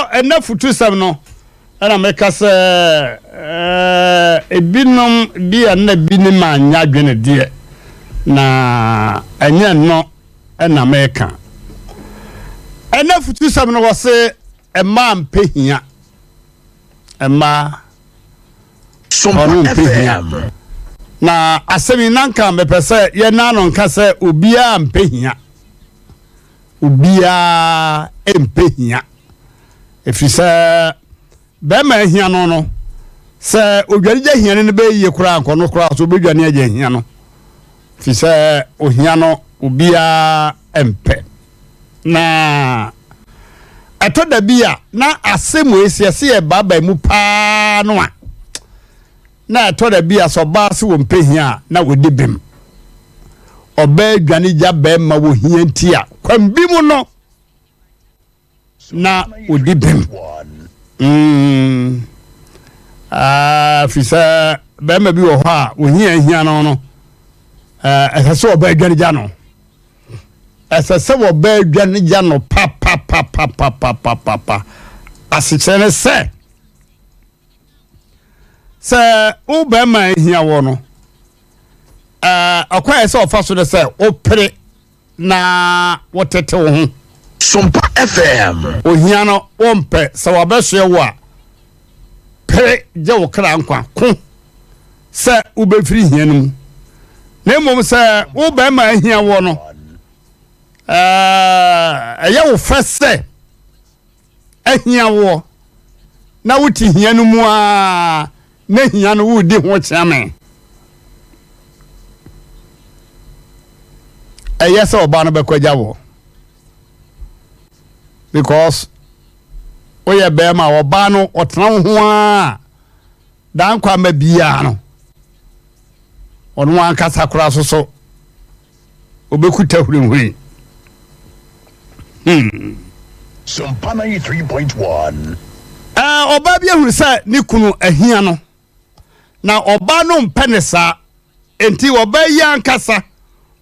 Abusuafoɔ, ɛnɛ futusɛm no ɛna meka sɛ ebinom bi a na bi ne ma nyɛ adwene deɛ, na ɛnyɛ no ɛna meka. Ɛnɛ futusɛm no wɔ se mmaa mpɛ hia. Mmaa ɔno mpɛ hia. Na asɛm yi nanka mepɛ sɛ yɛn ano nka sɛ obiara mpɛ hia. Obiara mpɛ hia, ɛfiri sɛ bɛrima ahia no no, sɛ odwane gya hia no no bɛyɛ yie koraa nkɔ no koraa so obɛdwane agya hia no, ɛfiri sɛ ohia no obiara mpɛ. Na ɛtɔ da bi a na asɛm wei sɛ yɛsɛ yɛ baabaa mu paa no a, na ɛtɔ da bi a sɛ ɔbaa sɛ wɔmpɛ hia a na wɔdi bem. Ɔbaa dwane gya bɛrima wɔ hia nti a, kwan bi mu no na ɔdi bem. Fi sɛ bɛrima bi wɔ hɔ a ohia hia no no, ɛsɛ sɛ ɔbaa dwane gya no. Ɛsɛ sɛ ɔbaa dwane gya no papapapapapapa. Asekyerɛ ne sɛ, sɛ wo bɛrima ahia wɔ no, ɔkwan sɛ ɔfa so no sɛ wopere na wotete wo ho. Sompa FM. Ohia no wompɛ, sɛ wabɛsoɛ wo a, pere gye wo kra nkwa ko sɛ wobɛfiri hia no mu. Na mmom sɛ wo bɛrima ahia wɔ no, ɛyɛ wo fɛ sɛ ahia woɔ na wote hia no mu a, na hia no wodi ho kyeame. Ɛyɛ sɛ ɔbaa no bɛkɔ agya wɔ, because woyɛ bɛrima a, ɔbaa no ɔtena wo ho a daa nkwa ma biara no, ɔno ankasa koraa so so obɛkuta hurihuri. Sompa 93.1. Ɔbaa bi ahunu sɛ ne kunu ahia no, na ɔbaa no mpɛ ne saa, nti ɔbaa yi ankasa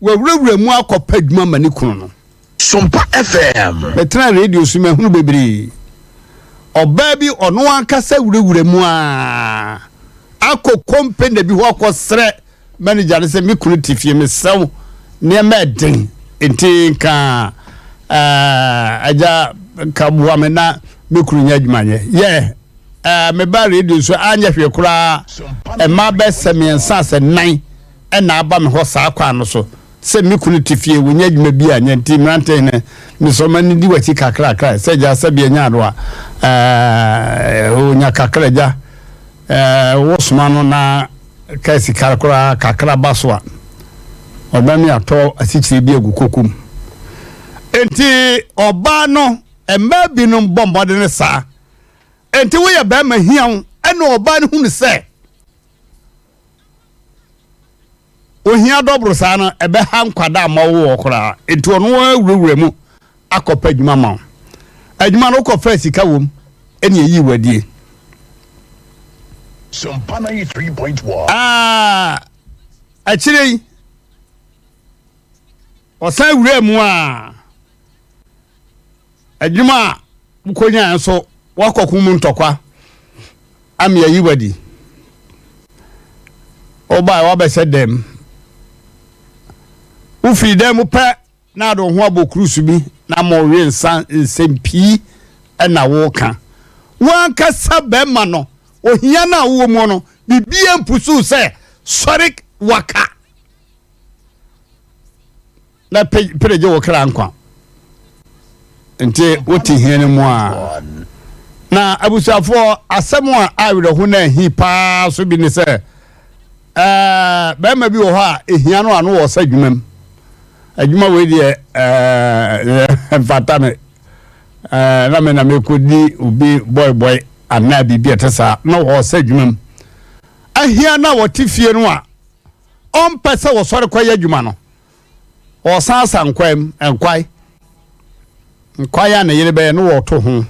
wawurawura mu akɔpɛ adwuma ma ne kunu no. Sompa FM. Mɛtena radio so mahunu bebree. Ɔbaa bi ɔno ankasa wurawura mu a akɔ company bi hɔ akɔsrɛ manager no sɛ, me kunu te fie, mesrɛ wo, nneɛma ɛden nti nka agya nka boa me na me kunu nyɛ adwuma nyɛ yɛ. Meba radio so anyɛ hwee koraa, mmaa bɛsɛ 3 sɛ 4 ɛna aba me hɔ saa kwan no so sɛ me kunu te fie, wɔnyɛ adwuma bi a nyɛ, nti mmerante ne mesɔ ma ne di w'akyi kakrakra sɛ gya sɛ bi anya ado a ɔnya kakra gya wosoma no na ka sika koraa kakra ba so a, ɔbɛn mi atɔ asikyire bi agu kokom. Nti ɔbaa no, mmaa binom bɔ mmɔden saa. Nti woyɛ bɛrima hia wo, ɛna ɔbaa no hunu sɛ ohia dɔboro saa no ɛbɛha nkwadaa ma wowɔ koraa, nti ɔno awurawura mu akɔpɛ adwuma ma wo. Adwuma no wokɔfa sika wom ɛne ɛyi wadie. Sompa 93.1. Akyire yi ɔsan wura mu a, adwuma a wokɔnyaa nso wakɔko mu ntɔkwa ama ayi wadi. Wobae wabɛhyɛ dɛm, wofiri dɛm mu pɛ na ade wo ho abɔ kurusu bi na ma ɔwe nsa, nsɛm pii ɛna woka. Wankasa bɛrima no, ohia no a wowɔ mu no, biribiara mpusuw sɛ sɔre waka na pere gye wo kra nkwa. Nti wote hia no mu a, na abusuafoɔ, asɛm a awerɛho no ahi paa so bi ne sɛ bɛrima bi wɔ hɔ a ehia no ano wɔ sɛ adwuma mu, adwuma wei deɛ mfata me, na me na mekɔdi obi bɔebɔe anaa biribi a ɛte saa, na wɔ sɛ adwuma mu ahia na wɔte fie no a ɔmpɛ sɛ wɔsɔre kɔyɛ adwuma no, ɔsan sa nkwae mu nkwae nkwae a ne yere bɛyɛ no wɔto ho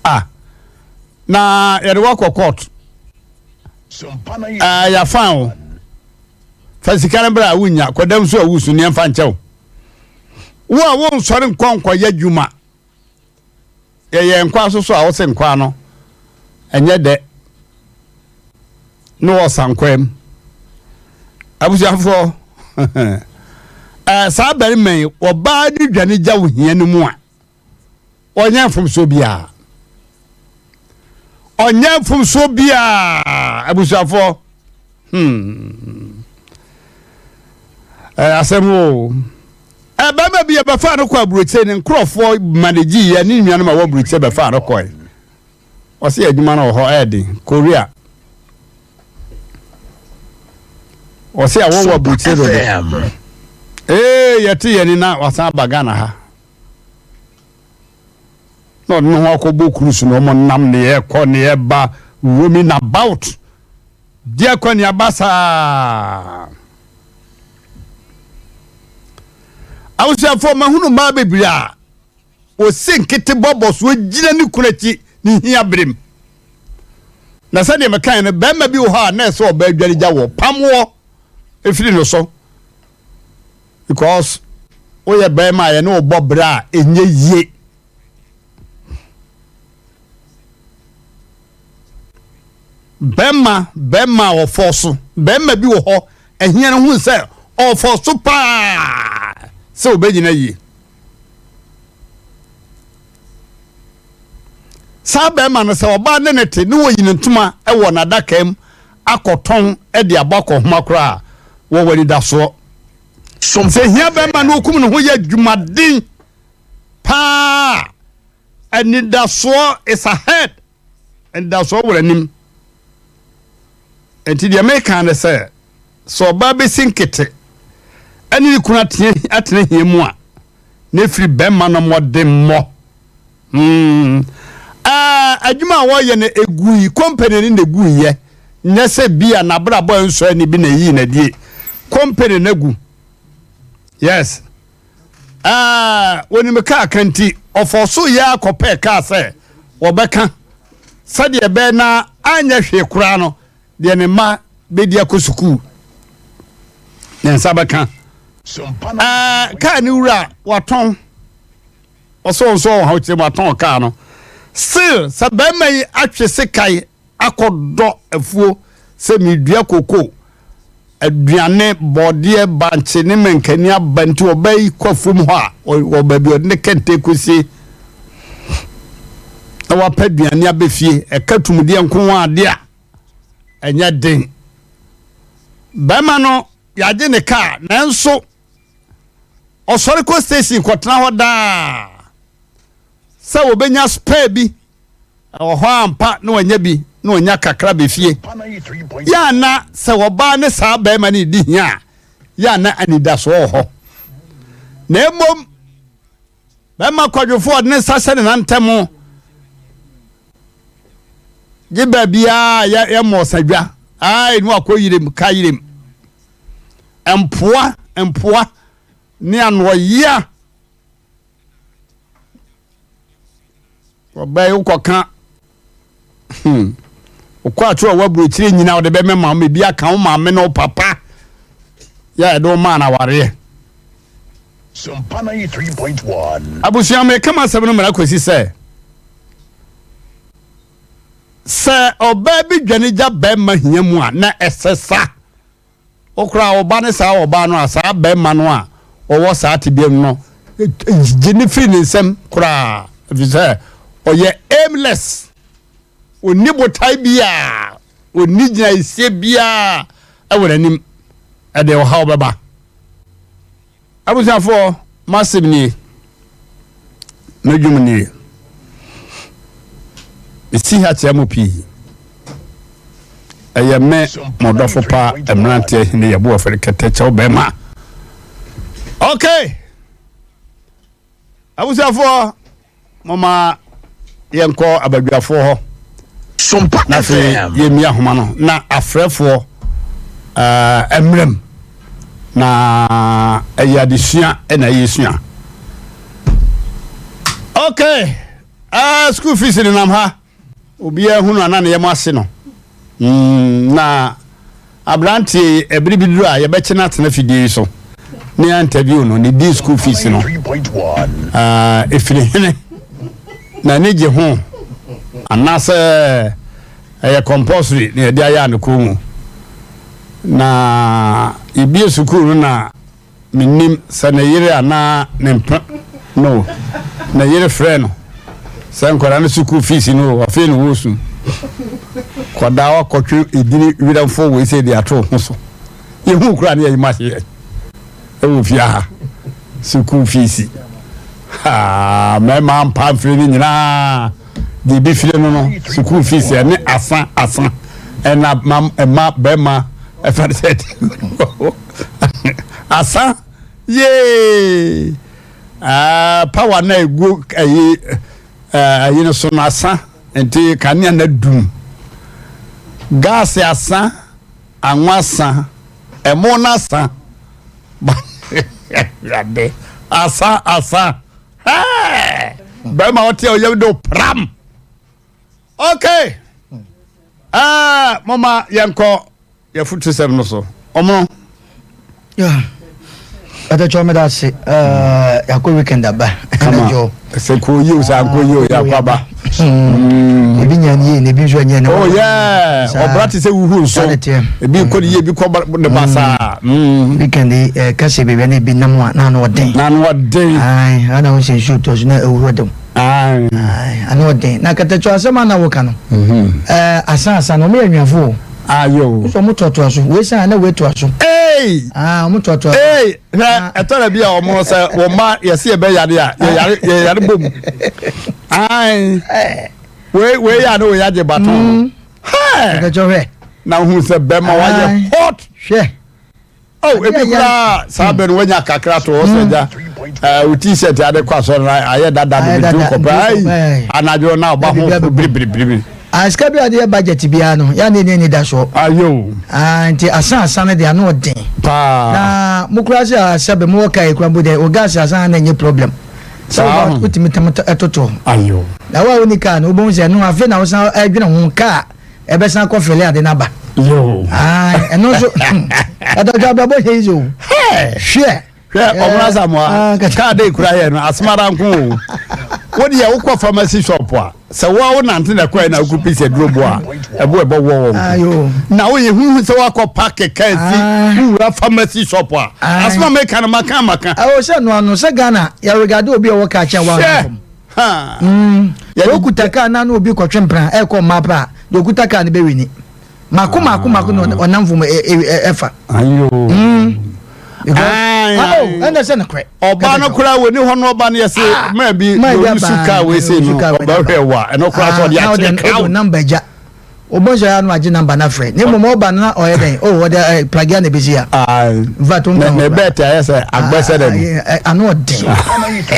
a na yɛde wakɔ court. Yɛafa o, fa sika no berɛ a wonya kɔdam so a wusu nneɛmfa nkyɛw wo a wonsɔre nkɔ nkɔyɛ adwuma. Yɛyɛ nkwa so so a wose nkwa no ɛnyɛ dɛ ne wɔsa nkwa mu. Abusuafoɔ ɛɛ saa barima yi ɔbaa ne dwane gya wo hia no mu a ɔnyɛ mfomsoɔ biara ɔnyɛ mfomsoɔ biara abusuafoɔ hmm ɛɛ asɛm o. Barima bi yɛbɛfaa no kɔ aburokyire ne nkurɔfoɔ manegyi yɛ ne nuanom a wɔ aburokyire bɛfaa no kɔe. Ɔsɛ yɛ adwuma no wɔ hɔ ɛyɛ den Korea. Ɔsɛ awɔ wɔ aburokyire dodo. Ee yɛte yɛn ni na wasan aba Ghana ha. Na ɔde ne ho akɔbɔ cruise na wɔn nam ne yɛ kɔ ne yɛ ba roaming about. Di akɔneaba saa. Abusuafoɔ mahunu mmaa bebree a wɔsi nkete bɔbɔ so gyina ne kunu akyi ne hia berem. Na sɛdeɛ mekae no, barima bi wɔ hɔ a na ɛsɛ ɔbaa dware gya wɔ pam wɔ ɛfiri no so because woyɛ barima a yɛne wo bɔ berɛ a ɛnyɛ yie. Bɛrima bɛrima a ɔfɔ so bɛrima bi wɔ hɔ ɛhia no hu sɛ ɔfɔ so paa sɛ ɔbɛnyina yie saa bɛrima no sɛ ɔbaa ne ne te ne wɔyi ne ntoma wɔ n'adaka mu akɔtɔn de abɔ akɔhoma koraa wɔwɔ anidasoɔ sɛ hia bɛrima no ɔkum ne ho yɛ adwumaden paa anidasoɔ is ahead anidasoɔ wɔ anim nti deɛ meka ne sɛ sɛ ɔbaa bɛsi nkete ɛne ne kunu atena hia mu a na ɛfiri bɛrima no mmɔdemmɔ hmm. Adwuma a wɔyɛ no ɛgui company no na ɛguiɛ nyɛ sɛ bi a n'abrabɔ nsɔ ani bi na ɛyii n'adie company no agu yes Ɛɛ, wɔnim kaa ka nti, ɔfɔɔ so yɛ ara kɔpɛɛ kaa sɛ wɔbɛka sɛdeɛ ɛbɛyɛ na anyɛ hwee koraa no, deɛ ne mma bɛdi akɔ sukuu ne nsa bɛka. Ɛɛ, kaa ne wura watɔn, ɔsɛ wɔn nso wɔn ha kyerɛ mu atɔn kaa no. Still, sɛ bɛrima yi atwe sekan akɔdɔ afuo sɛ meredua koko, aduane, bɔɔdeɛ, bankye ne mankani aba nti ɔbaa yi kɔ afuom hɔ a wɔ baabi ɔde ne kɛntɛn kɔsie na wapɛ aduane abɛ fie ɛka tumudeɛ nko adeɛ a ɛnyɛ den bɛrima no yɛagye ne kaa nanso ɔsɔre kɔ station kɔtena hɔ daa sɛ wɔbɛnya spare bi Ɛwɔ hɔ ampa na wanya bi na wanya kakra bɛ fie. Yɛ a na sɛ ɔbaa ne saa barima no redi hia a, yɛ a na anidasoɔ wɔ hɔ. Na mmom bɛrima kwadwofoɔ ɔde ne nsa hyɛ ne nantam gye baabiara yɛ yɛ mmɔɔsadwa ai ne wakɔ yerem ka yerem mpoa mpoa ne anoɔyea Ɔbaa yi wokɔka hmm wokɔ atwerɛ wɔ aburokyire nyina wode bɛmɛma wo ebi aka wo maame ne wo papa yɛ a yɛde wo maa no awareɛ. Sompa 93.1. Abusua meka m'asɛm no mmara kɔsi sɛ sɛ ɔbaa bi dwane gya bɛrima hia mu a na ɛsɛ sa. Wo koraa wo ba ne saa ɔbaa no a saa barima no a ɔwɔ saa tebea mu no gye ne firi ne nsam koraa ɛfiri sɛ ɔyɛ aimless ɔnni botae biara ɔnni gyinaesie biara ɛwɔ n'anim ɛde ɔhaw bɛba Abusuafoɔ, m'asɛm nie, me dwom nie. Mesi ha kyerɛ mo pii. Ɛyɛ me mo dɔfo pa mmeranteɛ hene yɛ bo ɔfɛre kɛtɛ kyɛw bɛrima. Okay. Abusuafoɔ, Momma yɛnkɔ abadwafoɔ hɔ na afei yɛmmi ahoma no na afrɛfoɔ eh, mmerɛm na ɛyɛ adesua na ɛyɛ sua. Okay, uh, school fees nenam ha. Obiara hunu a na ne yam ase no. Mm, na aberanteɛ yi, ɛbere bi duru a yɛbɛkye no atena fidie yi so ne yɛ interview no, ne di school fees no. Uh, ɛfiri hene. N'ani gye ho anaasɛ ɛyɛ compulsory na yɛde ayɛ ne kɔn mu. Na yɛbie sukuu no na mennim sɛ ne yere anaa ne mpe no ne yere frɛ no sɛ nkwadaa no sukuu fees no afei na wɔresu. Kɔdaa wakɔtwe edini werɛmfo wei sɛ de ato ho so. Yɛhu koraa ne yɛyi ma yɛ ɛwɔ fie ha sukuu fees. Haa mmarima mpa mfiri no nyinaa deɛ ebi firi no no sukuu fees ɛne asa asa ɛna ma ɛma bɛrima ɛfa sɛ asa yee power na egu ɛyi ɛyi no so no asa nti kanea na dum gaasi asa anwa asa ɛmo na asa yade asa asa hɛɛ bɛrima ɔte a ɔyɛ do pram okay ɛɛ moma yɛnkɔ yɛfotusɛm no so ɔmono. Ɛtɛkyɛ ɔmɛda ase yɛakɔ weekend aba. Kama sɛ kò yie o sɛ ankɔ yie o yɛakɔ aba. Ebi nya ne yie na ebi nso ɛnyɛ ne. Oh yeah, ɔbra te sɛ wuhu nso ebi kɔ ne yie ebi kɔ ne basaa. Weekend yi kɛse beebi na ebi nam a na ano ɔden. Na ano ɔden. Ayi ana ho sɛ nsuo tɔ so na ewuro ɔden. Ayi ano ɔden na kɛtɛkyɛ asɛm a na wɔka no. Asa asa na wɔn yɛ nnuafo o. Ayo. Nso wɔn toatoa so wei san na wei toa so. Ee. Aa wɔn toatoa so. Ee hwɛ ɛtɔ da bi a wɔn sɛ wɔn mma yɛsi yɛ bɛ yare a yɛ yare yɛ yare bom. Ayi wei wei yɛ a ne wei agye baton. Hɛɛ. Ɛkɛkyɛ hwɛ. Na ohun sɛ bɛrima wayɛ hot. Hwɛ. Oh, ebi koraa saa bɛ no wanya kakra to hɔ sɛ gya ɛɛ o t-shirt ade kɔ asɔre na ayɛ dada de bi tu kɔpɛ ayi anadwo na ɔba ho biribiribiri. Sika bi a yɛde yɛ budget biara no yɛn ne ni da soɔ. Ayo. Nti asan asan no deɛ ano ɔden. Paa. Na mo kura sɛ sɛbe mo wɔ kaa ekura mpo deɛ o gas asan na nye problem. Sɛ wo wotumi tam ɛtoto. Ayo. Na wo a woni kaa no wobɛhu sɛ ɛno afei na wosan ɛdwene ho kaa. Ɛbɛsan akɔ fɛlɛ ade n'aba. Yoo. Ɛno nso ɛdɔdɔ abrabɔ yɛ yi o. Hwɛ. Hwɛ ɔmuna samoa kaa de kura yɛ no asomara nko o. Wo deɛ wokɔ pharmacy shop a sɛ wo a wo nante na kɔɛ na wokɔ pisi aduro bo a ɛbo ɛbɔ wɔ wɔn. Na woyɛ huhu sɛ wakɔ park kaa si wura pharmacy shop a asoma meka no maka maka. Ɛwɔ sɛ no ano sɛ Ghana yɛ regard obi a ɔwɔ kaa kyɛn wa. Hwɛ. Deɛ okuta kaa na na obi kɔtwe mpena ɛkɔ mmaa pɛ a deɛ okuta kaa no bɛwi ni mako mako mako na ɔnam fam ɛfa. Ɛnna sɛ nokorɛ. Ɔbaa no koraa wɔ ni hɔ no ɔba no yɛ se mmaa bi ɔyi kaa wei se no ɔba hwɛ wa ɛno koraa sɛ ɔde akyerɛ crowd. Namba gya. Wobɔ nso ya no agye number na frɛ. Ne mmom ɔba no na ɔyɛ dɛn? Oh, ɔde eh, pragea na ebesi ya. Nfa to nka ho. Ne bɛɛte ayɛ sɛ agbɛsɛ dɛ no. Ano ɔden.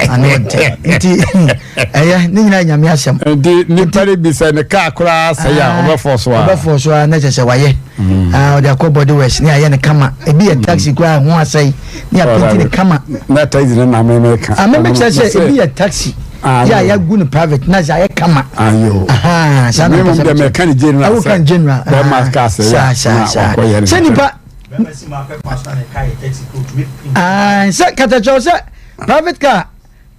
Ano ɔden. Nti ɛyɛ ne nyinaa nyame asɛm. Nti nipa no bi sɛ ne kaa koraa sɛ yɛ a ɔbɛfɔ so a. Ɔbɛfɔ so a na kyerɛ sɛ wayɛ. Ɔde akɔ body works ne ayɛ ne kama. Ebi yɛ taxi koraa ho asɛe ne apenti ne kama. Na taxi no na meme ka. Ameme kyerɛ sɛ ebi yɛ taxi. yɛ a yɛagu no private na sɛ ayɛ kama saa na mpɛ sɛ mɛka ne general ɛwo kan general bɛma ka sɛ saa saa saa sɛ nipa sɛ katakyɛw sɛ private car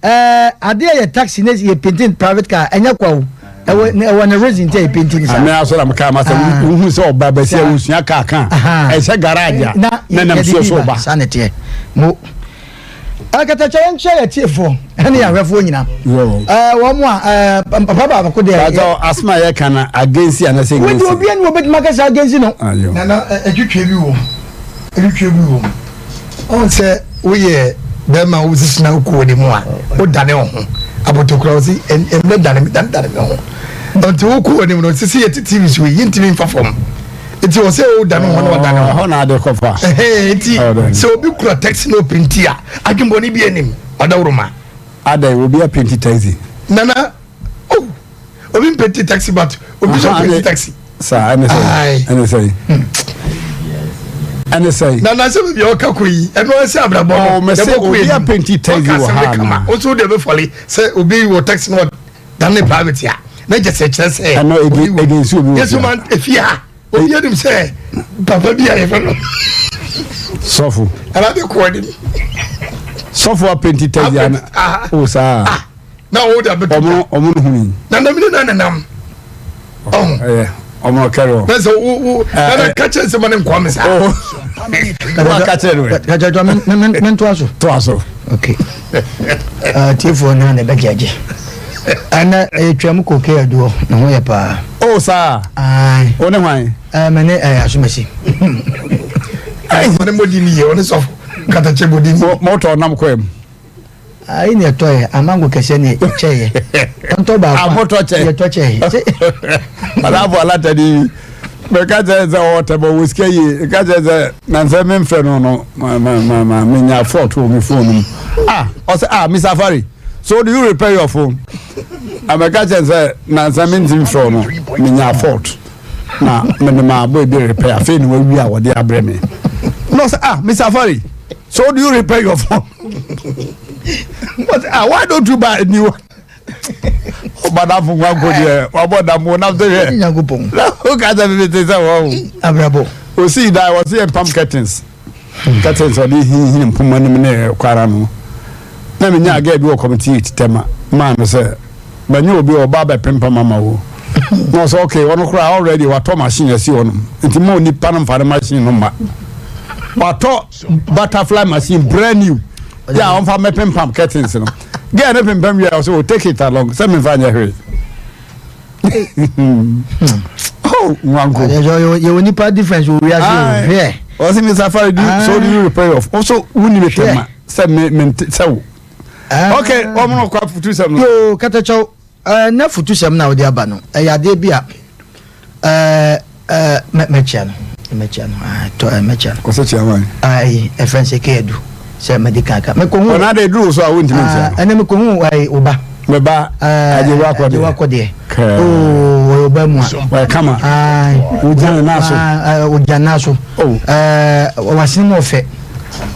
ɛɛ adeɛ yɛ taxi ne yɛ painting private car ɛnyɛ kwa o ɛwɔ ɛwɔ ne reason tɛ yɛ painting sa. Ame asɔrɔ mi kaa ma sɛ wohu sɛ ɔba bɛsi a wosua kaa kan ɛhyɛ garage a na nam suo so ba. Saa na ɛteɛ mo. Akatakyɛ yɛn kyerɛ yɛ tiefoɔ ɛne yɛ ahwɛfoɔ nyina wɔn a papa baako deɛ. Pàtó asoma yɛ kan na agensi anase ngensi. Wodi obi ɛni obetuma kasa agensi no. Nana ɛtwitwe bi wɔ mu ɛtwitwe bi wɔ mu ɔn sɛ woyɛ bɛrima wosisi na wokɔ wɔ ne mu a wodane wo ho abotokura wo si ɛmɛ dane dane dane me ho nti wokɔ wɔ ne mu no sisi yɛ ti tv so yi ntumi nfa fam. Nti wɔ sɛ o dane ho na ɔdane ho. Ɛhɔ na ade kɔfa. Nti sɛ obi kura taxi na opinti a adwembɔne bi anim ɔdawuroma. Adɛn obi apinti taxi. Nana oh obi mpinti taxi but obi sɛ opinti taxi. Saa ɛne sɛ ɛne sɛ ɛne sɛ. Nana sɛ baabi a ɔka kɔ yi ɛno ɛsɛ abrabɔ no. Ɔ mɛ sɛ obi apinti taxi wɔ ha na. O so deɛ bɛ fɔli sɛ obi wɔ taxi na ɔdane private a na kyɛ sɛ kyerɛ sɛ. Ɛno egi egi nsi obi wɔ fia. Yesu man efi ha. Obi anim sɛ papa bi a yɛfɛ no. Sɔfo. Ɛna de kɔɔ anim. Sɔfo apɛnti tɛsi ana. O saa. Na wo de abɛto ɔmo ɔmo no hu yi. Na na mene na nenam. Ɔho. Ɛyɛ ɔmo kɛrɛ o. Na sɛ wo wo na na ka kyerɛ sɛ ma ne nkoa me saa. Wo aka kyerɛ no. Kakyɛ to me me me ntoa so. Toa so. Okay. Uh, tiefoɔ no na ɛbɛgyagye. Ɛnɛ ɛyɛ twam kɔ kɛ aduɔ ne ho yɛ paa. Oh saa. Ayi. Wo ne hwan? Ɛɛ mɛ ne ɛyɛ asomasi. Ɛyɛ ɔne mo di ni yɛ ɔne sɔfo katakyɛ mo di ni. Mo tɔ nam kɔ mu. Ayi na ɛtɔ yɛ amango kɛseɛ na ɛkyɛ yɛ ɔntɔ baako a motɔ kyɛ yɛtɔ kyɛ yɛ. Alaafo alatani mɛka kyerɛ sɛ ɔwɔ tɛbɔ wɔ sika yie ɛka kyerɛ sɛ nansɛ memfrɛ no no ma menya fault wɔ me phone mu ah ɔsɛ ah Mr. Afari so do you repair your phone amɛka kyerɛ sɛ nansɛ mentimi frɛ no menya fault na mede ma abɔ ebi repair afei na wawie a wɔde abrɛ me na ɔsɛ ah Mr. Afari so do you repair your phone but ah why don't you buy a new one ɔbadafo nwanko deɛ wabɔ dam wo nam sɛ hwɛ nyankopɔn na woka sɛ mebete sɛ wɔ o abrabɔ osii dan wɔse yɛ mpam curtains curtains ɔde hinhini mpoma no mu ne kwara no na menya aga bi wɔ committee tɛma maa no sɛ manya obi ɔba bɛpempam ama wo na ɔsɛ okay ɔno koraa already watɔ machine asi hɔ nom nti ma onipa no mfa ne machine no ma watɔ butterfly machine brand new yɛ a ɔmfa mɛpempam curtains no girl ne pempam wie a ɔsɛ o take it along sɛ memfa nyɛ hwee oh nwanko yɛwɔ nipa difference wɔ wiase o hwɛ ɔsɛ mi safari do so do you repair your ɔsɛ wuni mi tɛma sɛ mi mi sɛ wo ok ɔmo no kɔ afutusɛm no. Yoo katakyɛw ɛɛ na futusɛm na ɔde aba no ɛyɛ adeɛ bi a ɛɛ ɛɛ mɛ mɛkyia no mɛkyia no ɛɛ tɔ ɛɛ mɛkyia no. Kɔsɛ kyia wan. Ayi ɛfɛn sɛ kɛyɛdu sɛ mɛde kankan mɛ kohun. Ɔna de duru so a wontumi nkyia no. Ɛnɛ mɛ kohun ɛɛ ɔba. Mɛ ba agyewa akɔdeɛ. Agyewa akɔdeɛ. Kɛɛ. Oo ɔyɛ ɔba mu a. Ɔyɛ kama. Ayi. Ogyina ne nan so. Ogyina nan so. Oh. Ɛɛ wasene mu ɔfɛ.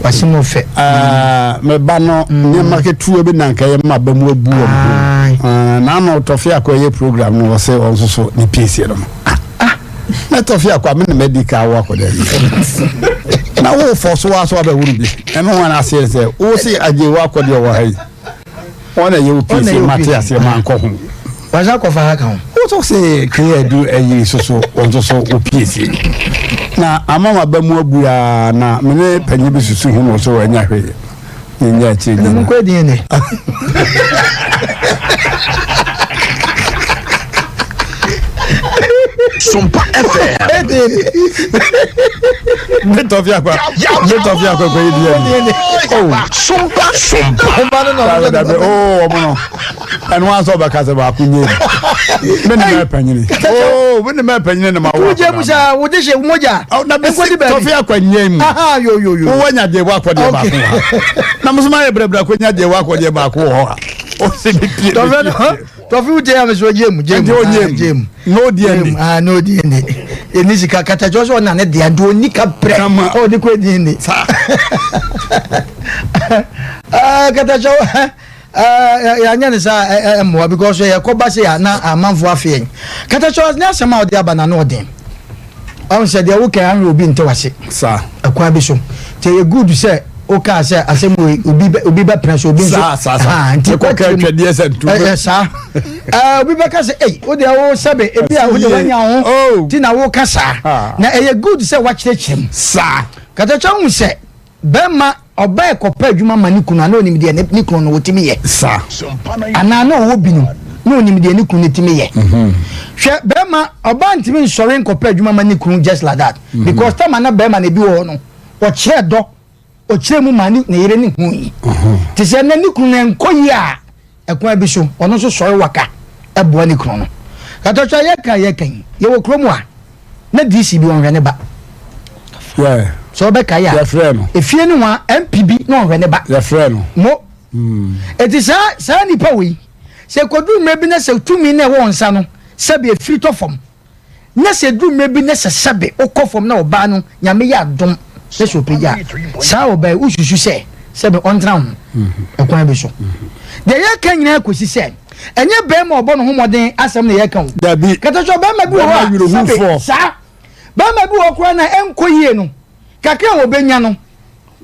Wase mu ɔfɛ. Ɛɛ me ba no nneɛma ketewa bi na nka yɛ ma ba mu abu wɔn ho. N'ano tɔfe akɔ yɛ program no wɔsɛ wɔn nso so ne piesie no. Ah na tɔfe akɔ a me na madi ka awo akɔ dɛ. Na wo fɔ so wa so abɛworo bi. Ɛno wɔn aseɛ sɛ wo se agye wo akɔ deɛ wɔ ha yi. Wɔn na ɛyɛ wo piesie ma te aseɛ ma nkɔ ho. Wasan akɔfa ha ka ho. Wotɔ sɛ kee adu ayi soso wɔn nso so wo piesie. Na ama ma ba mu abu aa na me ne panyin bi susu ho na ɔsɛ wɔanya hwee. Ne nyɛ akyire nyina. Ɛna mo nkɔ DNA. Sompa FM. Me tɔfi akwa. Me tɔfi akwa kɔ DNA. Oh. Sompa Sompa. Ɔba no na ɔmo dabe oh ɔmo no. Ɛno ansa ɔbɛka sɛ baako nye me ne mɛ panyini. Oh me ne mɛ panyini na ma wo. Wogye mu sa wode hyɛ mogya. Na bɛ si tɔfi akwa nye mu. Aha yo yo yo. Wowɔ nya deɛ wakɔ deɛ baako wɔ ha. Na mo so ma yɛ brɛbrɛ akɔ nya deɛ wakɔ deɛ baako wɔ hɔ a. Ɔsi mi pie. Tɔfi no tɔfi wo gye ame so gye mu gye mu. Ɛnti o nye mu. No DNA. Ah no DNA. Ɛni sika katakyɛ ɔsɛ ɔna ne deɛ nti ɔni ka brɛ. Ɔde kɔ DNA. Saa. Katakyɛ yɛanyɛ ne saa mmoa because yɛkɔba se a na amanfoɔ afe yɛn katakyɛ ne asɛm a ɔde aba na no ɔden ɔn sɛ deɛ woka anwe obi nte wase saa ɛkwan bi so nti ɛyɛ good sɛ wokaa sɛ asɛm wei obi bɛ obi bɛpene so obi nso saa saa saa nti kɔka atwadeɛ sɛ ntu ɛɛ saa ɛɛ obi bɛka sɛ ei wo deɛ wo sɛbe ebi a wo deɛ wanya ho oh. ti na woka saa na ɛyɛ good sɛ wakyerɛkyerɛ mu saa katakyɛ hu sɛ Bɛrima, ɔbaa ɛkɔpɛ adwuma ma ne kunu a na ɔnim deɛ ne kunu no ɔtumi yɛ. Sa. Anaa na ɔwɔ bi no, na ɔnim deɛ ne kunu no tumi yɛ. Mhm. Hwɛ, bɛrima, ɔbaa ntumi nsɔre nkɔpɛ adwuma ma ne kunu just like that. Mhm. Because tama na bɛrima na ebi wɔ hɔ no, ɔkyerɛ dɔ, ɔkyerɛ mu ma ne yere ne hu yi. Mhm. Te sɛ na ne kunu no nkɔ yie a, Ɛkwan bi so, ɔno nso sɔre waka boa ne kunu no. Katɔtwa yɛka yɛka yi, yɛwɔ kurom a, na DC bi ɔnhwɛ ne ba. Sɛ ɔbɛkae a, yɛfrɛ no. Efie no a MP bi na ɔnhwɛ ne ba. Yɛfrɛ no. Mo. Hmm. Eti saa saa nipa wei, sɛ koduru mmerɛ bi na sɛ tumi na ɛwɔ nsa no, sɛbi efiri tɔ fam. Na sɛ ɛduru mmerɛ bi na sɛ sɛbe wokɔ fam na ɔbaa no Nyame yɛ adom na sɛ ɔpagya a, saa ɔbaa yi wosusu sɛ sɛbe ɔntena ho ɛkwan bi so? Deɛ yɛka nyinaa kɔsi sɛ ɛnyɛ bɛrima ɔbɔ ne ho mmɔden asɛm na yɛka o. Dabi. Kata so bɛrima bi wɔ hɔ a sɛbe saa bɛrima bi wɔ hɔ koraa na ɛnkɔ yie no kakra a wɔbɛnya no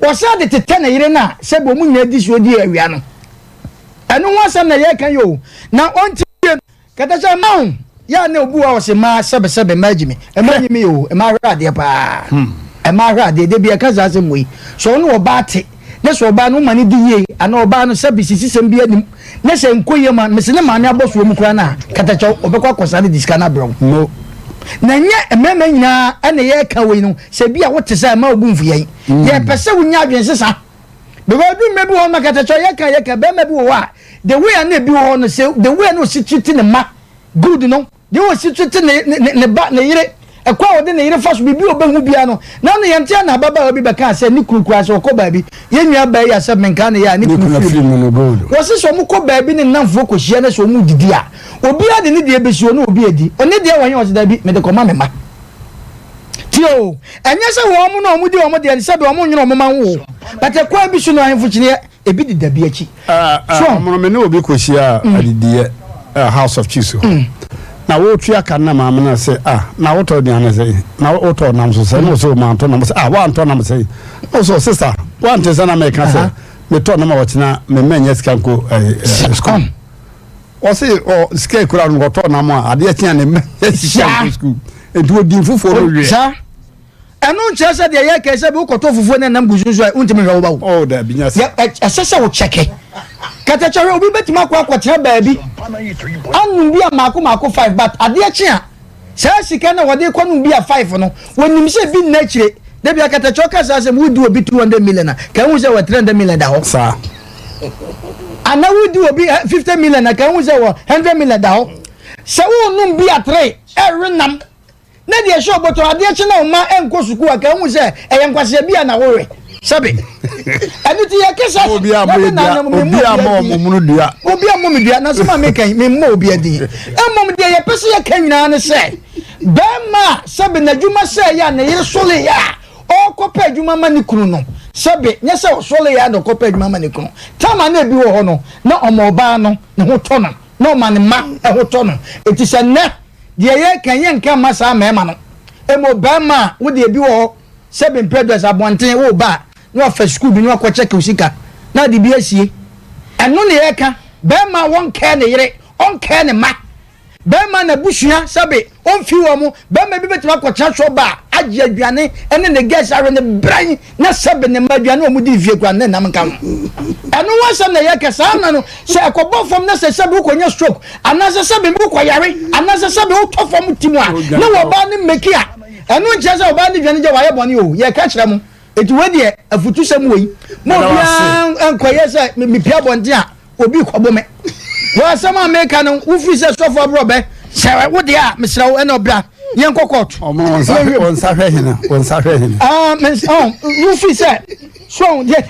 wɔsan de tetɛ ne yere no a sɛbe wɔn nyinaa di soɔ di awia no. Ɛno ho asɛm na yɛreka yi o. Na ɔntie. Kɛtɛsɛ mma o, yɛ a na obi wɔ hɔ a ɔse mmaa sɛbesɛbe mmaa gyi me, mmaa nyi me o, mmaa hwɛ adeɛ paa, mmaa hwɛ adeɛ, da bi yɛka saa asɛm wei, sɛ ɔne ɔbaa te na sɛ ɔbaa no woma no di yie anaa ɔbaa no sɛbe sisisɛm bi anim na sɛ nkɔ yie ma mese ne maame abɔ soɔ mu koraa no a, kɛtɛkyɛw ɔbɛkɔ akɔsa no de sika no abrɛ wo. Mo. Na ɛnyɛ mmarima nyinaa ɛna yɛreka wei no, sɛ bi a wote sɛ mma wo bo mfu yɛn, yɛpɛ sɛ wonya adwene sesa. Because edu mmerɛ bi wɔ hɔ no kɛtɛkyɛ yɛka yɛka bɛrima bi wɔ hɔ a the way a na ebi wɔ hɔ no sɛ the way a na osi treat ne ma good no the way osi treat ne ne ne ba ne yere ɛkɔ a ɔde ne yere fa so biribi a ɔbɛhu biara no na no yɛn te na ababaawa bi bɛka sɛ ne kunu kura sɛ ɔkɔ baabi yɛn nua baa yi asɛ menka ne yɛ a ne kunu firi mu wɔsi sɛ wɔn kɔ baabi ne nnamfoɔ kɔ hyia ne sɛ wɔn didi a obiara de ne deɛ bɛsi ɔne obi adi ɔne deɛ wɔn yɛ ɔsi daabi mede kɔma me ma. Tie o, ɛnyɛ sɛ wɔn na wɔdi wɔn deɛ no sɛdeɛ wɔn nwene wɔn mma ho o, but ɛkwan bi so no ahemfo kyiniiɛ ebi deda bi akyi. So. Ɔmono me ne obi kɔhyia adidiiɛ House of Chiefs hɔ na wɔretua ka no na maame no sɛ ah na wotɔ aduane sɛ na wotɔ nam so sɛ na ɔsɛ mantɔ nam sɛ ah woantɔ nam sɛ na ɔsɛ sista woante sɛ na meka sɛ metɔ nam a ɔkyena mema nya sika nkɔ sukuu. Ɔse ɔ sika ekura no ɔtɔ nam a adeɛ kye a ne mma nya sika nkɔ sukuu nti ɔdi nfufuo no weɛ. Saa ɛno nkyerɛ sɛ deɛ yɛka sɛ bi wokɔtɔ fufuo ne nam gu so nso a wontumi nhwɛ wo ba wo. Oh dabi nya sa. Ɛsɛ sɛ wo kyɛke. Kɛtɛkyɛ hwɛ obi bɛtumi akɔ akɔtena baabi anom bi a maako maako five but adeɛ kye a Saa sika no a wɔde kɔ nom bia five no, wɔnim sɛ bi nna akyire. Da bi akatakyɛ ɔka saa asɛm, wodi obi 200 million a, ka ehu sɛ wɔ 300 million da hɔ. Saa. Ana wodi obi 50 million a, ka ehu sɛ wɔ 100 million da hɔ. Sɛ wonom bia three, ɛwe nam, na deɛ ɛhyɛ ɔbɔtɔ adeɛ kye na wo mma nkɔ sukuu a, ka ehu sɛ ɛyɛ nkwasea bi a na wowe. Sɛbe. Ɛno ti yɛ kesa. Obi a mo dua, obi a mo ɔmo mu dua. Obi a mo mi dua, na sɛ ma mi kan, mi mmɔ obi adin. Mmom deɛ yɛpɛ sɛ yɛka nyinaa ne sɛ, bɛrima a sɛbe n'adwuma sɛ yɛ a ne yere sole yɛ a ɔrekɔpɛ adwuma ma ne kunu no, sɛbe nyɛ sɛ ɔsole yɛ a na ɔkɔpɛ adwuma ma ne kunu. Tama na ebi wɔ hɔ no, na ɔma ɔbaa no ne ho tɔ no, na ɔma ne mma ho tɔ no. Eti sɛ nnɛ deɛ yɛka yɛnka mma saa mmarima no. Mmom bɛrima a wo deɛ ebi wɔ hɔ Sɛ bi mprɛ duasa abɔnten wo ba a na wafa sukuu bi na wakɔ kyɛke wo sika na ade bi asie. Ɛno na yɛka bɛɛma a wɔnkɛɛ ne yere, ɔnkɛɛ ne mma. Bɛɛma n'abusua sɛbe ɔmfi wɔn. Bɛɛma bi bɛtumi akɔtena shop bar agye aduane ne ne girls awe ne brɛn na sɛbe ne mma aduane a wɔn di fie koraa ne nam nka ho. Ɛno ho asɛm na yɛka saa na no sɛ ɛkɔbɔ fam na sɛ sɛbe wokɔnya stroke anaasɛ sɛbe wokɔyare anaasɛ sɛbe wotɔ fam ti mu a na wɔbaa ne mmeki a Ɛno nkyerɛ sɛ ɔbaa no dwane gya wayɛ bɔne o, yɛka kyerɛ mo. Enti wei deɛ afutusɛm wei, mo obiara nkɔyɛ sɛ mepia abɔnten a obi kɔbo me. Wɔ asɛm a meka no, wofiri sɛ sɔfo aborɔbɛ sɛ wo deɛ a mesrɛ wo ɛna ɔbra yɛnkɔ kɔɔto. Wɔn nsa hwɛ hene, wɔn nsa hwɛ hene. Ah, wofiri sɛ so deɛ.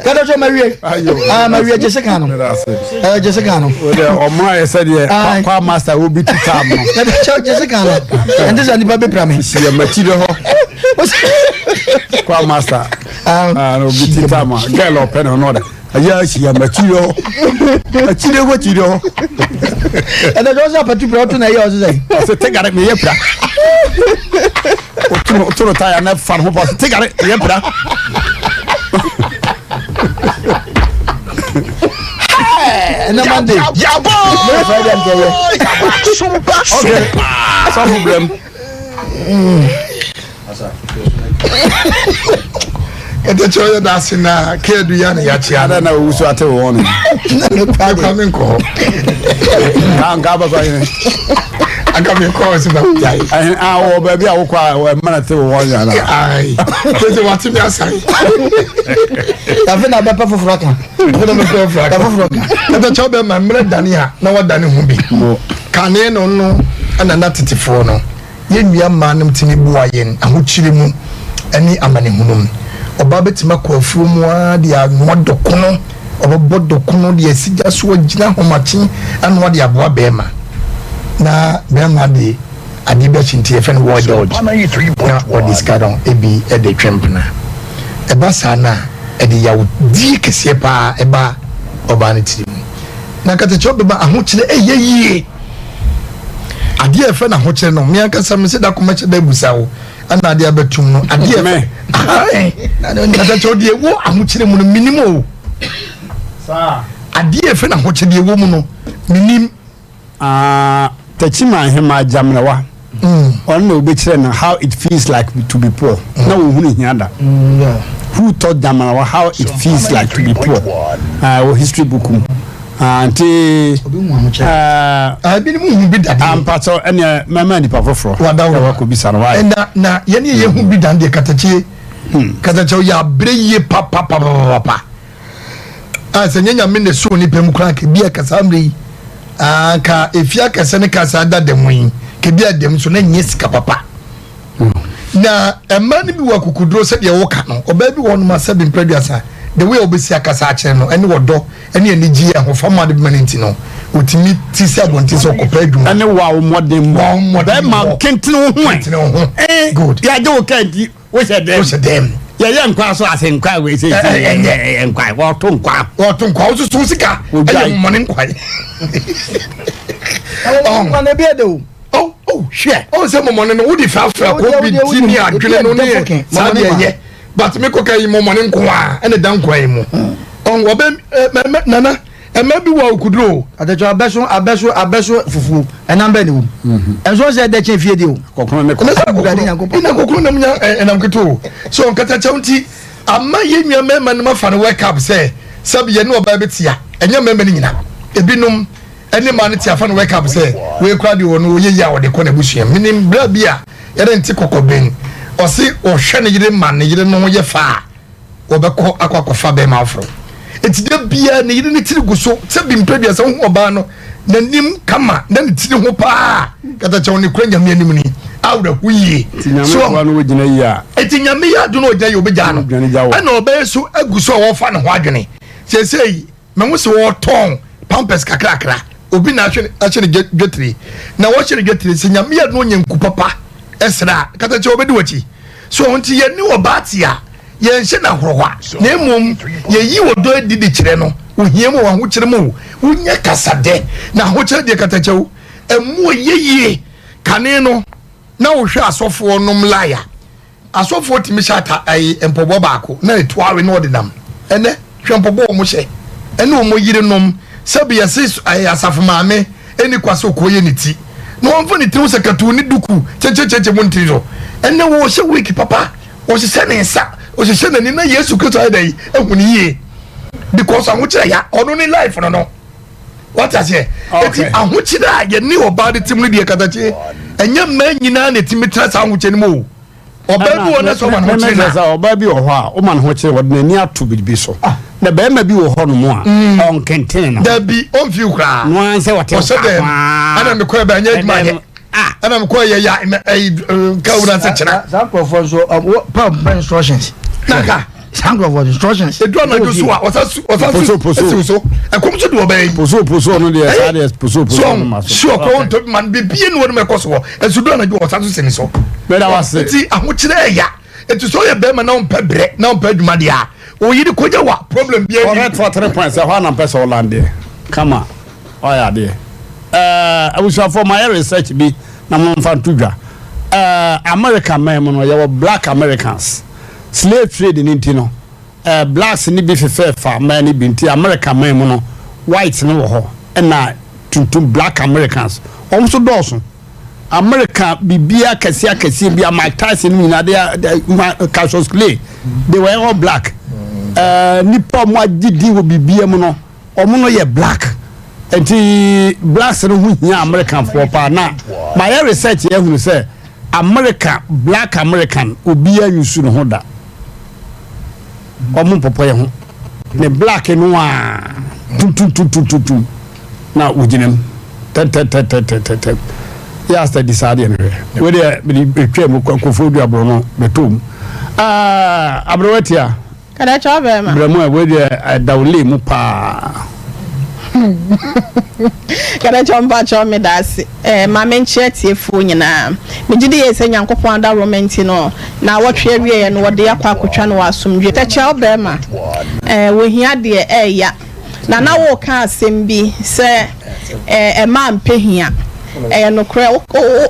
Kada so ma wie. Ah ma wie jese kan no. Eh jese kan no. O de o ma ye se de kwa master wo bi tuta mo. Kada so jese kan no. Ente sa nipa be pra me. Si ya machi de ho. Kwa master. Ah no bi tuta mo. Girl open no no. Ayɛ ahyia ma akyiri hɔ akyiri hɔ akyiri hɔ. Ɛdɛ sɛ ɔsɛ apatu pira ɔto na ɛyɛ ɔsɛ sɛ. Ɔsɛ tegare meyɛ pira. Ɔtoro ɔtoro taya na fa ne ho pa ɔsɛ tegare meyɛ pira. Ɛnɛ Monday. Yabɔ. Friday nkɛyɛ. Sumpa. Okay. Sɔfo brɛm. Ɛdɛ kyerɛ yɛ daase na keedu ya na yakyea no. na owusu ate wɔn no. Ɛkwa mi nkɔ hɔ. Nka nka abɛkɔ ahene. Anka mi kɔ ɔsi ba gyae. Ɛhɛn a wɔ baabi a wokɔ a ɛmana te wɔn yàrá. Ayi tete wate mi asan. Yafe na abɛpɛ foforɔ ka. Yafe na abɛpɛ foforɔ ka. Foforɔ ka. Ɛdɛ kyerɛ bɛ ma mmerɛ dane a na wadane ho bi. Kane no no ɛna na tetefoɔ no. Yɛn nua mmaa nom tumi boa yɛn ahokyere mu ne amanehunu mu. Ɔbaa bɛtumi akɔ afuo mu ara de anoa dɔkono, ɔbɛbɔ dɔkono de asi gya so agyina ahomakye anoa de aboa bɛrima. Na bɛrima de adeɛ bi akyi nti yɛfrɛ no war dodge na ɔde sika no bi de twe mpena. Ɛba saa no a, ɛde yawdie kɛseɛ paa ɛba ɔbaa no tiri mu. Na nkatakyie ɔbɛba ahokyere ɛyɛ yie. Adeɛ a ɛfɛ na ahokyere no, me ankasa me sɛ da kɔmɛkyɛ da abusa wo ɛna adeɛ abɛtum no adeɛ ɛfɛ. Katakyɛ deɛ ɛwɔ ahokyere mu no menim o. Adeɛ ɛfɛ na ahokyere deɛ ɛwɔ mu no menim. Ah, Techiman Ahemaa Gyamerawa, ɔno na obekyerɛ no how it feels like to be poor. Na ohunu hia da. Who taught Gyamerawa how it feels like to be poor? Ah, wɔ history book mu. Ah, nti. Ah, ebinom hu bi da deɛ. Ampakyɛw, ɛnea mɛma nipa foforɔ. Wadaworo. Ɛwɔ kɔ bisa no why. Na na yɛn yɛ hu bi da deɛ katakyie. Katakyɛw yɛ abere yie papapapapa. A sɛ nyɛ Nyame na ɛsoo nipa mu koraa kebi a kasa mmerɛ yi anka efi akɛsɛ ne kasa da dɛm yi kebi a dɛm so na nyɛ sika papa. Na mmaa no bi wɔ akokoduro sɛdeɛ wɔka no, ɔbaa bi wɔ hɔnom a sɛbi mprɛduasa the way a wɔbɛsi akasa akyerɛ no ɛne ɔdɔ ɛne anigye ahofama de bɛma no nti no wɔtumi ti sɛ abɔnten sɛ ɔkɔpɛ adwuma. Ɛne wa wo mmɔden mmɔ bɛrima kentene wo ho ɛ. Kentene wo ho. Good. Yɛagye wo kaa nti wohyɛ dɛm. Wohyɛ dɛm. Yɛyɛ nkwa so ase nkwa wei sɛ ɛnyɛ nkwa wɔto nkwa. Wɔto nkwa wososo sika ɛyɛ mmɔne nkwa. Nkwa na ebi ɛdɛ o. Oh oh hwɛ ɔn sɛ mɔmɔne no wode frafra kɔ bi ti ne adwene no ne saa deɛ ɛnyɛ but me kɔka yi mɔmɔne nko a ɛna da nkwa yi mu ɔn wɔbɛ mɛ nana ɛmɛ bi wɔ okuduro o. Atɛtɔ abɛso abɛso abɛso fufuo ɛnam bɛɛ ne wom ɛnso sɛ ɛdɛ kyɛn fie deɛ o. Kɔkɔrɔ ne kɔkɔrɔ ɛna kɔkɔrɔ nam nya ɛnam ketewa o so nkatakyɛw nti ama yɛ nua mɛɛma no ma fa no wake up sɛ sɛbi yɛ ne ɔbaa bi tia ɛnyɛ mɛɛma no nyina ebinom. Ɛne maa no te afa no wake up sɛ wei koraa deɛ ɔno ɔyɛ yie a ɔde kɔ n'abusua mu. Menim bra bi a yɛne nte kɔkɔben ɔse ɔhwɛ ne yere ma ne yere no ho yɛ fɛ a wɔbɛkɔ akɔ akɔfa bɛrima aforo. Enti da biara ne yere no tiri gu so sɛ bi mpɛ dua sɛ wohu ɔbaa no n'anim kama na ne tiri ho paa katakyɛw ne kura Nyame anim ni awerɛho yie. So enti Nyame yɛ adom na ɔgyina yie ɔbɛgyaa no ɛna ɔbɛyɛ so agu so a wɔfa ne ho adwene seesei. Mahu sɛ wɔtɔn pampers kakrakra. Obi na ahwɛ ahyɛ ne dwetire. Na wɔhyɛ ne dwetire sɛ Nyame yɛ no ɔnya nku papa ɛsra a, kata kyɛ ɔbɛdi w'akyi. So nti yɛne ɔbaa te a, yɛnhyɛ no ahorohwa, na mmom yɛyi ɔdɔ adi de kyerɛ no. Ohia mu o, ahokyere mu o, wonya kasadɛ. Na ahokyere deɛ kata kyɛ o, ɛmu ɔyɛ yie. Kane no, na wohwɛ asɔfoɔ nom lie a, Asɔfoɔ tumi hyɛ ata ɛyi mpɔboa baako na etu awe na ɔde nam. Ɛnɛ hwɛ mpɔboa wɔn hyɛ ɛne wɔn yerenom sɛbi yɛse ɛyɛ asafo maame ɛni kwa sɛ ɔkɔ yɛ ne ti na wɔn fa ne tiri ho sɛ katuu ne duku kyenkyenkyenkyen mu ntiri so. Ɛnɛ wɔhyɛ wig papa ɔhyehyɛ ne nsa ɔhyehyɛ n'ani na Yesu Kristo ayɛ dɛ ehu ne yie because ahokyerɛ ya ɔno ne life no no. Wate aseɛ? Eti ahokyerɛ a yɛne ɔbaa de tem no deɛ katakye ɛnyɛ mmaa nyinaa na ɛtumi tena saa ahokyerɛ no mu o. Ɔbaa bi wɔ na sɛ ɔma ne ho kyerɛ na. Sɛ ɔbaa bi wɔ hɔ a ɔma ne ho kyerɛ wɔde n'ani ato biribi so ah. Na bɛrima bi wɔ hɔ nom a mm. ɔnkɛntɛn no. Dabi ɔmfi koraa. No ara sɛ wɔte ɔhyɛ dɛm ɛna mekɔ ɛbɛ ɛnyɛ adwuma yɛ. Ah. Ɛna mekɔ yɛ ya ɛyi ka wura nsɛ kyerɛ. Saa nkurɔfoɔ nso ɔmo pam instructions. Naka. Saa nkurɔfoɔ instructions. Edu anadwo so a ɔsa su ɔsa su poso esiw so ɛkɔm so de ɔbɛn yi. Poso poso no deɛ saa deɛ poso poso no ma so. So ɔkɔ ntɔ bi ma no bibie ni wɔn mu ɛkɔ so hɔ ɛso du anadwo ɔsa so sini so. Mɛda wase. Eti ahokyerɛ ɛya eti sɛ ɔyɛ bɛrima na ɔmpɛ brɛ na ɔmpɛ adwuma deɛ a oyiri kogya wa problem bi ɛni. Ɔrɛ toa 3 points ɛhɔ anampɛ sɛ ɔlandeɛ kama ɔyɛ adeɛ ɛɛ abusuafoɔ ma yɛ research bi na mo nfa nto dwa ɛɛ America man mu no yɛwɔ black Americans. Slave trade no nti no, eh, blacks no bi fefɛɛ fa man no bi nti America man mu no, whites no wɔ hɔ ɛna tuntum black Americans wɔn nso dɔɔso. America biribiara akɛseɛ akɛseɛ bi a Mike Tyson no nyinaa de ma Cassius Clay they were all black. Eh, nipa wɔn agye din wɔ biribiara mu no wɔn no yɛ black nti blacks no ho hia Americanfoɔ paa na mayɛ research yɛ hunu sɛ America black American obiara nyusu ne ho da wɔn mpɔpɔ yɛ ho ne black no a tuntuntuntuntum na wogyina mu tɛtɛtɛtɛtɛtɛ yɛ asɛ di saa deɛ no hwɛ wei deɛ mede etwa mu kɔfo du aborɔ no bɛtɔ mu aa aberewa tia. Kadakyɛ ɔbɛrima. Brɛ mu ɛ, wei deɛ ɛda wo lane mu paa. Kadakyɛ mpakyɛw meda ase eh, ma menkyea atiefoɔ nyinaa. Megye di yie sɛ Nyankopɔn adaworoma nti no, naawɔtwe awieɛ no wɔde akɔ akɔtwa no wɔ asomdwoeɛ. Kadakyɛ ɔbɛrima eh, wɔhia deɛ ɛɛya. Na na woreka asɛm bi sɛ eh, ɛmaa mpɛ hia. Ɛyɛ nokorɛ, wo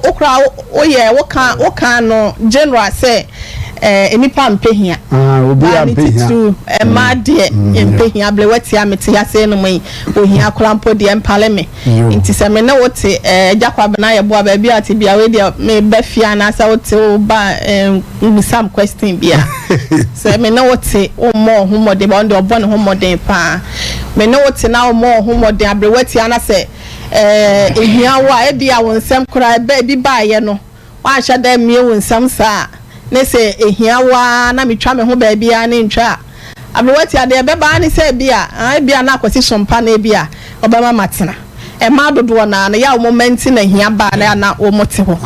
wo koraa woyɛ woka woka no general sɛ ɛɛ nnipa mpɛ hia. Ah, obi Baa a ne mpɛ hia. titiriw mmaa deɛ yɛmpɛ hia. Aberewa tia me te ase nom yi, ohia koraa mpo deɛ mpale me. Yo. Nti sɛ me ne wo te ɛɛ Agya Kwabena yɛboa baabi a te bia wei deɛ meba fie anaasɛ wote wo ba ɛɛ mbisa me question bia. Sɛ me ne wo te wommɔ wo ho mmɔden ba ɔno deɛ ɔbɔ ne ho mmɔden paa. Me ne wo te na wommɔ wo ho mmɔden aberewa tia na sɛ ɛɛ ehia wo a ebia wo nsɛm koraa ɛbɛ ebi baeɛ no woanhyɛ da ammue wo nsam saa a, ne sɛ ehia wo ara na metwa me ho baabiara ne ntwa a, aberewa tia deɛ ɛbɛba ara ne sɛ ebia, ah, ebia na Akwasi som pa na ebia ɔbɛma matena. Mmaa dodoɔ no ara no, yɛ a wɔn mma nti na hia ba a na na wɔte hɔ.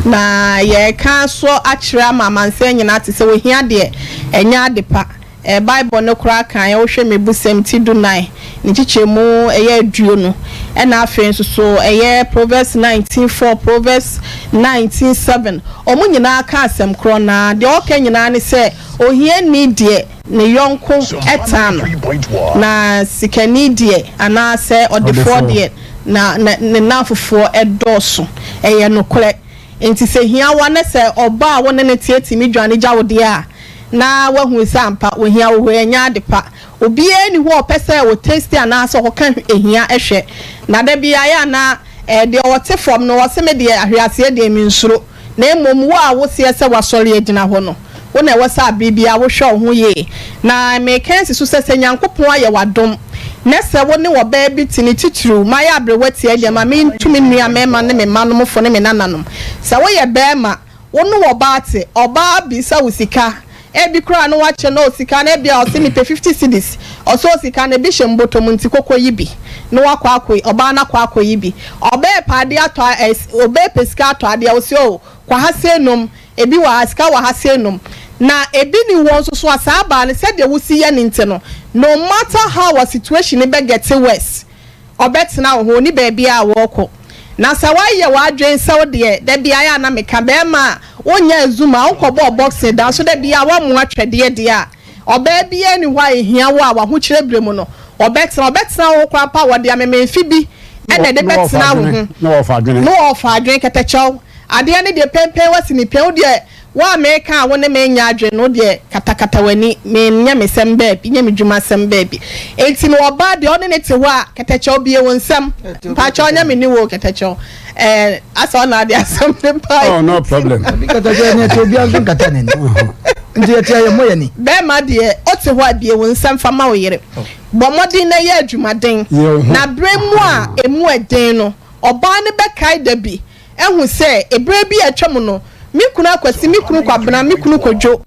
Na yɛreka nso akyerɛ ama amansan nyinaa ate sɛ ohia deɛ, ɛnyɛ ade pa. Ɛ, Bible no koraa ka ɛ, wohwɛ Mmebusɛm ti dunan, ne nkyekyɛmu ɛyɛ aduonu, ɛna afei nso so ɛyɛ Proverbs 19:4, Proverbs 19:7, wɔn nyinaa ka asɛm korɔ no ara. Deɛ ɔka nyinaa ne sɛ, ohiani deɛ, ne yɔnko tan no, na sikani deɛ, anaasɛ ɔdefoɔ deɛ, na, na ne nnamfofoɔ dɔɔso. Ɛyɛ nokorɛ. Enti sɛ hia wo a, na sɛ ɔba a wo ne no teɛ tumi dwane gya wo deɛ a, na woahunu sɛ ampa ohia wɔ hɔ, ɛnyɛ ade pa. Obiara nni hɔ a ɔpɛ sɛ ɔtesti anaasɛ ɔkɔka ahia hwɛ. Na da biara ɛyɛ a na deɛ ɔte fam no, ɔse me deɛ ahweaseɛ deɛ mensuro. Na mmom wo a woseɛ sɛ woasɔre agyina hɔ no, wo na ɛwɔ sɛ abere biara wohwɛ wo ho yie. Na mereka asi so sɛ, sɛ Nyankopɔn ayɛ wo adom, na sɛ wo ne ɔbaa bi te, ne titiriw, mayɛ aberewa tia deɛ, ma mentu me nua mmarima ne me mma nom fo ne me nananom. Sɛ woyɛ barima, Wo ne ɔbaa te, ɔbaa bisa wo sika, ebi koraa na wakyɛ no sika no, ebia ɔse mepɛ 50 cedis, ɔsɛ osika no ebi hyɛ me bɔtɔ mu nti kɔkɔ yi bi, na wakɔ akɔ ɔbaa no akɔ akɔ yi bi, ɔbaa pɛ adeɛ atɔ a, ɔbaa pɛ sika atɔ adeɛ, ɔse oh kɔ ha sei nom, ebi wɔ ha, sika wɔ ha sei nom, na ebi ni hɔ nso so a saa baa no sɛdeɛ wosi yɛ no nti no, no matter how a situation no bɛ get worse, Ɔbɛtena wo ho, ɔnni baabiara a ɔrekɔ. Na sɛ woayɛ w'adwene sɛ wo deɛ, da biara ɛyɛ a na meka, barima a wonyɛ azuma, wonkɔbɔɔ boxing da, nso da biara woamoa twɛdeɛ deɛ a, ɔbaa biara nni hɔ a ɛhia wo a w'ahokyerɛ berɛ mu no, ɔbɛtena. Ɔbɛtena wo ho koraa mpo a, wɔde amemenemfe bi na ɛde bɛtena wo ho. Na wɔfa adwene. Na wɔfa adwene, kɛtɛkyɛw. Adeɛ no deɛ pɛnpɛn woasi ne pɛn, wo deɛ Wo a meka a wo ne me nyɛ adwene no, wo deɛ katakata w'ani, menyɛ me sɛm baabi, nyɛ me dwuma sɛm baabi. Enti no ɔbaa deɛ ɔne ne te hɔ a, kɛtɛkyɛw bue wo nsam. Mpakyɛw nyɛ me ne wo o kɛtɛkyɛw. Ɛɛ asɛ ɔna ade asɛm ne bae. Oh no problem. Abi kɛtɛkyɛw ne ɛte obiara nso nkata n'ani. Nti yɛte a yɛmmɔ yɛn ani. Bɛɛma deɛ ɔte hɔ a bue wo nsam fa ma wo yere. Bɔ mmɔden na yɛ adwumaden. Na berɛ mu a ɛmu ɛden no, ɔbaa no bɛkae da bi ahu sɛ bere bi a atwam no, me kunu Akwasi, me kunu Kwabena, me kunu Kojo,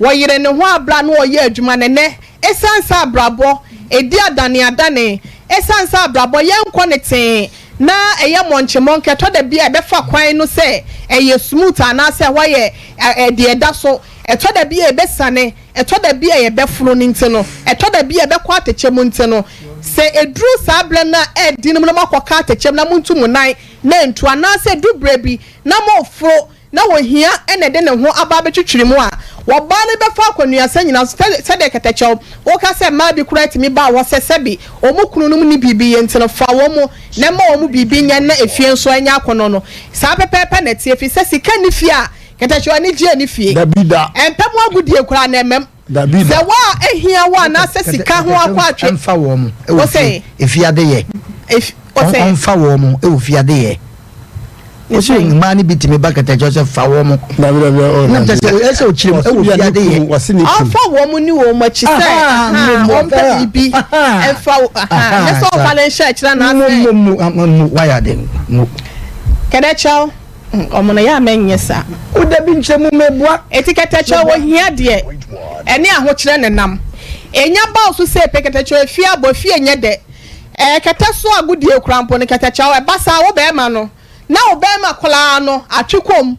wɔyere ne ho a bere a na ɔyɛ adwuma na ɛnnɛ, esiane sɛ abrabɔ redi adaneadane, esiane sɛ abrabɔ yɛnkɔ no tee na ɛyɛ mɔnkyemɔnke, ɛtɔ da bi a ɛbɛfa kwan no sɛ ɛyɛ smooth anaasɛ ɛhɔ ayɛ deɛ ɛda so, ɛtɔ da bi a ɛbɛsiane, ɛtɔ da bi a yɛbɛforo no nti no, ɛtɔ da bi a ɛbɛkɔ atɛkyɛ mu nti no, sɛ ɛduru saa berɛ no a ɛredi no mu na moakɔka atɛkyɛ mu na montu mo nan na antu, anaasɛ ɛdu berɛ bi na moreforo na ohia na ɛde ne ho aba abɛtwitwiri mo a, wɔbaa no bɛfa akwannuasa nyinaa so, sɛdeɛ kɛtɛkyɛw, woka sɛ mmaa bi koraa tumi baa hɔ sɛ sɛbe wɔn kununom nni biribi yɛ nti no, fa wɔn na ma wɔn biribi nyɛ na efie nso nyɛ akɔnnɔ no. Saa pɛpɛɛpɛ na ɛteɛ, ɛfiri sɛ sika nni fie a, kɛtɛkyɛw anigyeɛ nni fie. Dabi da. Ɛmpɛ mo agodie koraa na ɛmam. Dabi da. Sɛ wo a ehia wo anaasɛ sika ho akɔ atwe. Ɛmfa wɔn wɔ fie efi ade yɛ. Ɔmfa wɔn wɔ fie ade yɛ. Wosi mmaa no bi tumi ba kɛtɛkyɛ sɛ fa wɔn. Dabi dabi ɔ dabi. Sɛ ɛsɛ ɔkyerɛ mu ɛwɔ fie ade yɛ. Ɔmfa wɔn ni wɔn akyi sɛ ɔmpɛ biribi ɛmfa ne sɛ ɔmfa ne nhyɛ akyerɛ anaasɛ. Mu mu mu wayɛ ade mu. Kɛdɛkyɛw. Ɔmo no yɛ a mɛnyɛ saa. O dabi nkyerɛ mu meboa. Eti kɛtɛkyɛw wɔ hia deɛ ɛne ahokyerɛ na ɛnam. Enya ba wo so sei pɛ kɛtɛkyɛw efie abɔ fie nyɛ dɛ ɛɛ kɛtɛ so agodie koraa mpo no kɛtɛkyɛw ɛba saa wo bɛɛma no na wo bɛɛma koraa no atwe kɔ mu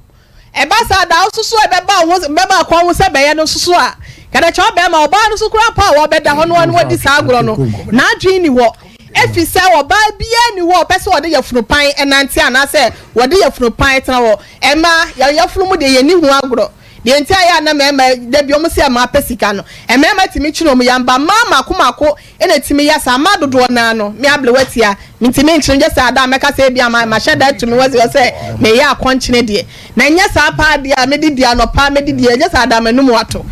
ɛba saa da wo soso ɛbɛba wo ho bɛma akɔn ho sɛ bɛyɛ no soso a kɛtɛkyɛw bɛɛma ɔbaa no so koraa mpo a wɔbɛda hɔ no ɔne wadi saa agorɔ no n'adwene ni hɔ Efisɛ ɔbaa biara nni hɔ a ɔpɛ sɛ ɔde yafunu pan nante anaasɛ wɔde yafunu pan tena hɔ. Mmaa, yɛn yafunu mu deɛ, yɛnni ho agorɔ. Deɛ nti a ɛyɛ a na mmarima da bi wɔn se mmaa pɛ sika no, mmarima tumi kyene wɔn yam ba mmaa mmaako mmaako na ɛtumi yɛ saa. Mmaa dodoɔ no ara no, me ablewa tia, mentumi nkyene gye sɛ ada a mɛka sɛ ebia mahyɛ da atu me ho asi hɔ sɛ mereyɛ akɔnkyene deɛ. Na ɛnyɛ saa paa deɛ a mɛdidi anɔpa mɛdidi ɛnyɛ saa da m'anum ato.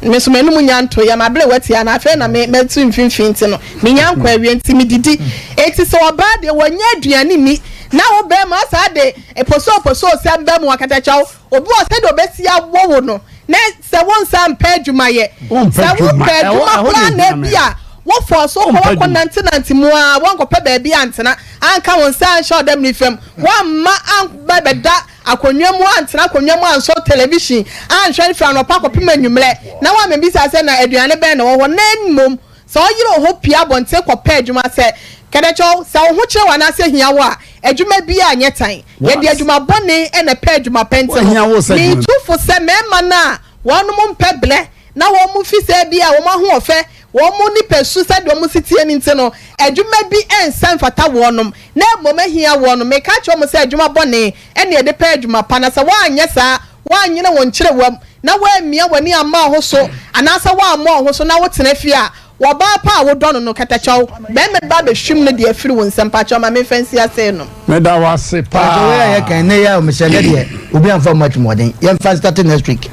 Me nso m'anum nya ntoeɛ, m'ablewa tia no afei na me matu mfimfini nti no menya nkɔ awie nti medidi. Enti sɛ ɔbaa deɛ wɔnyɛ aduane nni na wo barima saa de posoo posoo sɛm ba mu akatakyɛw Obi wɔ hɔ sɛdeɛ ɔbɛsi awɔ wo no, na sɛ wo nsa mpɛ adwuma yɛ. Sɛ wopɛ adwuma koraa na ebi a wofɔɔ so kɔ wakɔ nantenante mu ara, woankɔpɛ baabi antena, anka wo nsa anhyɛ ɔdamini fam, woamma amba bɛda akonnwa mu, antena akonnwa mu ansɔ television anhwɛ no firi anɔpa kɔpem anwummerɛ, na woammɛbisa sɛ na aduane bɛn na ɛwɔ hɔ, na mmom Sɛ ɔyere wo ho pue abɔnten kɔpɛ adwuma sɛ kɛdɛkyɛw, sɛ wo ho kyere wo anaasɛ hia wo a, adwuma biara nyɛ tan. Yɛde adwuma bɔne na ɛpɛ adwuma pa nti no, metu fo sɛ mmarima no a wɔnom mpɛ blɛ na wɔn fi sɛ ebia wɔn ahoɔfɛ, wɔn nipasu sɛdeɛ wɔn si teɛ no nti no, adwuma bi nsɛ mfata wɔnom na mmom ahia wɔnom. Meka kyerɛ wɔn sɛ adwuma bɔne na yɛde pɛ adwuma pa na sɛ woanyɛ saa, woanyene wo nkyerewam na woammia w'ani amma wo ho so anaasɛ woammɔ wo ho so na wotena fie a, wɔ ɔbaa pa a wodɔ no no, kɛtɛkyɛw, barima bi ba abɛhwim no de afiri wo nsam. Mpakyɛw ma memfa nsi ase nnom. Meda wo ase Mpakyɛw wei a paa. yɛka nnɛ yi a mesɛ nnɛ deɛ obi amfa mma atirimuɔden yɛmfa start next week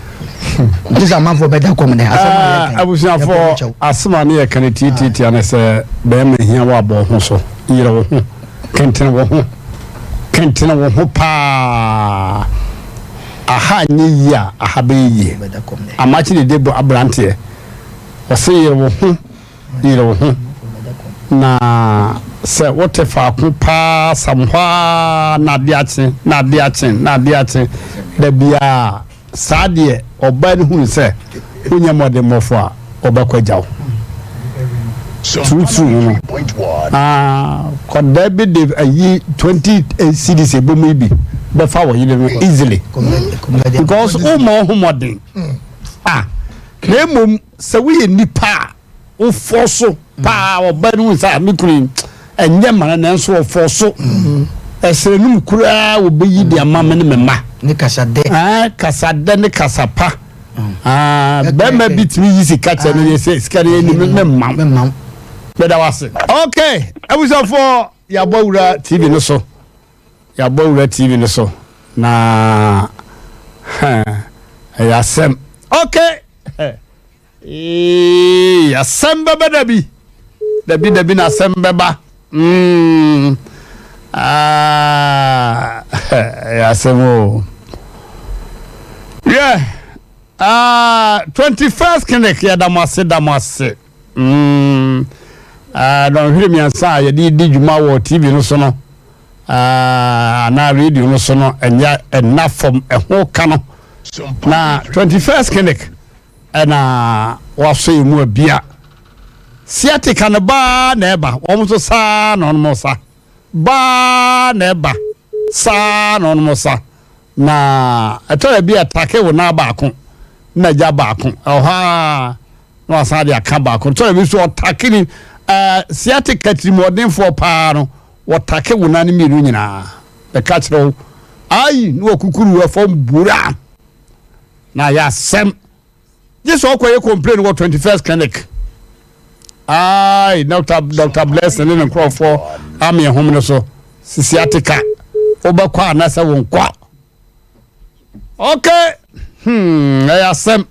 nti sɛ amanfoɔ bɛda kɔm nɛ asɛm a yɛka yi yɛpɛ mo Abusuafoɔ, kyɛw. asɛm a ne yɛka no tiatiatia ne sɛ barima hia wo a bɔ wo ho so, yere wo ho, kentene wo ho, kentene wo ho paa. Aha nyɛ yie a, aha bɛyɛ yie. Amakye dede bɔ abranteɛ. Ɔse yere wo ho, yere wo ho. Na sɛ wote faako paa sam hɔ ara na ade akye, na ade akye, na ade akye da biara. Saa deɛ ɔbaa no hunu sɛ wonyɛ mmɔdemmɔfo a, ɔbɛkɔ agya wo. True true no no. Ah, kɔdaa bi de ayi 20 cedis ɛbɔ mu yi bi bɛfa wɔ yere no easily. Because woma wo ho mmɔden. Ah, na mmom sɛ woyɛ nipa a wofɔ so paa ɔbaa no hu sɛ ah, me kunu yi ɛnyɛ ma no nanso ɔfɔ so. Ɛsrɛ no mu koraa wɔbɛyi de ama me ne me mma. Ne kasadɛ. Ah, kasadɛ ne kasapa. Ah, bɛrima bi tumi yi sika kyɛ no yɛ sɛ sika no yɛ ni me mma wo. Meda wo ase. Okay, abusuafoɔ yɛabɔ wura TV no so. Yɛabɔ wura TV no so na ɛyɛ asɛm. Okay. Ee, asɛm bɛba da bi. Dabi dabi na asɛm bɛba. Mm. Ah, ɛyɛ asɛm o. Yeah. Ah, 21st clinic yɛda mo ase da mo ase. Mm. Ah, dɔnhwere mmiɛnsa a yɛde di dwuma wɔ TV no so no. Ah, anaa radio no so no ɛnyɛ ɛnna fam ɛho ka no. Na 21st clinic ɛna wasɔ yɛn mu abia sciatica no baa na ɛba wɔn nso saa na wɔn sa baa na ɛba saa na wɔn sa na ɛtɔ yɛ bi atake wo nan baako na gya baako ɛhɔ a na wasan de aka baako ɛtɔ yɛ bi nso ɔtake ni ɛɛ sciatica tirimɔdenfoɔ paa no wɔtake wo nan mmienu nyinaa bɛka kyerɛ wo ayi na wɔkukuru ɛfam bura. Na ayɛ asɛm. Gye sɛ ɔkɔyɛ complain wɔ 21st clinic. Ai, Dr. Dr. Blessing ne ne nkurɔfoɔ ame ɛhom no so. Sisi ateka. Wobɛkɔ anasɛ wonkɔ. Okay. Hmm, ɛyɛ asɛm.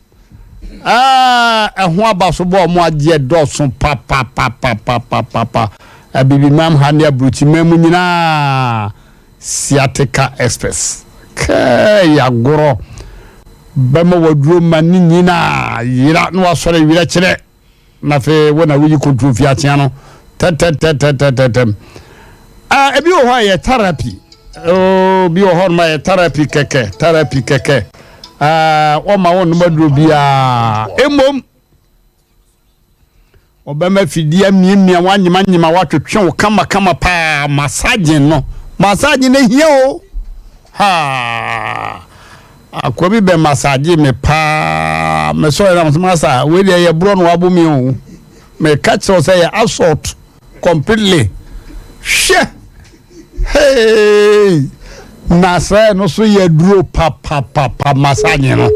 Ah, ɛho aba so bɔ ɔmo agyeɛ dɔɔso papapapapapapa. Abibimam ha ne aburokyimam mu nyinaa. Sciatica experts kɛɛ agorɔ bɛma waduro ma ne nyinaa yera na wasɔre werɛ kyerɛ na afei wo na woyi control fi akyea no tɛtɛtɛtɛtɛtɛm. Ah, ebi wɔ hɔ a yɛ therapy. Oh, bi wɔ hɔ nom a yɛ therapy kɛkɛ, therapy kɛkɛ. Ah, wɔma wɔn nom aduro biara. Mmom Ɔbɛma fidie amiamia wo anyemanyema wo atwetwe wo kamakama paa massaging no massaging no hia o haa akoa bi bɛ massage me paa mesɔre na mesɛ masa wei deɛ yɛ borɔ na wabo me o meka kyerɛ wo sɛ yɛ assault completely hwɛ Hey! Na sɛ no so yɛ duro papapapa massage no.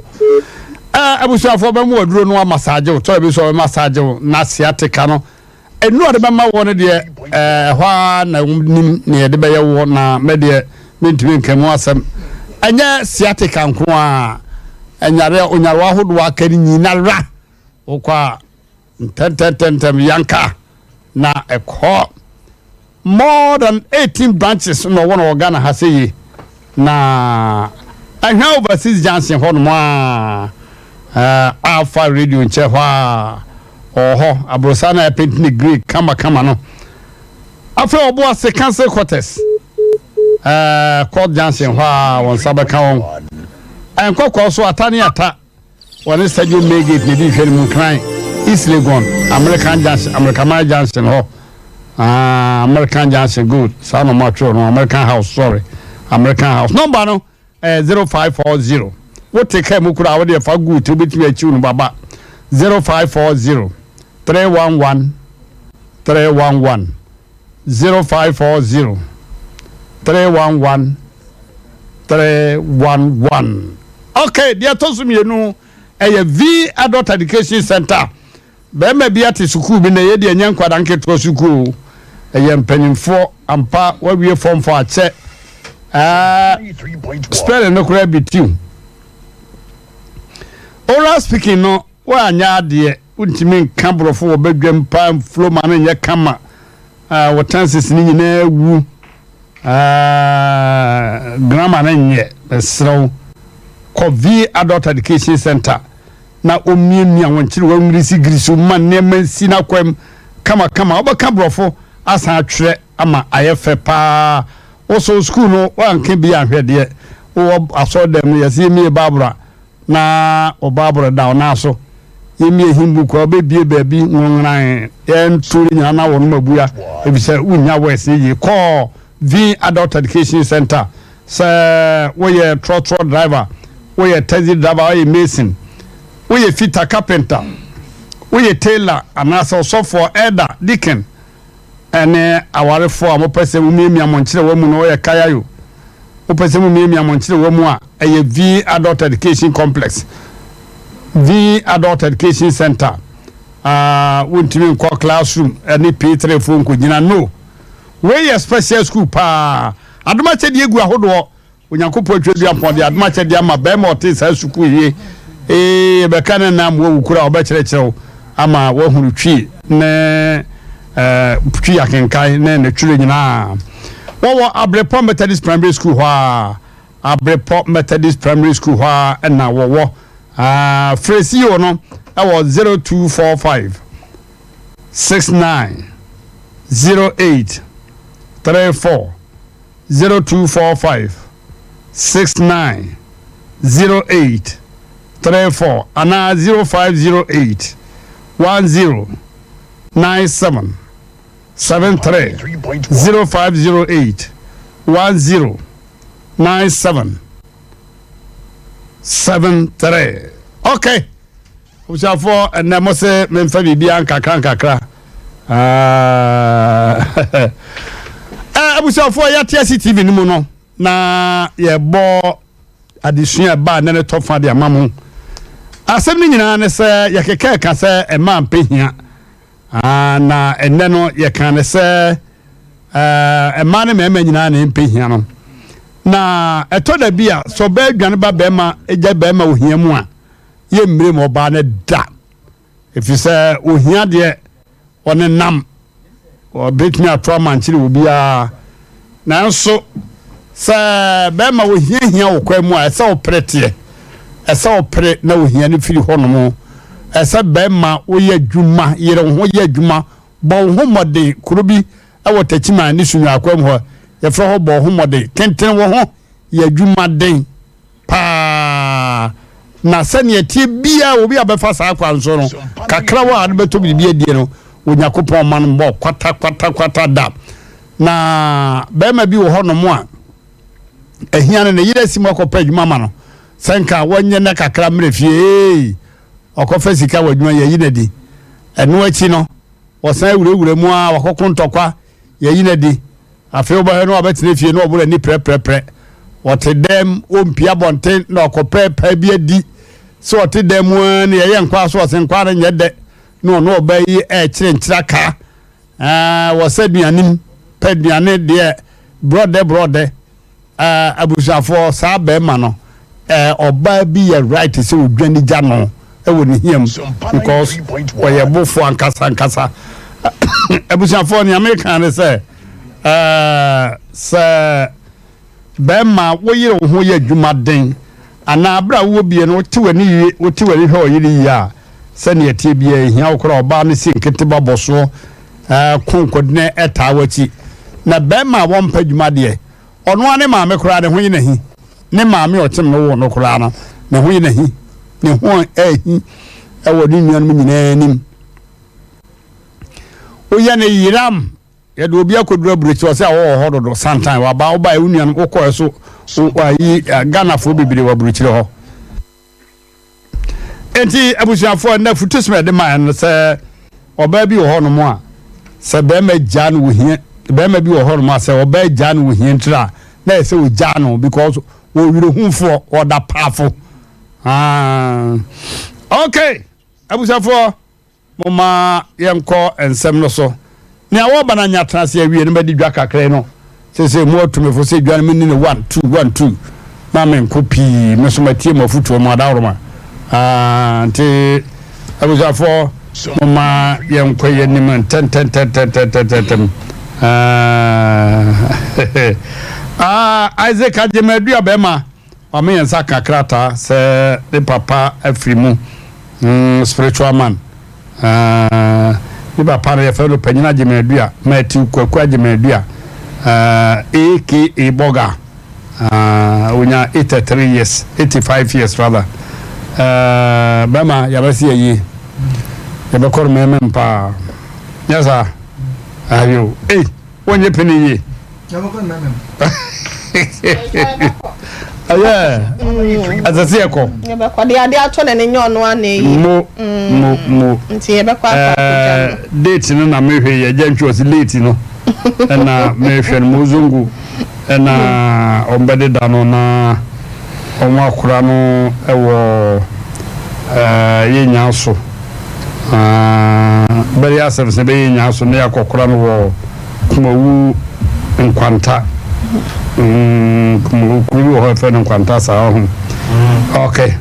Ɛɛ abusuafoɔ bɛmo aduro no amasaagye wo, tɔrɔ bi nso ɔbɛmasaagye wo na sciatica no nnuro a ɔde bɛma woɔ no deɛ ɛɛ ɛhɔ ara na nim nea yɛde bɛyɛ woɔ na mɛ deɛ mentumi nka mu asɛm. Ɛnyɛ sciatica nko ara, nyareɛ onyarewa ahodoɔ aka no nyinara wokɔ a Ntɛntɛntɛntɛm yanka na ɛkɔ. More than 18 branches na ɔwɔ no wɔ Ghana ha sɛ yi. Na Ahwea Overseas Junction hɔ nom a Alpha Radio nkyɛn hɔ a ɔwɔ hɔ. Aborosan na ɛpenti ne grey kama kama no. Afei ɔbo ase Council Quarters Court Junction hɔ a wɔn nsa bɛka wɔn. Nkɔkɔɔ so ata ne ata. Wɔne Stadium Main Gate na edi nhwɛanim Nkran, East Legon, American Junction, Amerikaman Junction hɔ, ah, American Junction, good, saa na wɔatwerɛ no, American House, sorry, American House. Nɔmba no ɛyɛ 0540. Wote kaa mu koraa wode ɛfa gu ti wobɛtumi akyiw no baba 0540 311 311 0540 311 311. Okay, deɛ ɛtɔ so mmienu ɛyɛ V Adult Education Center. Bɛrima bi ate sukuu bi na ɛyɛ deɛ ɛnyɛ nkwadaa nketewa sukuu o. Ɛyɛ mpanimfoɔ ampa wawie fɔm fɔ akyɛ. Ɛɛ spelling no koraa bi tiw. Oral speaking no woanyɛ adeɛ wontumi nka borɔfo wɔ badwam paa mflo ma no nyɛ kama. Ɛɛ wo tenses no nyinaa wu. Ɛɛ grammar no nyɛ mesrɛ wo kɔ V Adult Education Center na wɔmmiamia wɔn kyerɛ wɔn ngirisigirisi ma nneɛma nsi n'akwam kamakama wobɛka borɔfo asan atwerɛ ama ayɛ fɛ paa wosɔ sukuu no woanka bi anhwɛ deɛ wowɔ asɔre dɛm no yɛsɛ yɛmmie Bible a na wo Bible da wo nan so. Yɛmmie hymn book a wobɛbie baabi nwonworan yɛnto ne nyinaa na wɔnom abua efisɛ wonnya words no yie. Kɔ Vin Adult Education Center sɛ woyɛ trɔtrɔ driver, woyɛ taxi driver, woyɛ mason, woyɛ fitter, carpenter, woyɛ tailor anaasɛ ɔsɔfoɔ, elder, deacon ɛne awarefoɔ a mopɛ sɛ momiamia mo nkyerɛwa mu no woyɛ kayayo mopɛ sɛ momiamia mo nkyerɛwa mu a ɛyɛ V Adult Education Complex V Adult Education Center uh, wontumi nkɔ classroom ɛne P3 foɔ nkɔgyina no wei yɛ special school paa adom akyɛdeɛ gu ahodoɔ Onyankopɔn Tweaduampɔn de adom akyɛdeɛ ama barima a ɔte saa sukuu yi. Ee, yɛbɛka ne nna ama wawu koraa a, ɔbɛkyerɛkyerɛ wo ama woahunu Twi ne eh, Twi akenkan ne ne twerɛ nyinaa. Wɔwɔ Abrepɔ Methodist Primary School hɔ a, Abrepɔ Methodist Primary School hɔ a na wɔwɔ. Ah, frɛ CEO no ɛwɔ 0245 69 08 34. 0245 69 08 34 anaa 0508 10 97 73 0508 10 97 73 okay Abusuafoɔ ɛnɛ mo se memfa biribiara nkakra nkakra abusuafoɔ yɛte ase TV no mu no na yɛbɔ adesua ɛbaa nɛ ne tɔ fa de ama mo asɛm no nyinaa ne sɛ yɛkeka ɛka sɛ ɛma mpɛ hia na ɛnɛ no yɛka ne sɛ mmaa ne mmarima nyinaa na ɛmpɛ hia no na ɛtɔ da bi a sɛ ɔbaa dwane ba bɛrima gya bɛrima ohia mu a yɛmmire ma ɔbaa no da ɛfiri sɛ ohia deɛ ɔne nam ɔbɛtumi ato amankyere wɔ biara nanso sɛ bɛrima ohiahia wɔ kwan mu a ɛsɛ ɔpere teɛ ɛsɛ ɔpere na ohia no firi hɔnom ɛsɛ bɛrima woyɛ adwuma yere wo ho yɛ adwuma bɔ wo ho mmɔden kuro bi ɛwɔ Takyiman ne Sunwakwam hɔ yɛfrɛ hɔ bɔ wo ho mmɔden tenten wo ho yɛ adwuma den paa na sɛnea ɛteɛ biara obi a bɛfa saa kwan so no kakra wɔ a no bɛtɔ biribi adie no Onyankopɔn ma no mmɔ kwata kwata kwata da na bɛrima bi wɔ hɔ nom a ahia no ne yere asi mu akɔpɛ adwuma ma no sɛ nka wɔnyɛ na kakra mmerɛ fie ee ɔkɔfa sika wɔ adwuma yɛyi no adi ɛno akyi no wɔsan awurawura mu a wakɔko ntɔkwa yɛyi no adi Afei wobɛhwɛ na wabɛtena fie na ɔboro ani prɛprɛprɛ. Ɔte dɛm, ɔmpie abɔnten na ɔkɔpɛ paa bi adi. Sɛ ɔte dan mu ara ni, ɛyɛ nkwa so ɔse nkwa no nyɛ dɛ na ɔne ɔbaa yi ɛrekyere nkyeraka. Ɛɛ wɔsɛ aduane mu, pɛ aduane deɛ brɔdɛ brɔdɛ. Ɛɛ abusuafoɔ saa bɛrima no ɛɛ ɔbaa bi yɛ right sɛ odwane gya no ɛwɔ ne hia mu because ɔyɛ bofoɔ ankasa ankasa. Abusuafoɔ nea meka ne sɛ ɛɛ sɛ. Barima, woyere wo ho yɛ adwuma den, anaa bere a wowɔ bie no wote w'ani yie, wote w'ani hwɛ ɔyere yie a, sɛnea ɛteɛ biara ehia wo koraa ɔbaa no si nketeba bɔ soɔ, ɛɛ ko nkɔdinɛ ɛtaa w'akyi. Na barima a wɔmpɛ adwuma deɛ, ɔno ara ne maame koraa ne ho yɛ n'ahi. Ne maame a ɔkyem no woo no koraa no, ne ho yɛ n'ahi. Ne ho ahi wɔ ne nuanom nyinaa anim. Woyɛ no yeram. Yɛde obi akɔduru aburokyi ɔsɛ a wɔwɔ hɔ dodo santan waba wobaeɛ wo nuanom wokɔɛ so ayi Ghanafoɔ bebree wɔ aburokyire hɔ enti abusuafoɔ ɛnna futusɛm a yɛde maa no sɛ ɔbaa bi wɔ hɔ nom a sɛ bɛrima gyaa no wɔ hia bɛrima bi wɔ hɔ nom a sɛ ɔbaa gyaa no wɔ hia ntira a na ɛsɛ ɔgyaa no because wɔwerɛhufoɔ ɔda paafo ah. Okay abusuafoɔ Momma yɛnkɔ nsɛm no so. Nea wɔreba no anya atena ase awie no bɛdi dwa kakra yi no. Seesei mo atumefo sɛ dwa no menni no one two one two ma menko pii. Me nso matie mo afotuo mo adaworoma. Ah, nti abusuafoɔ momma yɛnkɔ yɛn anim ntɛntɛntɛntɛntɛntɛm. Ah, ah, Isaac Agyemadua bɛrima. Wama yɛn nsa ka krataa sɛ ne papa afiri mu, mm, spiritual man. Uh, ne papa no yɛfrɛ no Panyin Agyeman-Adua, Matthew Kwaku Agyeman-Adua, uh, aka Boga. Uh, onya 83 years, 85 years rather. Uh, bɛma yɛbɛsi ayie. Yɛbɛkɔ no mɛmɛm paa. Nyɛ saa? Ayo. Ei! Wonnye pene yie. Ɛyɛ ɛsɛ sɛ yɛkɔ. Yɛbɛkɔ de ade ato n'ani nyɛ ɔno ana eyi. Mo mo mo. Nti yɛbɛkɔ akɔ akɔgya no. Date no na mehwɛ yɛ gya ntwi ɔsi late no ɛna mehwɛ no mo zongo ɛna wɔn bɛde da no na wɔn akora no ɛwɔ ɛɛ yɛ nyaa so. Bɛyɛ asɛm sɛ bɛyɛ nyaa so na yɛakɔkora no wɔ Kumawu Nkwanta. Mm, Kumawu kuro bi wɔ hɔ yɛfrɛ no Nkwanta saa ɔho. Okay.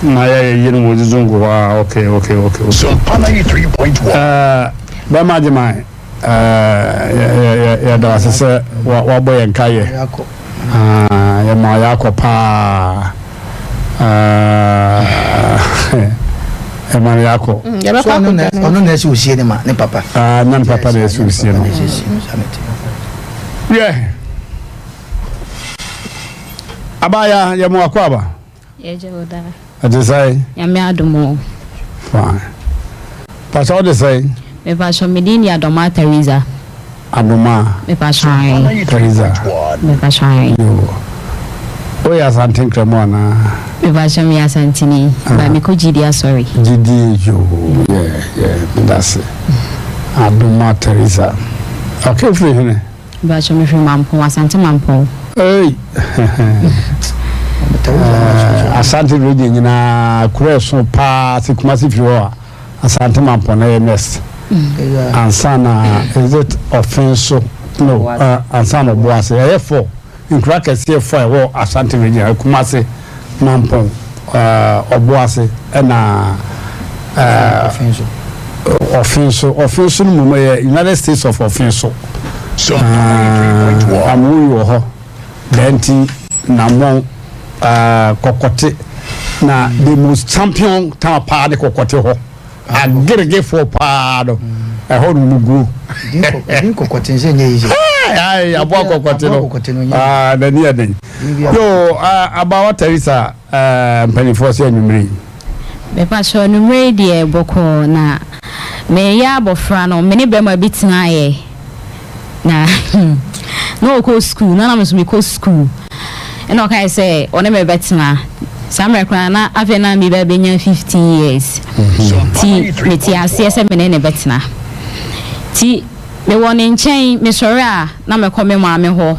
Na yɛayɛ yie no wɔ Zizongo hɔ a okay okay okay okay. Sompa 93.1. Uh, bɛma agyeman. Yɛda wo ase sɛ woabɔ yɛn nkaeɛ. Yɛma yɛakɔ paa. Yɛma no yɛakɔ. Ɔno na ɛsɛ osie ne ma ne papa. Na ne papa na ɛsɛ osie no. Yɛ. Abaya yɛ mo akɔ aba. Yɛgye wo daa. Ɛte sɛn? Nyame adom o. Fine. Pakyɛ wo de sɛn? Mepakyɛ me din de Adomaa Theresa. Adomaa. Mepakyɛ ae. Theresa. Mepakyɛ ae. Yoo. Woyɛ Asante Nkramu anaa? Mepakyɛ meyɛ Asanteni. Ah. Ba mekɔ GD asɔre. GD yoo yeah yeah medase. Adomaa Theresa. Okay wofiri hene? Mpakyɛ me firi Mampong, Asante Mampong. Ei Asante region nyinaa kuro ɛso paa sɛ Kumasi firi hɔ a Asante Mampong na ɛyɛ next. Ansa na is it Ɔfenso no uh, ansa na Ɔboase ɛyɛ fɔ nkuro akɛseɛ fɔ a ɛwɔ Asante region Kumasi Mampong Ɔboase ɛna Ɔfenso Ɔfenso no mmom ɛyɛ United States of Ɔfenso Amoyi wɔ hɔ Dɛnti Namɔn Kɔkɔte na the most champion town paa ne Kɔkɔte hɔ ageregefoɔ paa no ɛhɔ no mu guo kɔkɔte nsɛ nyɛ easy ayi aboa kɔkɔte no aa n'ani yɛ den yo abawa Teresa mpanimfoɔ sɛ anwummere yi. Mepakyɛw anwummere yi deɛ bɔkɔɔ na meyɛ abɔfra no me ne bɛrima bi tenaeɛ na na ɔkɔ sukuu na na me nso mekɔ sukuu ɛna ɔkae sɛ ɔne me bɛtena saa mmerɛ koraa na afei na meba bɛnya 15 years ti mete aseɛ sɛ me ne ne bɛtena ti mewɔ ne nkyɛn mesɔre a na mekɔ me maame hɔ.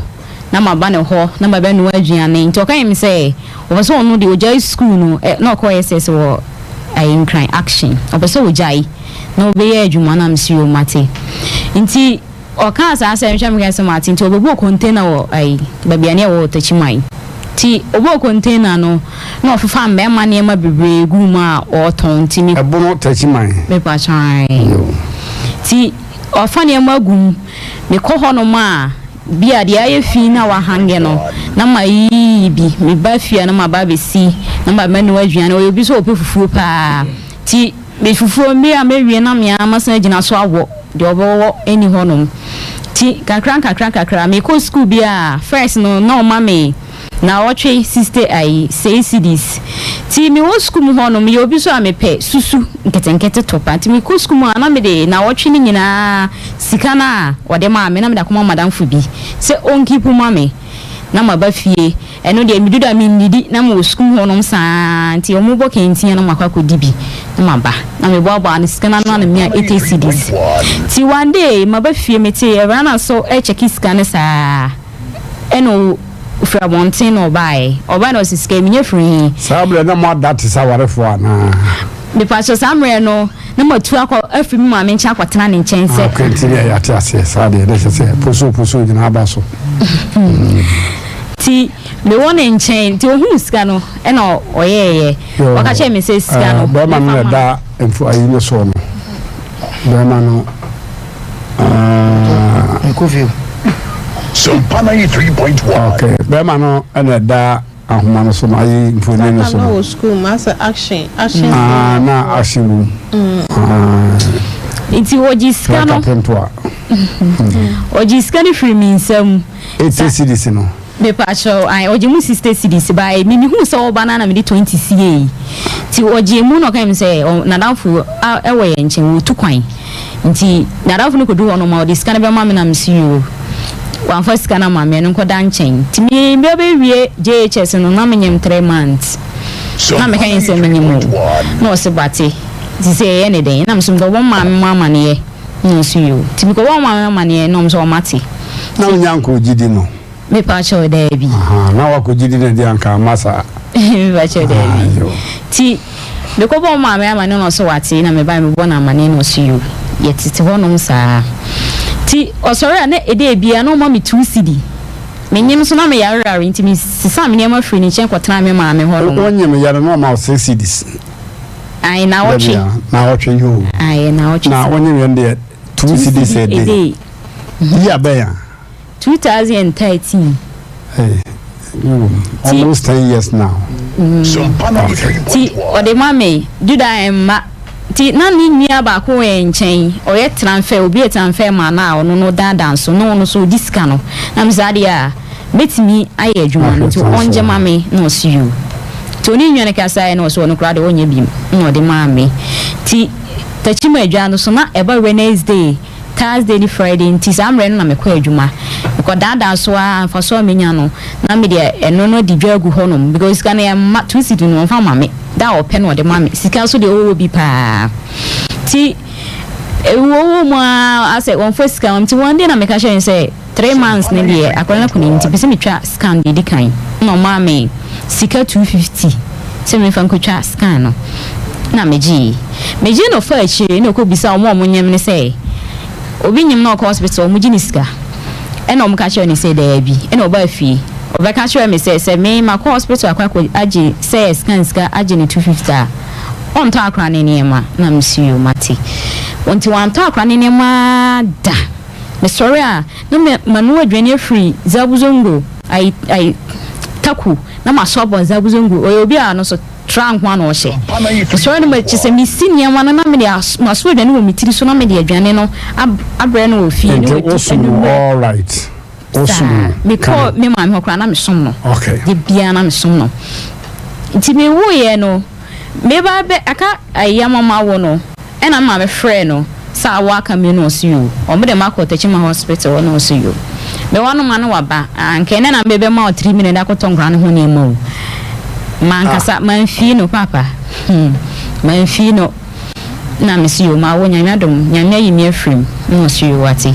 na maba ne hɔ na mabɛnoa aduane. Nti ɔka kyerɛ me sɛ ɔpɛ sɛ ɔno deɛ ɔgyae sukuu no, ɛ, na ɔkɔ SS wɔ ɛyi Nkran Action. Ɔpɛ sɛ ɔgyae na ɔbɛyɛ adwuma na mese yoo mate. Nti ɔkaa saa asɛm kyerɛ me kae sɛ mate. Nti ɔbɛbɔɔ container wɔ ɛyi baabi a ne yɛwɔ wɔ Takyiman. Nti ɔbɔɔ container no na ɔfefa mmarima nneɛma bebree guu mu a ɔretɔn. Nti me. Ɛbono Takyiman. Mepakyɛw ae. Yoo. Nti ɔfa nneɛma gu mu. Mekɔ hɔnom a, bi a deɛ ayɛ fi na wahange no, na mayiyi bi. Meba fie a na maba abɛsi, na mabɛnoa aduane. Ɔyɛ obi nso a ɔpɛ fufuo pa ara. Nti me fufuo, mmere a mɛwie na me ara masan agyina so awɔ deɛ ɔbɛwɔ nni hɔnom. Nti nkakra nkakra nkakra, mekɔ sukuu bi a, first no na wɔma me Naawɔtwe siste ayi, sei cedis. Nti mewɔ sukuu mu hɔ no, meyɛ obi nso a mepɛ susu nketenkete tɔ pa. Nti mekɔ sukuu mu a, na mede naawɔtwe no nyinaa sika no a wɔde maa me, na mede akɔma m'adamfo bi sɛ ɔnkipu ma me na maba fie. Ɛno deɛ medu do a mennidi, na mewɔ sukuu mu hɔnom saa ara. Nti wɔbɔ kɛntia na makɔ akɔdi bi na maba. Na meboaboa ano, sika no ano a na menya 80 cedis. Nti one day maba fie, mete awuraa no so rekyɛke sika no saa ara. Ɛna ɔfiri abɔnten na ɔbaeɛ. Ɔbaeɛ na ɔse sika yi menya firi he? Saa berɛ na moada te sɛ awarefoɔ anaa? Mepakyɛw, saa mmerɛ no na matu akɔ afiri me maame nkyɛn akɔtena ne nkyɛn sɛ. Ah, okay, nti deɛ yɛate aseɛ. Saa deɛ na ɛkyerɛ sɛ posoo posoo nyinaa aba so. Nti mewɔ ne nkyɛn, nti ɔhuu sika no ɛna ɔyɛeɛ. Ɔka kyerɛɛ me sɛ sika no. Bɛrima no na ɛda mfo ayi no soɔ no. Bɛrima no. Sompa 93.1. Okay, bɛrima no na ɛda ahoma no so no ayi mfoni no so no. wɔ school mu asɛ action action. Ah, na action wom. Mm. Ah. Nti wɔgye sika no. Kapempoa. Wɔgye sika no firi mi nsam. 80 cedis no. Mepakyɛw, ae, ɔgye mu 60 cedis bae. Me mihuu sɛ ɔreba no ara na mede 20 siei. Nti ɔgyee mu na ɔkae me sɛ ɔ, n'adamfo a ɛwɔ yɛn nkyɛn, wɔretu kwan. Nti n'adamfo no kɔduru hɔnom a, ɔde sika no bɛma me na mese yoo. Wamfa sika no amma me, ɛno nkɔda nkyɛn. Nti me bɛwie JHS no, na menyem 3 months. Na meka yɛn sɛ menyem o. Na ɔse bate, nti sɛ yɛyɛ ne dɛn? Na mese mekɔbɔ maame mu amaneɛ. Na ɔse yoo. Nti mekɔbɔɔ maame amaneɛ na ɔmo nso ɔmo ate. Na wonya nkɔɔ gyidi no? Mepakyɛw daabi. Ahaa, na wakɔ gyidi no deɛ anka amma saa. Mepakyɛw daabi. Nti mekɔbɔɔ maame amaneɛ na ɔse wate na mebae mebɔɔ no amaneɛ na ɔse yoo. Yɛtete hɔ nom saa. Nti ɔsɔre a na ɛda biara na ɔma me 2 cedi. Menyem nso na meyareyare nti mesesaa me nneɛma firii ne nkyɛn kɔtenaa me maame hɔ nom. Wonyem yɛ no na ɔma wo 6 cedis. Ae naawɔtwe. Naawɔtwe yoo. Ae naawɔtwe. Na wonye yɛn deɛ 2 cedis a day. Year bɛn a? 2013. Hey, almost 10 years now. Ti ɔde ma me Juda mma. Ti na ne nua baako wɔ yɛn nkyɛn ɔyɛ transfer obi yɛ transfer ma na ɔno no daadaa nso na ɔno nso ɔdi sika no na me saa deɛ a mɛtumi ayɛ adwuma no nti ɔngye ma me na ɔse yoo nti ɔne nua no kasaeɛ na ɔse ɔno koraa deɛ ɔnyɛ biom na ɔde maa me nti Takyima adwa no so na ɛba Wednesday, Thursday ne Friday nti saa mmerɛ no na mekɔ adwuma mekɔ daadaa so ara mfasoɔ a menya no na mede ɛno no adi dwa agu hɔ nom because sika no ɛmma 2 cedi no ɔmfa mma me da a ɔpɛ na ɔde ma me sika nso deɛ ɔwɔ bi paa nti ɛwɔ mu ara asɛ ɔmfa sika ma me nti one day na meka kyerɛ no sɛ 3 months no deɛ akwadaa no akɔ n'anim nti pɛ sɛ metwa scan deɛ ɛdi kan na ɔmaa me sika 250 sɛ memfa nkɔtwa scan no na megyee. Megyee no faa akyire na ɔkɔbisaa wɔn a wɔnyem no sɛ obi nyem na ɔkɔ hospital wɔgye ne sika ɛna wɔka kyerɛɛ no sɛ daabi ɛna ɔbaa fie ɔbɛka kyerɛɛ me sɛ sɛ me makɔ hospital akɔ akɔ agye sɛ scan sika agye no 250 a ɔntɔ akora ne nneɛma na mese yoo mate nti wantɔ akora ne nneɛma da. Mesɔre a, na me manoa aduane afiri Zabuzongo, ayi, ayi, Taku, na masɔ abɔ Zabuzongo. Ɔyɛ obi a ɔno nso, tra nko ara na ɔhyɛ. Mesɔre no, kyerɛ sɛ mesi nneɛma no na mede as, maso aduane wɔ me tiri so na mede aduane no ab, abrɛ no wɔ fie. Na Nti wadi wosom no anwummerɛ. all right? Wosom Saa. no? Mekɔɔ me maame hɔ koraa na mesom no. Okay. Da biara na mesom no. Nti mewuiɛ no, meba bɛ, aka ayi ama mawo no. Ɛna me maame frɛɛ no sɛ awo aka me na ɔse yoo, ɔmo de makɔ Techiman hospital hɔ na ɔse yoo. Me wɔ no ma no waba ah nka ɛnɛ na me bɛma wo 3 million de akɔtɔ nkora no ho nneɛma o. Mankasa manfii no paapa hmm manfii no na me se yoo mawo Nyame adom Nyame ayi me afiri mu na ɔse yoo wate.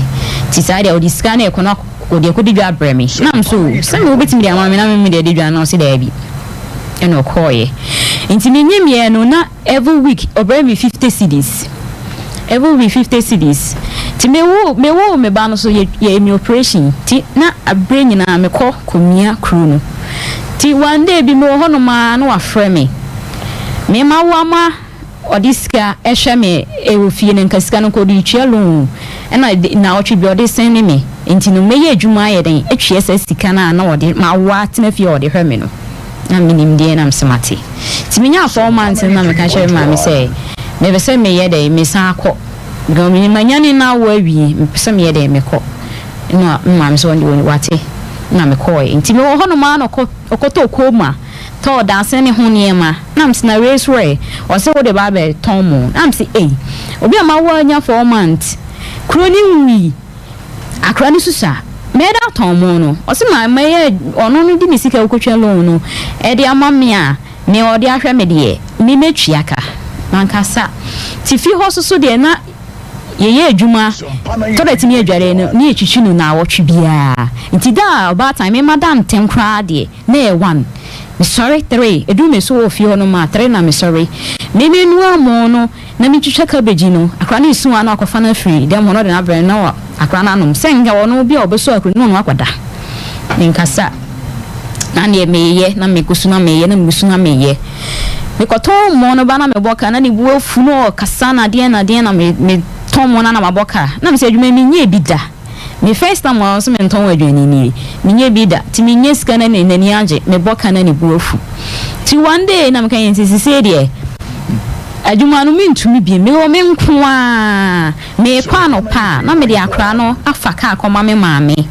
Nti saa deɛ ɔde sika no ɛkɔ na. Ɔde akɔdi dwa abrɛ me. Na me so, sɛ me wobɛtumi de ama me na me mede adi dwa na ɔse daabi. Ɛna ɔkɔɔeɛ. Nti menyimyɛ no na every week ɔbrɛ me 50 cedis. Every week 50 cedis. Nti mewoo mewoo me ba no so yɛ yɛyɛ me operation. Nti na aberɛ nyinaa mekɔ kɔmia kuro no. Nti one day bi mewɔ hɔnom ara na wafrɛ me. Me mawo ama Ɔde sika hwɛ me wɔ fie no nka sika no nka ɔde retua loan ɛna naawɔtwe bi ɔde sɛne me nti no mɛyɛ adwuma ayɛ dɛn atua saa sika no a na ɔde mawoa atena fie a ɔde hwɛ me no na menim deɛ na mesɛ mate nti menyaa 4 months no na meka kyerɛ me maame sɛ mepɛ sɛ meyɛ dɛn mesan akɔ because manya ne na awo awie mepɛ sɛ meyɛ dɛn mekɔ na me maame sɛ ɔde wate na mekɔɛ nti mewɔ hɔ nom ara na ɔkɔtɔɔ koma tɔɔ dadesɛn ne ho nneɛma na mese na wei so ɛ? Ɔse wode ba abɛ tɔn mo na mese ei obi a mawo anya 4 months kuro ne nwui akora no susua mɛda atɔn mo no ɔse ma mɛyɛ ɔno no de ne sika wokotwa loan no ɛde ama me a me ɔde ahwɛ me deɛ me mɛtua ka mankasa te fie hɔ soso deɛ na yɛyɛ adwuma toilet ne adware no ne yɛtwitwi no naawɔtwe biara nti da a ɔbaatan mema da ntɛm koraa deɛ na ɛyɛ 1. Mesɔre 3, ɛduru me so wɔ fie hɔ nom a, 3 na mesɔre. Me menoa mo no na metwitwa cabbage no, akwadaa no resu a na wakɔfa no afiri dɛm hɔ na ɔde no abrɛ no na akwadaa no anom. Sɛ nka ɔno bi a ɔbɛsɔ akuru no na ɔno akɔda. Menkasa. Na deɛ meyɛ na mekɔ su na meyɛ na megu su na meyɛ. Mekɔtɔn mo no ba na mebɔ ka na ne bo afu na ɔkasa na adeɛ na adeɛ na me metɔn mo no na mabɔ ka. Na mesɛ adwuma yi menyɛɛ bi da. Me first time a ɔse mentɔn aduane nie, menyɛ bi da, nti menya sika na n'ani agye, mebɔ ka na ne bo afu. Nti one day na meka yɛ nti sisei deɛ adwuma no mentumi bio, mewɔ me nko ara, meekɔ anɔpa a na mede akora no afa kaa kɔma me maame.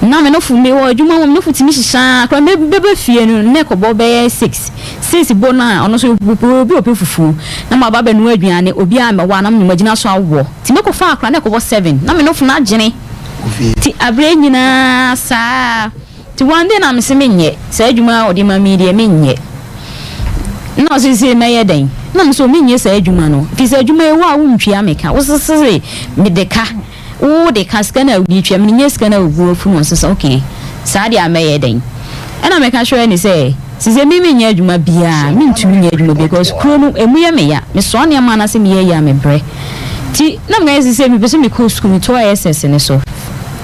Na me nofo, mewɔ adwuma mu, me nofo tumi hyehyɛ akora, mebɛba fie no na ɛkɔbɔ bɛyɛ 6, 6 bɔ no a ɔno nso obi ɔpɛ fufuo, na maba abɛnoa aduane, obiara mmɛwɔ a na magyina so awɔ. Nti me kɔ faa akora na ɛkɔbɔ 7 na me nofo no agyene nti aberɛ nyinaa saa nti one day na me se menyɛ saa adwuma a ɔde ma me deɛ menyɛ na ɔse se mɛyɛ dɛn na me so menyɛ saa adwuma no fi sɛ adwuma yi wo a wontwia me ka wo sese mede ka wo de ka sika na wode twia me nyɛ sika na wogu afu no ɔse sɛ okay saa deɛ a mɛyɛ dɛn ɛna meka kyerɛ ne sɛ sese me menyɛ adwuma biara mentumi nyɛ adwuma because kuro no emu yɛ me ya mesoa nneɛma anaasɛ meyɛ yɛ a mebrɛ. Nti na meka sɛ sɛ mepɛ sɛ mekɔ sukuu metoa SS no so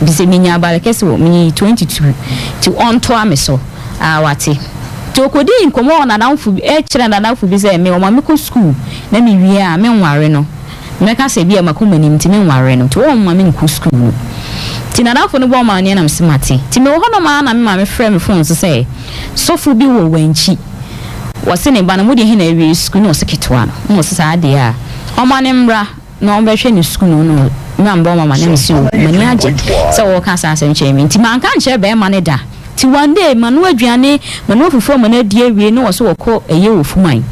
bi sɛ menya abare kɛse wɔ menyi 22 nti ɔntoa me so a wate nti ɔkɔdii nkɔmmɔ wɔ n'adamfo bi ɛkyerɛ n'adamfo bi sɛ me ɔma mekɔ sukuu na mewie a menware no mɛka sɛ bi a makɔ m'anim nti menware no nti wɔmma menkɔ sukuu no nti n'adamfo no bɔɔ m'aneɛ na mese mate nti mewɔ hɔnom ara na me maame frɛ me phone so sɛ sɔfo bi wɔ wankyi wɔse ne ba no mode he na awie sukuu na ɔse ketewa no na ɔse saa deɛ a ɔma no mmra na ɔmbɛhwɛ ne sukuu no no na mbɔ mama na mese o m'ani agye sɛ wɔka saa asɛm kyerɛ me nti manka nkyerɛ bɛrima no da nti one day manoa aduane manoa fufuo ama no adi awie na ɔse wɔkɔ ɛyɛ wɔ fuman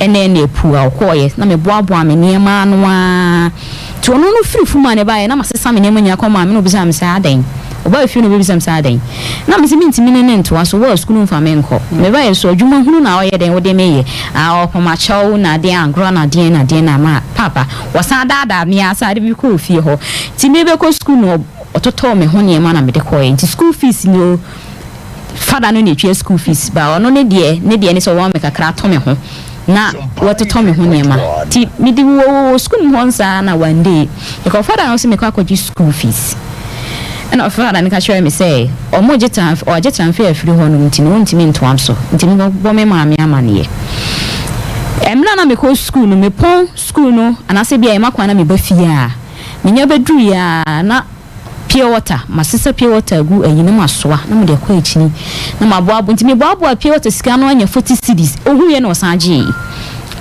ɛnɛ ɛna apu a ɔkɔɔyɛ na meboaboa me nneɛma ano ara nti ɔno no firi fuman ne baeɛ na masesa me nneɛma nyinaa kɔ maame na obisa me sɛ adɛn ɔbaa fie na obisa me sɛ adɛn na mese mentumi ne ne ntoa so wɔ sukuu no mfa me nkɔ mebaeɛ so adwuma hunu na ɔyɛ dɛn wode meyɛ a ɔpɔmakyɛw na adeɛ agorɔ na adeɛ na adeɛ na ma papa wɔsan daadaa me a sɛ ade bi kɔɔ fie hɔ nti mebɛkɔ sukuu no ɔtotɔɔ me ho nneɛma na mede kɔɛ nti school fees no fada no na etua school fees ba ɔno ne deɛ ne deɛ ne sɛ ɔwɔ me kakra atɔ me ho na wɔtotɔ me ho nneɛma nti mede wɔ school mu hɔ nsaa na one day because fada no sɛ mekɔ akɔgye school fees ɛna fada no ka kyerɛ me sɛ ɔmo gye transfer ɔgye transfer afiri hɔ nom nti no wɔntumi ntoam so nti mebɔ me maame amanneɛ mmerɛ na mekɔ school no mepɔn school no anaasɛ bi a ɛma kwan na meba fie a menya bɛduru a na pure water masesa pure water agu ayi na masoa na mede akɔ akyini na maboaboa nti meboaboa pure water sika no anya 40 cedis ohu yɛ na ɔsan gyee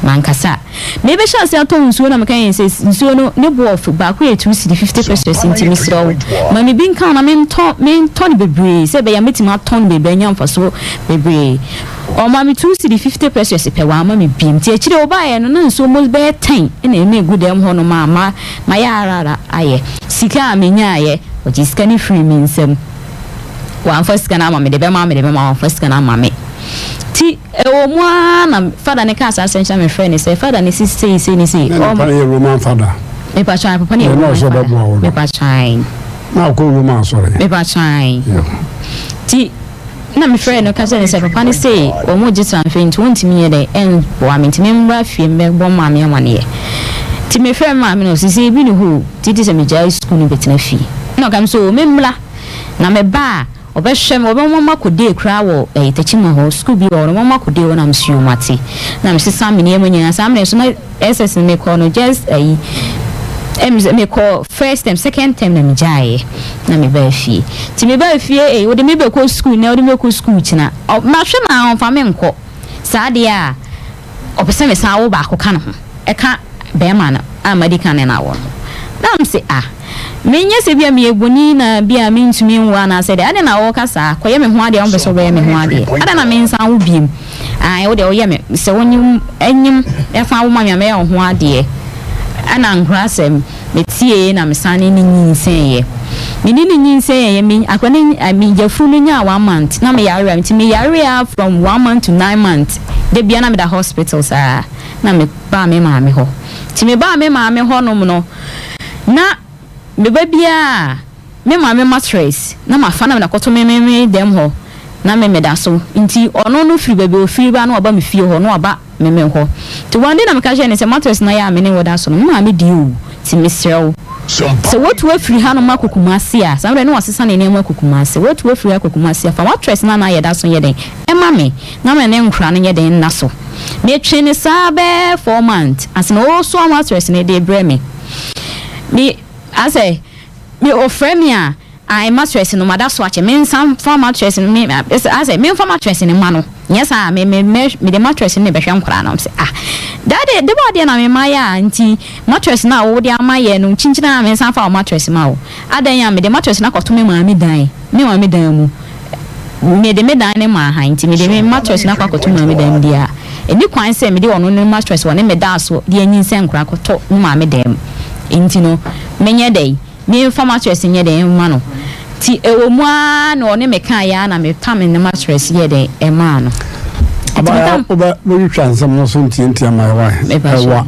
mankasa mebɛhyɛ ase atɔ nsuo na meka yɛn sɛ nsuo no ne boɔfo baako yɛ 2 cedi 50 pesewas nti mesrɛ wo ma me bi nka na mentɔ mentɔ no bebree sɛ ɛbɛyɛ mɛtumi atɔ no bebree anya mfasoɔ bebree ɔma me 2 cedi 50 pesewas pɛ wama me biem nti akyire ɔbaeɛ no na nsuo mo bɛyɛ 10 ɛna ɛna egu dɛm hɔ no ma ma mayɛ ara ayɛ sika a menyaayɛ ɔgye sika no firi me nsam wamfa sika no ama me de bɛma me de bɛma wamfa sika no ama me ti ɛwɔ mu ara na fada ne kaa saa asɛm kyerɛ me frɛ ne sɛ fada ne si sei sei ne sei na nipa no yɛ Roman fada. Mepa kyan papa ne yɛ Roman fada mepa kyan. Na ɔkɔ Roma asɔre. Mepa kyan. Ti na mefrɛ no ka kyerɛ no sɛ papa no sei wɔn gye transfer nti wɔntumi nyɛ dɛ ɛnboa me nti memmra fie mmɛbɔ maame amaneɛ. Nti mefrɛ maame no sisi ebi ne hɔ o ti ti sɛ megyae sukuu no bɛtena fie. Na ɔka me sɛ o memmra na meba a Ɔbɛhwɛ me, ɔbɛma makɔ day koraa wɔ ɛyi Techiman hɔ, sukuu bi wɔ hɔ no, ɔbɛma makɔ day hɔ na mese yoo mate. Na mesesa me nneɛma nyinaa, saa mmerɛ nso na SS no mekɔ no just ɛyi, ɛm sɛ mekɔ first term, second term na megyaeɛ na mebaa fie. Nti mebaa fie ei, wode me bɛkɔ sukuu nnɛ, wode me bɛkɔ sukuu kyena, ɔ, mahwɛ no a ɔmfa me nkɔ. Saa deɛ a. ɔpɛ sɛ mesan wo baako ka ne ho, ɛka bɛɛma no a madi kan ne no awo no. Na mese, Ah, menyɛ sɛ bi a meyɛ boni na bi a mentumi nwo anaasɛ deɛ, adɛn na woka saa? Kɔyɛ me ho adeɛ a wompɛ sɛ wobɛyɛ me ho adeɛ. Adɛn na mensan wo biom? Ae, wo deɛ woyɛ me, sɛ wonyem, nyem san wo ma me a mɛyɛ wo ho adeɛ. Ɛna nkrasɛm. Metiee na mesan ne no nyinsɛneeɛ. Me ne no nyinsɛneeɛ, me akwadaa no ny me yafunu no nyaa one month na me yareɛ nti me yareɛ ara from one month to 9 months da biara na meda hospital saa na me baa me maame hɔ. Nti me baa me maame hɔ nom no na me ba biara me maame mattress na mafa na mede akɔto me me me dɛm hɔ na me meda so nti ɔno no firi baabi a ɔfiri ba na waba me fie hɔ na waba me me hɔ. Nti one day na meka kyerɛɛ no sɛ mattress no ayɛ a me ne wo da so no me maame deɛ o nti mesrɛ wo sɛ woatu afiri hanom akɔ Kumasi a, saa berɛ no na wasesa ne nneɛma akɔ Kumasi, woatu afiri ha akɔ Kumasi a fa mattress no a na yɛda so nyɛ dɛn ma me na me ne nkwadaa no nyɛ dɛn nna so. Metwee no saa bɛyɛ 4 months ansa na ɔresoa mattress no de rebrɛ me. Me asɛ me ɔfrɛ me a Ae mattress no mada so akyɛ mensan mfa mattress no me asɛ menfa mattress no ma no nyɛ saa a me me mɛ mede mattress no na ɛbɛhwɛ nkwadaa no sɛ ah dade de bɔ adeɛ na me ma yɛ a nti mattress no a wode ama yɛ no kyinkyini a mensan fa wo mattress ma wo adan a mede mattress no akɔto me maame dan me maame dan mu mede me dan no maa ha nti mede me mattress no akɔ akɔto maame dan mu deɛ a ɛni kwan sɛ mede ɔno ne mattress ɔne me daa so de anyinsɛn nkwadaa kɔtɔ me maame dan mu nti no menyɛ dɛn. Memfa mattress nyɛ dɛn mma no. Nti ɛwɔ mu ara na ɔne me kaeɛ ara na mepam ne mattress yɛɛ dɛn ɛmaa no. Nti Abaayewa metam. wobɛ bɛtwitwa nsɛm no so ntiantia ma yɛ wae. Mepa kyɛw. Ɛwa.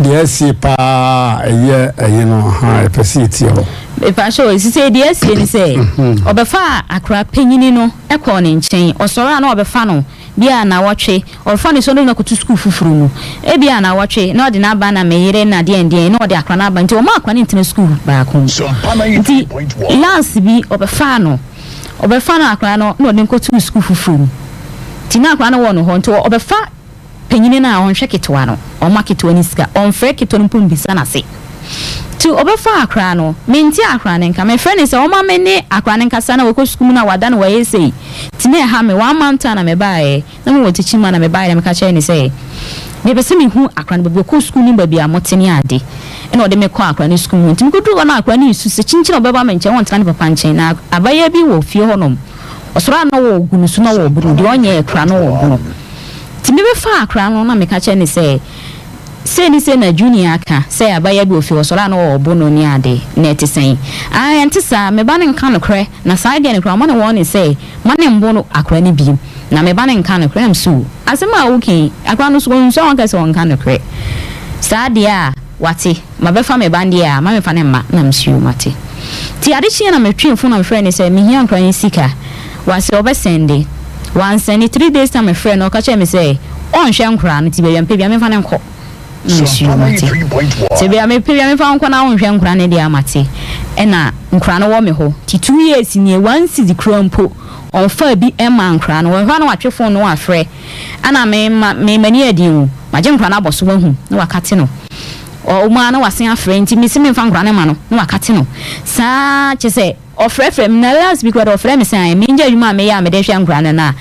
Deɛ asie paa a ɛyɛ ɛyi no ahaa yɛpɛ sɛ yɛtie hɔ. Mepa kyɛw, sisei deɛ asie ne sɛ ɔbɛfaa akora panyini no kɔɔ ne nkyɛn. Ɔsɔre a na ɔbɛfa no. Bi a naawɔtwe, ɔrefa ne sɛ ɔde no akɔto sukuu foforɔ mu. Ebia naawɔtwe, na ɔde no aba na me yere na deɛn deɛn, na ɔde akora no aba. Nti ɔmma akora no ntena sukuu baako mu. Nti last bi, ɔbɛfaa no, ɔbɛfa no akora no na ɔde no kɔtoo sukuu foforɔ mu. Nti na akora no wɔ no hɔ, nti ɔbɛfa panyini no a ɔnhwɛ ketewa no, ɔmma ketewa no sika, ɔmfrɛ ketewa no mpo mbisa no ase. Nti ɔbɛfaa akora no, mente akora no nka, mefrɛ no sɛ ɔmma me ne akora no nkasa na wakɔ sukuu mu na wada no wayɛ sei. Nti na ɛha me, one month a na mebaeɛ, na mewɔ Techiman na mebaeɛ na meka kyerɛɛ no sɛ mepɛ sɛ mehu akora no baabi ɔkɔ sukuu ne baabi a mote ne ade. Ɛna ɔde me kɔɔ akora no sukuu mu. Nti mekɔduruu hɔ na akora no resu sɛ kyinkyin a ɔbɛba me nkyɛn, ɔntena ne papa nkyɛn. Na abayewa bi wɔ fie hɔnom, ɔsɔre a na ɔgu no so na ɔrebo no, deɛ ɔnyɛɛ koraa na ɔrebo no. Nti mebɛfaa akora no na meka kyerɛɛ no sɛ sei ne sei na Junior aka sɛ abayewa bi wɔ fie hɔ, ɔsɔre a na ɔrebo no ne ade, na ɛte sɛn? Ae, ɛnte saa, me ba no nka nokorɛ. Na saa deɛ no koraa ɔma no warning sɛ ma ne mbo no akora no biom na me ba no nka nokorɛ am sure asɛm a woka yi akora no so ɔnsua wanka sɛ ɔnka nokorɛ saa deɛ a wate ma bɛfa me ba no deɛ a ma me fa no mma na me sure mate nti ade kyeɛ na me twee phone na me frɛ no sɛ me hia nkora no sika wase ɔbɛ sɛnde wansɛnde 3 days time me frɛ no ɔka kyerɛ me sɛ ɔnhwɛ nkora no nti baabi a mepɛ bia me mfa no nkɔ. Nsuo mate. Sɛ bia mepɛ bia memfa wo nkɔ na wonhwɛ nkora no deɛ a mate. Ɛna nkora no wɔ me hɔ nti 2 years nie one cedi koraa mpo ɔmfaa bi mmaa nkora no. Ɔhwɛ a na watwe phone no wafrɛ ɛna me ma me m'ani yɛ den o magye nkora no abɔ so wahu na wakate no. Ɔmo a na wasen afrɛ nti mese memfa nkora no mma no na wakate no saa kyerɛ sɛ Ɔfrɛfrɛ me, na last bi koraa de ɔfrɛ me sɛ ae mengyae adwuma a meyɛ a mede hwɛ nkwadaa no na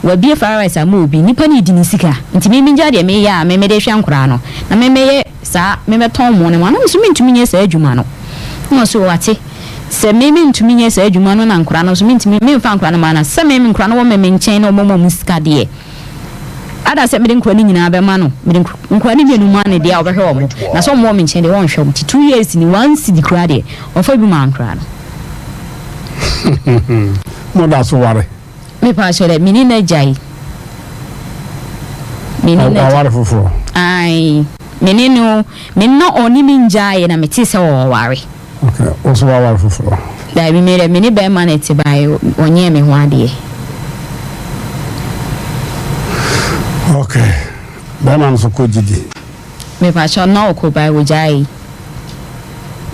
wabue fried rice ama obi, nipa no redi ne sika nti me mengyae deɛ meyɛ a me mede hwɛ nkwadaa no na me mɛyɛ saa me mɛtɔn mo ne mo a na me nso mentumi nyɛ saa adwuma no na ɔse wate sɛ me mentumi nyɛ saa adwuma no na nkwadaa no nso mentumi memfa nkwadaa no ma na sɛ me nkwadaa no wɔ me me nkyɛn na wɔma wɔn sika deɛ ada sɛ mede nkwadaa no nyinaa bɛma no mede nkwadaa no mmienu ma no deɛ a ɔbɛhwɛ wɔn na sɛ wɔn wɔ me nkyɛn deɛ wɔnhwɛ wɔn nti 2 years ni 1 cedi koraa deɛ Ɔfa bi maa nkora no. Mo da so ware? Me pa kyerɛ dɛ me ne no agyae. Me ne no Waware foforɔ? Ae, me ne no, me na ɔne me ngyaeɛ na metee sɛ ɔware. Okay, wo so waware foforɔ? Daabi, me deɛ me ne bɛrima na ɛte baeɛ, ɔnyɛɛ me ho adeɛ. Okay, bɛrima no so kɔ gyidi? Mepakyɛw, na ɔkɔ bae, ɔgyaee.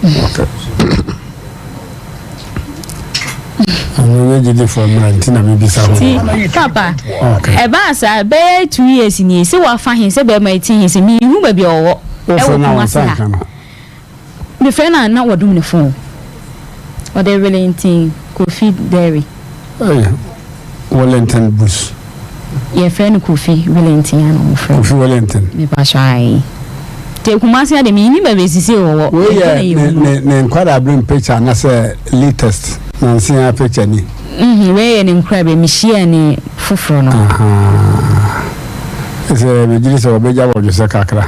Okay. Ɛno nyɛ gyidifoɔ mmara nti na mebisa ho. Ti papa, ɛbaa saa bɛyɛ 2 years nie sɛ wafa he sɛ bɛrima yi te he sɛ menhu baabi a ɔwɔ ɛwɔ Kumasi ha. Mefrɛ no a na wadum ne phone. Ɔde Wellington Kofi Derry. Hey, Wellington Bush. Yɛfrɛ no Kofi Wellington ana wɔfrɛ no. Kofi Wellington. Mepakyɛw ae. Nti Kumasi ha deɛ mennim baabi a sisei ɔwɔ. Wei yɛ ne ne ne nkwadaa-berem picture anasɛ latest nansa yi ara picture ni? Mhm, wei yɛ ne nkwadaa-berem, mehyiaa ne foforɔ no. Ahaa. Sɛ megye di sɛ wɔbɛgya bɔdwesɛ kakra.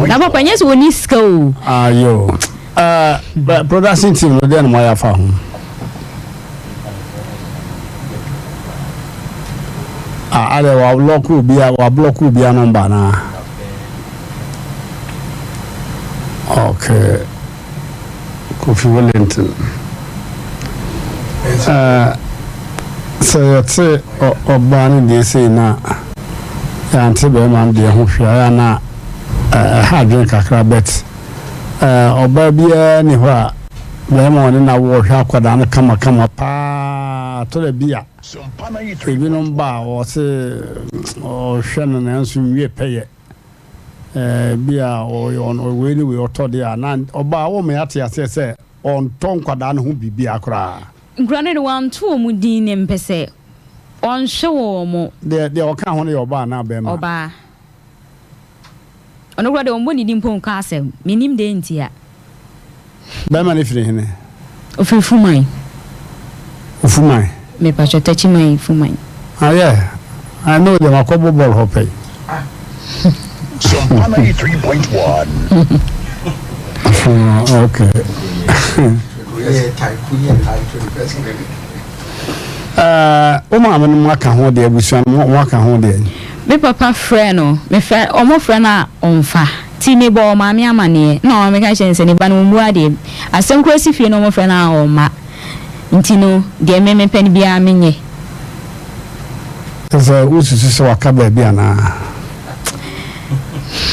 Na papa nyɛ sɛ wɔni sika o. Ayo. Uh, production team no deɛ na moayɛ afa ho. Ah, adɛ wa block obi a wa block obi a number na. Okay. Kofi Wellington. Eh, sɛ yɛte ɔbaa no deɛ sei na yɛante bɛrima no deɛ ho hwee ayɛ na ɛha adwene kakra bet ɔbaa biara ni hɔ a bɛrima ɔne na wɔhwɛ akwadaa no kamakama paa tɔrɔ bi a ebinom ba a wɔse ɔhwɛ no nanso nwie pɛyɛ. Bi a ɔyɛ ɔno wei ne wei ɔtɔ deɛ a na ɔbaa wɔn yɛate aseɛ sɛ ɔntɔ nkwadaa no ho biribiara koraa. Nkwadaa no de wanto wɔn din ne mpɛ sɛ ɔnhwɛ wɔn. Deɛ deɛ ɔka ho no yɛ ɔbaa anaa bɛrima? Ɔbaa. Ɔno koraa deɛ ɔmmɔ ne din mpo nka asɛm. Mennim deɛ ntia. Bɛrima no firi hene? Ɔfiri Fuman. Ofuman? Mepatwɔ Takyiman Fuman. Ah yeah, I know them, akɔbɔ bɔɔl hɔ pɛn. Sompa 93.1. Okay. Eh, wo maame no mo aka ho deɛ, abusua no mo aka ho deɛ. Me papa frɛ no, mefrɛ, ɔmo frɛ no a ɔmfa. Nti mebɔɔ ɔmaame amaneɛ na ɔmaame ka kyerɛɛ no sɛ ne ba no ɔmmu adeɛ. Asɛm koraa si fie na wɔfrɛ no a ɔmma. Nti no deɛ me mepɛ no biara menyɛ. Kyerɛ sɛ wosusu sɛ waka baabi anaa?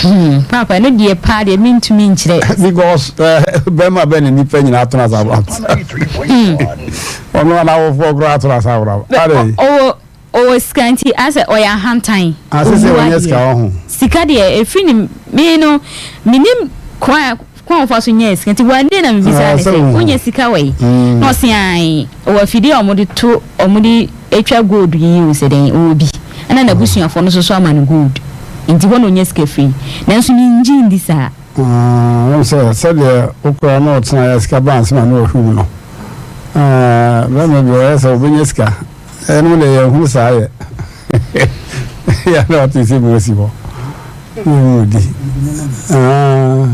Hmm, Paapa, ɛno deɛ paa deɛ mentumi nkyerɛ. Because eh, bɛrima bɛ ne nipa nyinaa tena ase abram. Ɔno anawofoɔ koraa tena ase abram. Ɔwɔ Ɔwɔ sika nti asɛ ɔyɛ ahantan. Ah sese Ɔbu ɔnyɛ adeɛ. sika ɔho. Sika deɛ ɛfiri ne me no menim kwan a kwan a ɔfa so nyaa sika nti one day na mebisaa Ah, no sɛ sɛ wohu. wonya sika wɔ yi Mm. na ɔse ae ɔwɔ afidie a wɔde to wɔde atwa gold yi o sɛ dɛn ɔwɔ bi ɛna n'abusuafoɔ no nso so ama no gold nti hɔ na ɔnya sika firi nanso mengye ndi saa. Ah, wohu sɛ sɛdeɛ wokora na ɔtena yɛ sika ba ansa na ɔhwɛ mu no. Ah, bɛrima bi ɔyɛ sɛ ɔbɛnya sika. Ɛno deɛ yɛnhunu saa yɛ. Yɛ na ɔte sɛ mu asi hɔ. Mu di. Ah.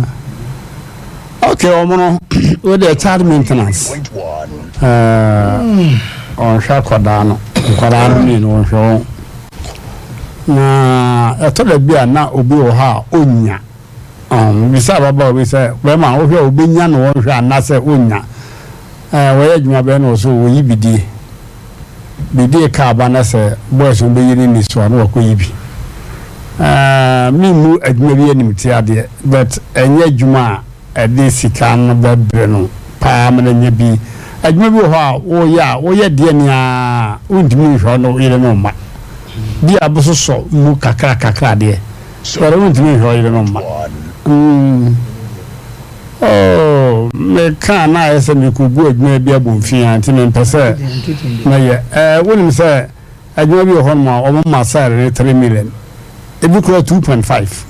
Okay, ɔmo no, wo deɛ child maintenance. Ɔnhwɛ akwadaa no, nkwadaa no mmienu ɔnhwɛ wɔn. Na ɛtɔ da bi a na obi wɔ hɔ a ɔnnya. Bisa ababaawa bi sɛ, bɛrima wohwɛ a obɛnya na ɔnhwɛ anaasɛ ɔnnya. Ɛɛ wɔyɛ adwuma bɛn na ɔso wɔyi bidie bidie kaa ba na sɛ boys no bɛyi ne ni so a na wakɔyi bi ɛɛ memmu adwuma bi animtia deɛ but ɛnyɛ adwuma a ɛde sika no bɛbrɛ no paa ma no anya bi adwuma bi wɔ hɔ a woyɛ a woyɛ deɛ ne a wontumi nhwɛ no yere no mma bi a bososɔ mu kakra kakra deɛ but wontumi nhwɛ yere no mma mm. Oh, meka a na ayɛ sɛ merekɔgu adwuma bi abomfiaa nti mempɛ sɛ mɛyɛ. Eh, wonim sɛ adwuma bi wɔ hɔnom a wɔma salary no 3 million, ebi koraa 2.5.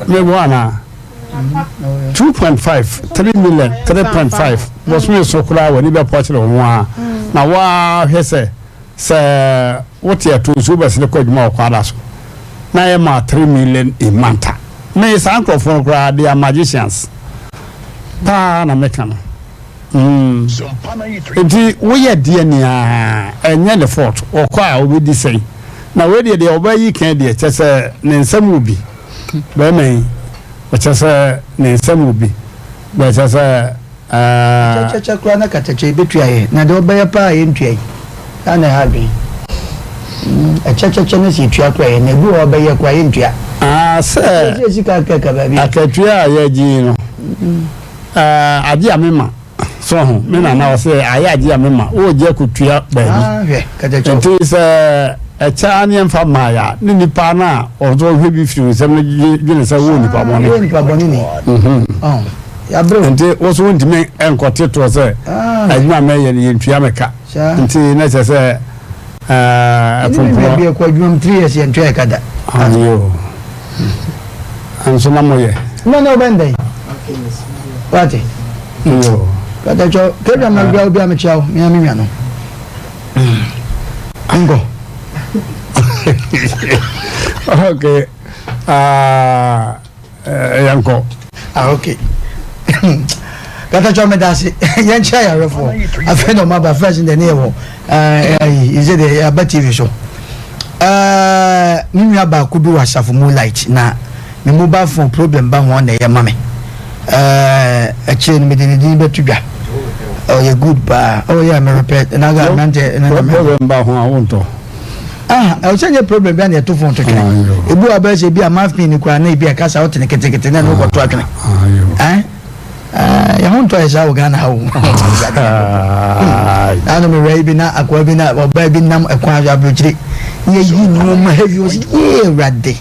Meboa anaa? 2.5, 3 million, 3.5. Bosome so koraa w'ani bɛpɔ akyerɛ wo ho ara. Na woahwɛ sɛ sɛ wote ato nsuo bɛsene kɔ adwuma wɔ kwada so na yɛma 3 million a month a. Me saa nkurɔfoɔ no koraa they are magicians paa na meka no mm. Nti woyɛ deɛ nea ɛnyɛ ne fault ɔkɔ a ɔbɛdi sɛn na wei deɛ deɛ ɔbɛyi kan deɛ kyɛ sɛ ne nsɛm wɔ bi bɛrima yi ɔkyɛ sɛ ne nsɛm wɔ bi. Bɛsɛ sɛ ɛɛ. Kyɛkyɛkyɛ koraa na katakyɛ yɛbɛtua yɛ na deɛ ɔbɛyɛ paa yɛntua yi saa na ɛha adwene ɛkyɛkyɛkyɛ no sɛ yɛtua koraa yɛ na ebi wɔ ɔbɛyɛ koraa yɛntua. Aa sɛ sɛ sika kɛkɛ baabi. Akatua a yɛgye yi no ɛɛ agye a mema so ho me nana ɔsɛ ayɛ agye a mema wɔregye akɔtua baabi nti sɛ ɛkyɛ a ne yɛmfa mmaeɛ a ne nipa no a ɔsɛ ɔhwɛ bi firi nsɛm no dwene sɛ wowɔ nipa bɔne. Wowɔ nipa bɔne ni. Nti wo so wontumi nkɔte toɔ sɛ adwuma a mɛyɛ no yɛntua me ka nti na kyerɛ sɛ ɛpompɔ. Ɛne ɛkɔ adwuma mu 3 years yɛntua yɛ ka da. Ayo. Nso na moyɛ. Na na wobɛn dɛn? Wate? Yo. Katakyɛ kɛdwa ma bia obi a mekyia wo mea me nwa no. Nkɔ. Okay. Uh, yɛnkɔ. Ah, okay. Katakyɛ meda ase. Yɛnkyerɛ yarefoɔ. Afei na ɔma ba first deɛ ne yɛwɔ ɛyi sɛ deɛ yɛaba TV so. Me nua baako bi wɔ asafo mu light na me mobile phone problem ba ho na ɛyɛ ma me. Akyire no mede ne din bɛto dwa. Ɔyɛ good paa. Oh yeah, me repair. Na ga nante na problem ba ho a wontɔ. Ah, ɛwɔ sɛ nyɛ problem bi a na yɛto phone to twene. Ebi wɔ abɛyɛ sɛ ebi a mafin ni koraa na ebi a kasa wote ne ketekete na ɛno kɔto atwene. Eh? Yɛn ho ntɔ yɛ saa wɔ Ghana ha o. Ano me wura yi bi na akoa bi na ɔbaa bi nam ɛkwan so aburokyire. Yɛyi nneɛma heavy wɔ sɛ yee awurade.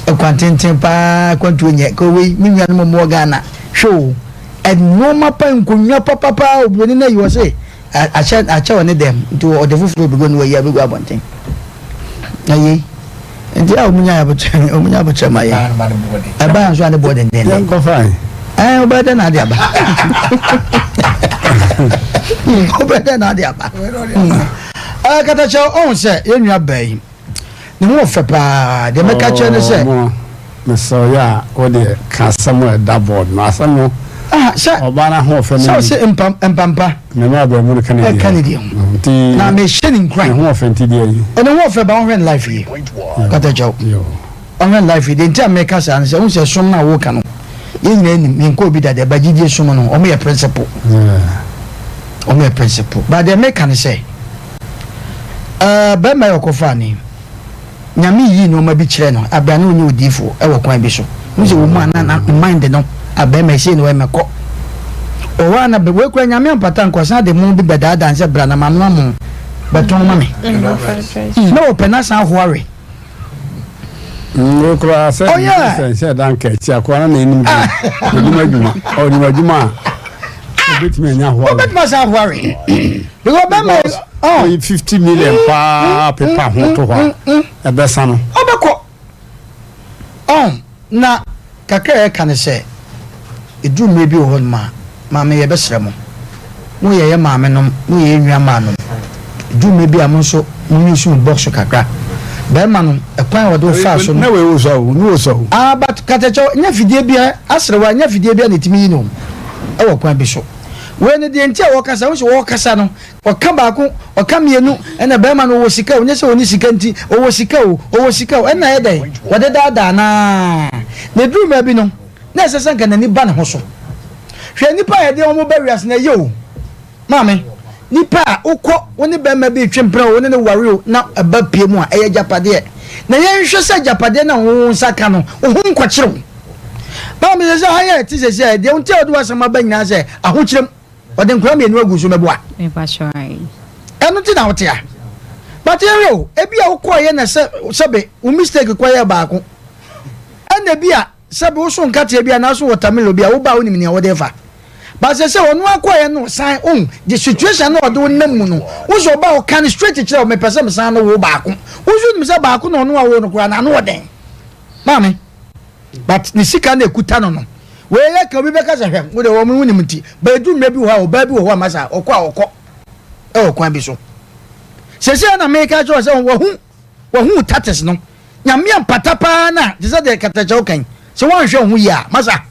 Ɛkwan tenten paa kwantuo nyɛ. Ka wei me nuanom wɔ Ghana. Hwɛ o. Nneɛma pa nkonnwa papapaa oburoni na yi wɔ se akyɛ akyɛ wɔ ne dɛm nti ɔde foforɔ bɛgu no wayi abɛgu abɔnten. Na yei nti a wɔn nya abokyɛ wɔn nya abokyɛ ma yɛ ɛbaa nso a ne boɔ dendenden. Yɛn kɔ fain. Ɛn wobɛyɛ dɛ na ade aba. Wobɛyɛ dɛ na ade aba. Ɛɛ katakyɛ ɔn sɛ yɛn nua baa yi ne ho ɔfɛ paa deɛ mɛka kyerɛ ne sɛ. Mesrɛ wo yɛ a wo deɛ ka asɛm a ɛda board no asɛm no sɛ ɔbaa no ahoɔfɛ no sɛ ɔsɛ mpa mpampa ne ma abɛn mu no ka ne deɛ ne deɛ ho nti na mehyɛ ne nkuran ne ho ɔfɛ nti deɛ yi ɔne ho ɔfɛ ba ɔhwɛ ne life yie kata kyɛw ɔhwɛ ne life yie deɛ nti a meka saa no sɛ wohu sɛ som no a woka no yɛn nyinaa nim menkɔ obi dada ba gyidie som no ɔmo yɛ principle ɔmo yɛ principle ba deɛ meka ne sɛ ɛɛ bɛrima yɛ ɔkɔfa ne Nyame yii nnoɔma bi kyerɛɛ no aberɛ a na ɔnyɛ odiyifoɔ wɔ kwan bi so. Wohu sɛ wɔ mu a na na mind no a bɛrima yi sei na ɔyɛ mɛkɔ. Wɔ hɔ a na wei koraa Nyame ampata nka ɔsan de mo bi bɛdaadaa no sɛ bra na manoa mo bɛtɔn ma me. Na ɔpɛ no asan ahoa we. Wei koraa sɛ Oh yeah. sɛ nhyɛ da nka akyi akoa na na ɛnim de ɔnim adwuma ɔnim adwuma a ɔbɛtumi anya ahoa we. Wobɛtumi asan ahoa we. Because bɛrima yi oh. Oyi 50 million paa pepa ho to hɔ a ɛbɛsa no. Ɔbɛkɔ. Oh, na kakra a yɛka ne sɛ ɛduru mmerɛ bi wɔ hɔ nom a maame yɛbɛsrɛ mo mo yɛ yɛ maame nom mo yɛ yɛ nua maa nom ɛduru mmerɛ bi a mo nso mo use mo box kakra bɛrima no ɛkwan a ɔde wo faa so no. Na wei wo sɔ o, ne wo sɔ o. Ah but katakyɛw nyɛ fidie bia aserewa nyɛ fidie bia na ɛtumi yi no ɛwɔ kwan bi so. Wei no deɛ nti a wɔkasa, wohu sɛ wɔkasa no, ɔka baako, ɔka mmienu, ɛna bɛrima no ɔwɔ sika o, nyɛ sɛ ɔni sika nti, ɔwɔ sika o, ɔwɔ sika o, ɛna ayɛ dɛn? Wɔde daadaa no ara. Na ɛduru baabi no, na ɛsɛ sɛ nka n'ani ba ne ho so. Hwɛ nnipa a yɛde wɔn ba wiase no, ɛyɛ o. Maame, nipa a wokɔ wo ne bɛrima bi retwe mpena o, wo ne no ware o, na ɛba pie mu a, ɛyɛ agyapadeɛ. Na yɛnhwɛ sɛ agyapadeɛ no a wo nsa ka no, wo ho nkɔkyere wo. Maame sɛ sɛ ha yɛ ɛte sɛ sɛ deɛ nti a ɔde w'asɛm aba nyinaa sɛ ahokyerɛm ɔde nkora mmienu agu so mɛboa ɛno nti na wote a but yɛhwɛ o ebi a wokɔɔyɛ na sɛ sɛbe wo mistake kɔyɛ baako ɛna ebi a sɛbe woso nkateɛ bi anaaso watermelon bi a woba a wonim nea wode fa but sɛ sɛ ɔno akɔyɛ no san ohun the situation na ɔde wo nam mu no wosɛ ɔba ɔka no straight kyerɛ wo mepɛ sɛ mesan no wo baako woso nim sɛ baako na ɔno awo no koraa na ano ɔden maame but ne sika na ekuta no no wei yɛ ka obi bɛka sɛ hwɛ wo de wɔn wonim nti bɛɛdu mmerɛ bi wɔ hɔ a ɔbaa bi wɔ hɔ a masa ɔkɔ a ɔkɔ ɛwɔ kwan bi so sɛsɛ na meka kyerɛ sɛ wɔhu wɔhu tatis no nyame ampata paa na te sɛ deɛ katakyɛw kan sɛ wɔnhwɛ ho yie a masa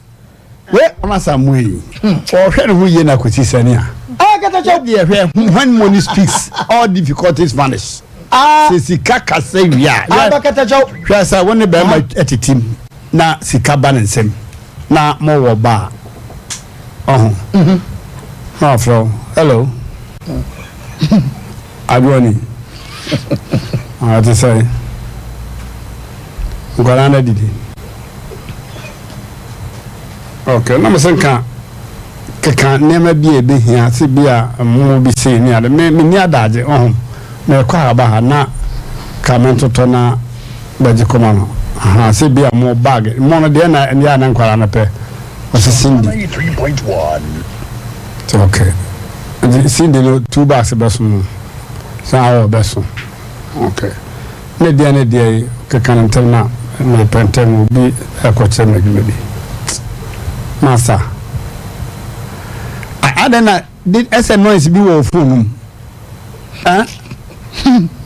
wei masa mu yi ɔhwɛ ne ho yie na kɔsi sɛne a katakyɛw deɛ hwɛ when money speaks all difficulties vanish sɛ sika kasa wie a hwɛ sɛ wo ne bɛrima tetem na sika ba ne nsam na mowɔ ba a. Ɔho. Na wafrɛ wo. Hello. Adwoani. Ah, ɛte sɛn? Nkwadaa no adidi. Ok, na mese nka keka nneɛma bi a ɛbɛhia sɛ bi a mmoa bi sei ne ade. Me menni adagye, ɔho. Merekɔ ha ba ha na ka mentotɔ na bɛgye kɔma no. Aha, sɛ bi a mo bag, mo no deɛ na ɛyɛ a na nkwadaa no pɛ. Ɔse Cindy. Ok. Nti Cindy no two bags bɛso no. Sɛ awɔ bɛso. Ok. Ne deɛ ne deɛ yi keka no ntɛm na mepɛ ntɛm obi ɛkɔkyerɛ me adwuma bi. Masa. Adɛn na ɛsɛ noise bi wɔ phone no mu?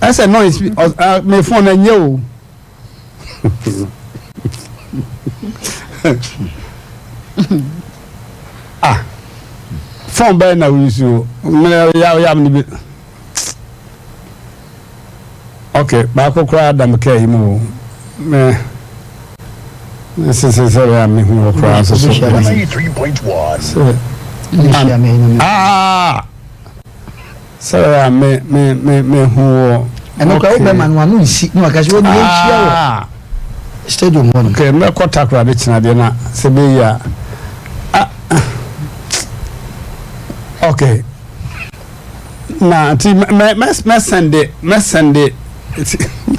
Ɛsɛ noise bi me phone no ɛnyɛ o. Ah, phone bɛyɛ na woyi o. Mmerɛ ya ya me bi. Ok, baako koraa da me kaa yi mu o. Me me sese sɛ bɛyɛ a mehu wɔ koraa nso so. Sɛ ah sɛ bɛyɛ a me me me mehu wɔ. Ɛno koraa wobɛma no ano nsi na waka sɛ wɔne yɛnhyia wɔ stadium hɔ no. Ok, mɛkɔ Takoradi kyena deɛ na sɛ bɛyi a. Ah, ok. Na nti mɛ mɛ mɛsɛnde mɛsɛnde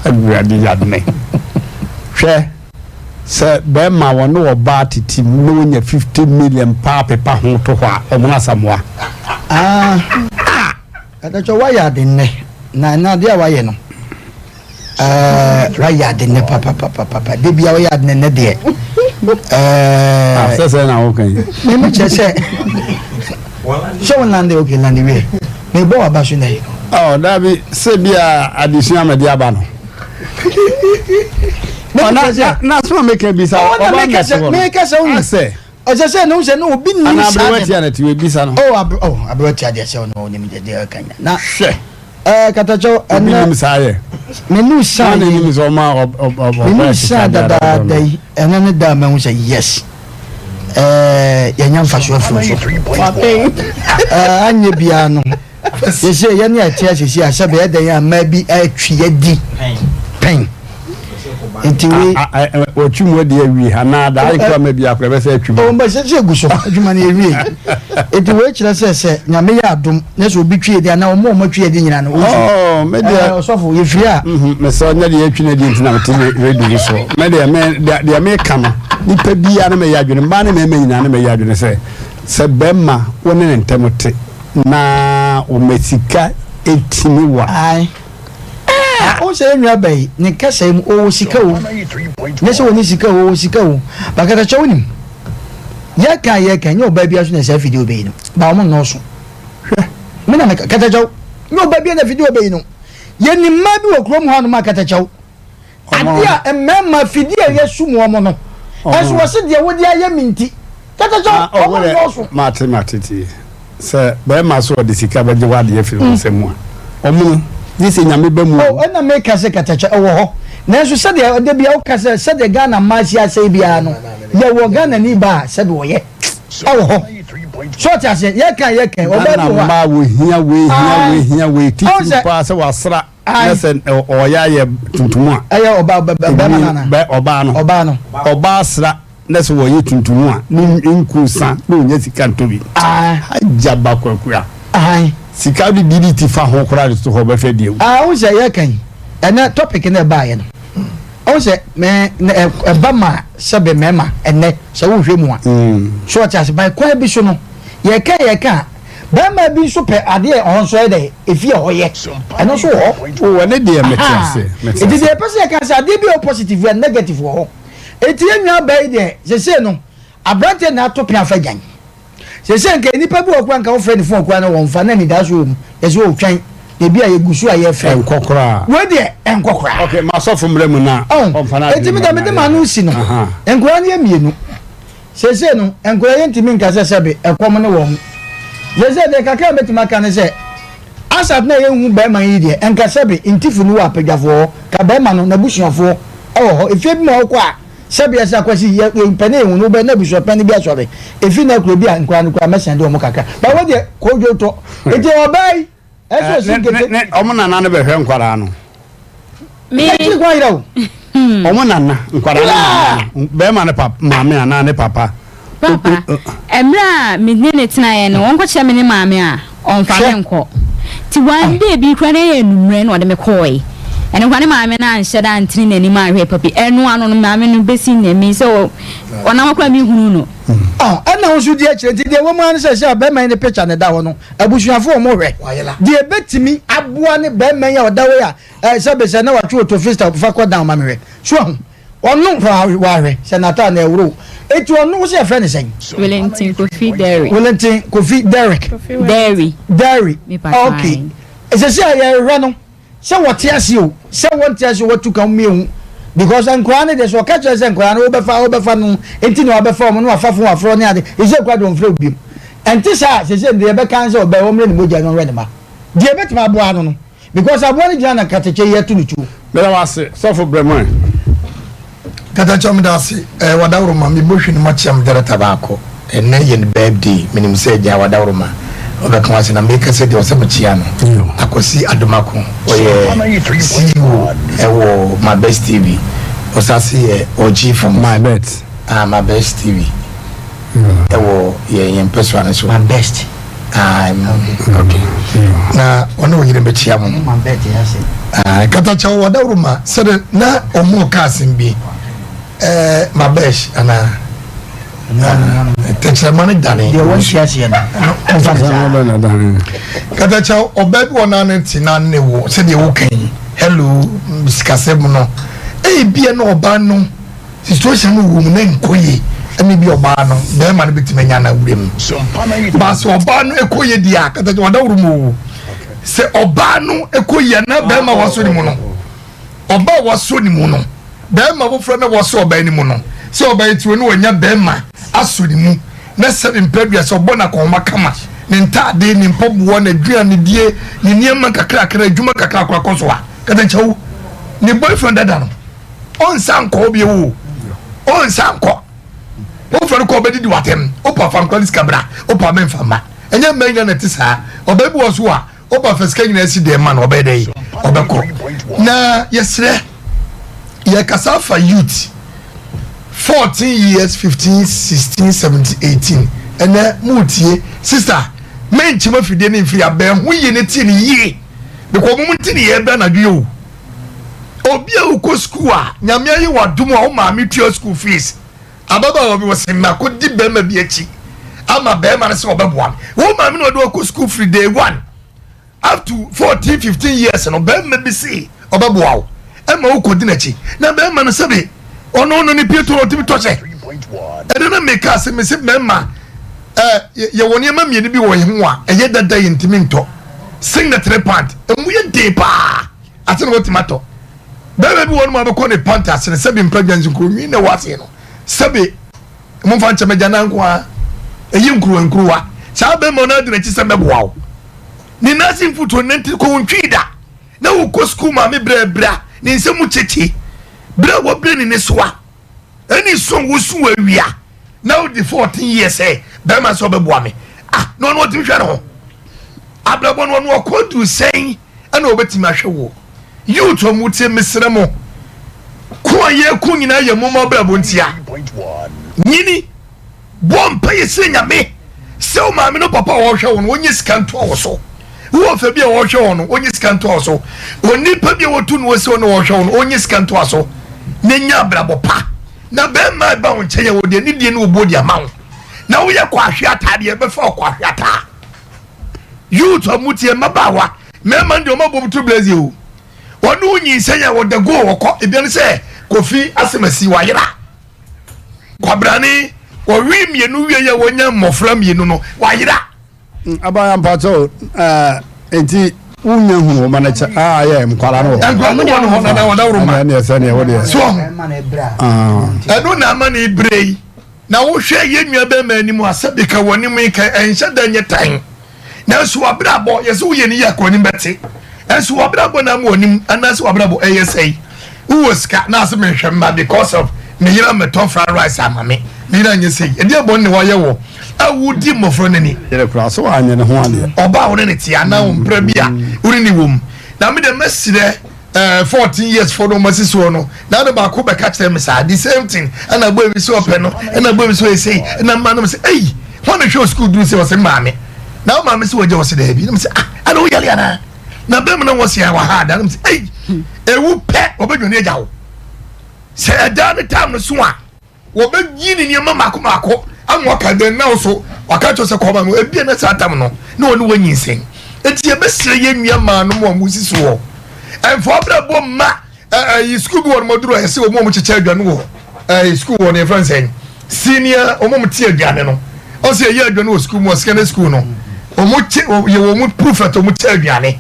awurade yadene hwɛ sɛ bɛrima wɔne ɔbaa tete mu na wɔnya 50 million paa pepa ho to hɔ a ɔmo asamoa. Ah, ɛdɛkyɛ wayɛ ade nnɛ na ɛna adeɛ a wayɛ no Ɛɛ wayɛ ade nnɛ papapapapa de bia ɔyɛ ade nnɛ deɛ. Ɛɛ ah, sɛ sɛ na woka yi. Mɛmi kyerɛ sɛ sɛ wo lande ok lande wie mebɔ waba so nnɛ. Ɔ dabi sɛ bia adesua mɛde aba no. Na na soma meka bi sa ɔba mɛte hɔ no. Meka sɛ wo sɛ. Ɔsɛ sɛ ne ho sɛ ne obi nim saa de. Ana aberewa tia na tiwe bisa no. Oh abe oh aberewa tia deɛ sɛ ɔno ɔnim deɛ deɛ ɔka nya. Na hwɛ. Ɛɛ katakyɛw ɛnɛ. Obi nim saa yɛ. Me nu saa yi. Ɔna nim sɛ ɔma ɔ ɔ ɔ. Me nu saa dadaada yi ɛnɛ ne da ma ho sɛ yes. Ɛɛ yɛnya nfaso afiri so. Ɛɛ anyɛ biara no. Sese yɛne ɛte asese a sɛ bɛyɛ dɛn a mmaa bi atwi adi pɛn. Nti wei. Wɔtwi mu adi awie anaa daa ekura ma bi akora bɛsɛ atwi mu. Ɔn bɛ sɛ egu so adwuma no ewie. Nti wei kyerɛ sɛ sɛ nyame yɛ adom na sɛ obi twi adi anaa wɔn a wɔn atwi adi nyinaa no. Ɔɔ me deɛ. Ɔsɔfo yɛfiri a. Mesɛ ɔnyɛ deɛ atwi no adi nti na mete radio yi so. Me deɛ me deɛ meka no nipa biara ne mɛyɛ adwene mmaa ne mmarima nyinaa ne mɛyɛ adwene sɛ sɛ bɛrima wo ne ne ntɛm te. Na wɔma sika tumi wa. Ae. Ah, wohu sɛ yɛn nua ba yi, ne kasa yi mu, ɔwɔ sika o. Nyɛ sɛ ɔnni sika o, ɔwɔ sika o. But katakyɛ wonim, yɛka a yɛka, nyɛ ɔbaa biara so na saa afidie ɔbɛyi no. Ba wɔn nnɔɔso. Hwɛ, me na meka, katakyɛw, nyɛ ɔbaa biara na afidie ɔbɛyi no. Yɛnim mmaa bi wɔ kurom hanom a katakyɛw, Adeɛ a mmarima afidie a yɛsum wɔn no, ɛnso wɔse deɛ wode ayɛ me nti, kyɛkyɛkyɛ ah, oh, wɔn nnɔɔso. Mate mate tie sɛ bɛrima so ɔde sika bɛgye w'adeɛ afiri wo nsam mu a ɔmono gye sɛ nyame ba mu. Oh, ɛna meka sɛ katakyɛ ɛwɔ hɔ nanso sɛdeɛ ɛda bia woka sɛ sɛdeɛ Ghana mmaa si asɛe biara no yɛwɔ Ghana ni ba a sɛdeɛ ɔyɛ ɛwɔ hɔ so ɔte aseɛ yɛka yɛka ɔbaa bi Ghana wɔ hɔ a mmaa wɔhia wei hia wei hia wei titiriw sɛ paa sɛ wasra Ae. Na sɛ ɔyɛ ayɛ tuntum a. Ɛyɛ ɔba bɛrima no ana? Bɛ ɔbaa no. Ɔbaa no. Ɔbaa sra na sɛ wɔyɛ tuntum a ne nku sa na onya sika ntɔ bi. Ae. Agya ba kwakua. Ae. Sika de DDT fa ho koraa de to hɔ bɛhwɛ deɛ. Ah, wohu sɛ yɛka yi, ɛnɛ topic no ɛbaeɛ no, wohu sɛ me ɛba ma sɛbe mmarima ɛnɛ sɛ wohwɛ mu a, so ɔte ase, by kwan bi so no, yɛka yɛka a, Bɛɛma bi nso pɛ adeɛ a ɔno nso yɛ dɛ efi ɛhɔ yɛ ɛno nso wɔ hɔ. O ɛne deɛ mete ase mete ase. Eti deɛ ɛpɛ sɛ yɛka sɛ adeɛ bi a ɛwɔ positive yɛ negative wɔ hɔ. Eti yɛn nua baa yi deɛ sese no aberanteɛ na ato pea afa gyan. Sese nka nipa bi wɔ kora nka wofrɛ ne fon kora na wɔn fa na anidaso wɔ mu yɛsɛ o twɛn na ebi a yɛgu so a yɛfrɛ. Ɛnkɔ koraa. Wei deɛ ɛnkɔ koraa. Ok ma asɔfo mmerɛ mu na ɔmfa n'adwene. Eti mi deɛ mede m'ano si no nkora no yɛ mmienu. Seesei no, nkwadaa yi ntumi nka sɛ sɛbe ɛkɔm ne wɔn. Seesei deɛ kakra a mɛtumi aka ne sɛ, Asat no a yɛnhu barima yi deɛ, nka sɛbe Ntifu no wɔ apadwafoɔ hɔ, ka barima no, n'abusuafoɔ wɔ hɔ. Efie bi ma wokɔ a, Sɛbi ɛsɛ akwasi yɛ yɛ pɛ ne ehu no wobɛ na abusua pɛn bi asɔre efi na kuro bi a nkora no kora mɛsɛn de wɔn kakra ba wɔ deɛ kodwo tɔ eti ɔbaa yi ɛsɛ osi nkete. Ne ɔmo nana no bɛhwɛ nkwadaa no. Me ɛkyiri kwan yɛrɛ o. Ɔmo nana nkwadaa no nana no bɛrima ne papa maame anaa ne papa. Papa, mmerɛ a me ne no tenaeɛ no, ɔnkɔkyerɛ me ne maame a, ɔmfa me nkɔ. Nti one day bi koraa na ɛyɛ anwummerɛ na ɔde me kɔɔe. Ɛno koraa ne maame no anhyɛ da antene n'anim anhwɛ papa. Ɛno ano no maame no bɛsi nnɛ me sɛ ɔnam hɔ koraa menhunu no. Ah, ɛna wo nso di akyire nti deɛ ɛwɔ mu ara ne sɛ sɛ bɛrima yi ne picture na ɛda hɔ no, abusuafoɔ wɔn hwɛ deɛ ɛbɛtumi aboa ne bɛrima yi a ɔda hɔ yi a eh, sɛ besɛ na watwe otofista fa kɔ down ma mehwɛ so ahu. Ɔno wahwɛ sɛ n'ataade na ɛworo. Eti ɔno wo sɛ yɛfrɛ no sɛn? Wellington Kofi Derry. Wellington Kofi Derrick. Derry. Derry. Okay. Ɛsɛ sɛ yɛhwɛ no sɛ wɔte ase o sɛ wɔnte ase o wɔtu ka mmienu because nkwadaa no deɛ sɛ ɔka kyerɛ sɛ nkwadaa no wobɛfa wobɛfa no nti na wabɛfa wɔn na wafa fon wafrɛ ne ade ɛsɛ kura deɛ ɔmfrɛ obiam ɛnte saa sɛ sɛ deɛ yɛbɛka sɛ ɔbɛn wɔmmerɛ ne mogya no ɔnwɛ ne ma deɛ ɛbɛtumi aboa no no Because aboa no gyina na katekyɛ yi atu no tuo. Meda wo ase sɔfo Brɛmoɛ. Katakyɛ meda ase eh, wadaworoma me bɔhwi no makyia me director baako ɛnɛ yɛ ne birthday menim sɛ agya wadaworoma ɔbɛka wase na meka sɛ deɛ ɔsɛ mekyia no Akwasi Adomako ɔyɛ CEO ɛwɔ my best TV ɔsase yɛ ɔgye from my best ah my best TV ɛwɔ yɛn yɛn mpɛsoa no so my best Ah, okay. Na ɔne ɔyere bɛkyia mo. Ah, katakyɛ wɔ dawuro ma sɛde na ɔmo ka asɛm bi. Ɛɛ mabɛsh anaa. Tɛkyerɛma no dane. Deɛ wɔn si aseɛ no. Katakyɛ ɔbaa bi wɔ naa ne te naa ne wo sɛdeɛ woka yi. Hello, sikasɛm no. Ebia na ɔbaa no. Situation no wɔ mu na nkɔ yie ɛne bi ɔbaa no bɛrima no bɛtumi anya no awura mu baasa ɔbaa no ɛkɔ yie deɛ a kata kyɛ wadaworo mu o sɛ ɔbaa no ɛkɔ yie na bɛrima wasɔ ne mu no ɔbaa wasɔ ne mu no bɛrima foforɔ na wasɔ ɔbaa ne mu no sɛ ɔbaa yi tiwɔ no wanya bɛrima asɔ ne mu na sɛ mpɛ sɛ ɔbɔ n'akɔnma kama ne ntaade ne mpaboa n'aduane die ne nneɛma kakrakra adwuma kakrakra kɔ so a kata kyɛw ne boyfriend dada no ɔnsan nkɔ hɔ bio o ɔnsan nkɔ wofɛ no kɔ ɔbɛdidi watɛm wopa fa nkora ne sika bra wopa mɛmfa mma ɛnyɛ mma nyina na ɛte saa ɔbaa bi wɔ so a wopa fa sika nyinaa si dɛm ma no ɔbɛyɛ dɛ ɔbɛkɔ na yɛsrɛ yɛkasa afa youth 14 years 15 16 17 18 ɛnɛ mutie sister menkyɛm afidie ne mfiri abɛn ho yie ne tie ne yie because mo mu nti ne yɛbrɛ anadwo yi o Obi a wokɔ sukuu a Nyame ayɛ wo adom a wo maame tua school fees. Ababaawa bi wɔse makɔdi bɛrima bi akyi ama bɛrima no sɛ ɔbɛboa me. Wo maame na ɔde wakɔ sukuu firi day one up to 14 15 years no bɛrima bi se ɔbɛboa wo ɛma wokɔdi n'akyi na bɛrima no sɛbe ɔno no ne pie to no ɔtumi tɔ hyɛ. Ɛno na meka sɛ mese mmarima yɛwɔ nneɛma mmienu bi wɔ yɛn ho a ɛyɛ dada yɛntumi ntɔ singlet ne pant ɛmu yɛ den paa. Ase na watumi atɔ. Bɛrima bi wɔ hɔ nom a bɛkɔ ne pant ase no sɛbi mpɛ dwansi nkuronwi na ɛwɔ aseɛ no sɛbi momfa nkyɛ m'agya nan nko ara ɛyɛ nkuruwa nkuruwa saa bɛrima no adi n'akyi sɛ mɛboa wo ne nan ase mfutuo ne nti kɔ ntwi da na wokɔ sukuu maame brɛbrɛ ne nsɛm mu kyekye berɛ a wɔbrɛ ne ne soa ɛne su a wosu awia na wodi 14 years sɛ bɛrima sɛ ɔbɛboa me ah na ɔno ɔtumi hwɛ ne ho abrabɔ no ɔno ɔkɔ duru sɛn ɛna ɔbɛtumi ahwɛ wo youth ɔmo tie mesrɛ mo ko a yɛko nyinaa yɛ moma abrabɔ ntia nyini Bɔ mpaeɛ srɛ Nyame sɛ wo maame ne wo papa a wɔhwɛ wo no wɔnyɛ sika ntoa wo so. Wo ɔfɛ bi a wɔhwɛ wo no wɔnyɛ sika ntoa wo so. Onipa bi a wɔtu no asi hɔ na wɔhwɛ wo no wɔnyɛ sika ntoa so na nya abrabɔ pa. Na bɛrima a ɛba wo nkyɛn a wɔde anidie ne obuo de ama wo na woyɛ kɔ ahwe ataa deɛ ɛbɛfa wo kɔ ahwe ataa. Youth a motie mmabaawa mmarima no deɛ wɔn abɔ to blaze o. Wɔne wo nyinsɛn a wɔda go wɔkɔ ebiane sɛ Kofi Asemasi wayera. Kwabrane, wɔwe mmienu wie yɛ wɔnya mmɔfra mmienu no, wayera. Mm, abaya mpakyɛ o eh, nti wonya hunu wɔma no kyɛ ah, yɛ nkwara no wɔ nkwara no wɔ no hɔ nana wɔda woroma ɛne ɛsɛ neɛ wo deɛ so ɛno na ama ne berɛ yi na wohwɛ yɛ nua bɛrima anim a sɛbi ka wɔ anim yi ka ɛnhyɛ da nyɛ tan Nanso w'abrabɔ, yɛ sɛ woyɛ ne yie a, w'anim bɛte. Nanso w'abrabɔ na ama w'anim anaasɛ w'abrabɔ ɛyɛ sɛe. Wowɔ sika na ase menhwɛ mma because of Me yere ammɛtɔ fried rice ama me. Me yere anyɛ sei. Ɛdeɛ bɔne na wayɛ wɔ a wodi mmɔfra no ani. Yere koraa so anyɛ ne ho adeɛ. Ɔbaa wo ne ne te anaa wo mpra bi a wo ne ne wɔ mu. Na me deɛ mɛsrɛ eh, 14 years foɔ no ɔma si soɔ no na no baako bɛka kyerɛ me saa the same thing ɛna boy bi sɛ ɔpɛ no ɛna boy bi sɛ ɔyɛ sei ɛna mma no sɛ ei wɔn na hwɛ sukuu duru sɛ ɔsɛ maame na wo maame sɛ wɔgya ɔsɛ daabi na mo sɛ ah ɛna woyale anaa na bɛrima no wɔ sɛ wɔ ha ada na mo sɛ ei ewu pɛ ɔbɛdwane agya wo sɛ ɛda ne tam no so a Wɔbɛyi ne nneɛma mmaako mmaako ama waka dɛn na wo so waka kyerɛ sɛ kɔma no ebia na saa tam no na ɔne wanyinsɛn. Enti yɛbɛsrɛ yɛn nua maa nom a wɔsi so hɔ ɛmfa abrabɔ mma ɛyi sukuu bi wɔ nom aduru a yɛsɛ wɔn a wɔkyekyɛ aduane wɔ ɛyi sukuu wɔ no yɛfrɛ no sɛn senior wɔn a wɔte aduane no ɔsɛ yɛyɛ aduane wɔ sukuu mu wɔ secondary school no wɔn kye yɛ wɔn prefect wɔn kyɛ aduane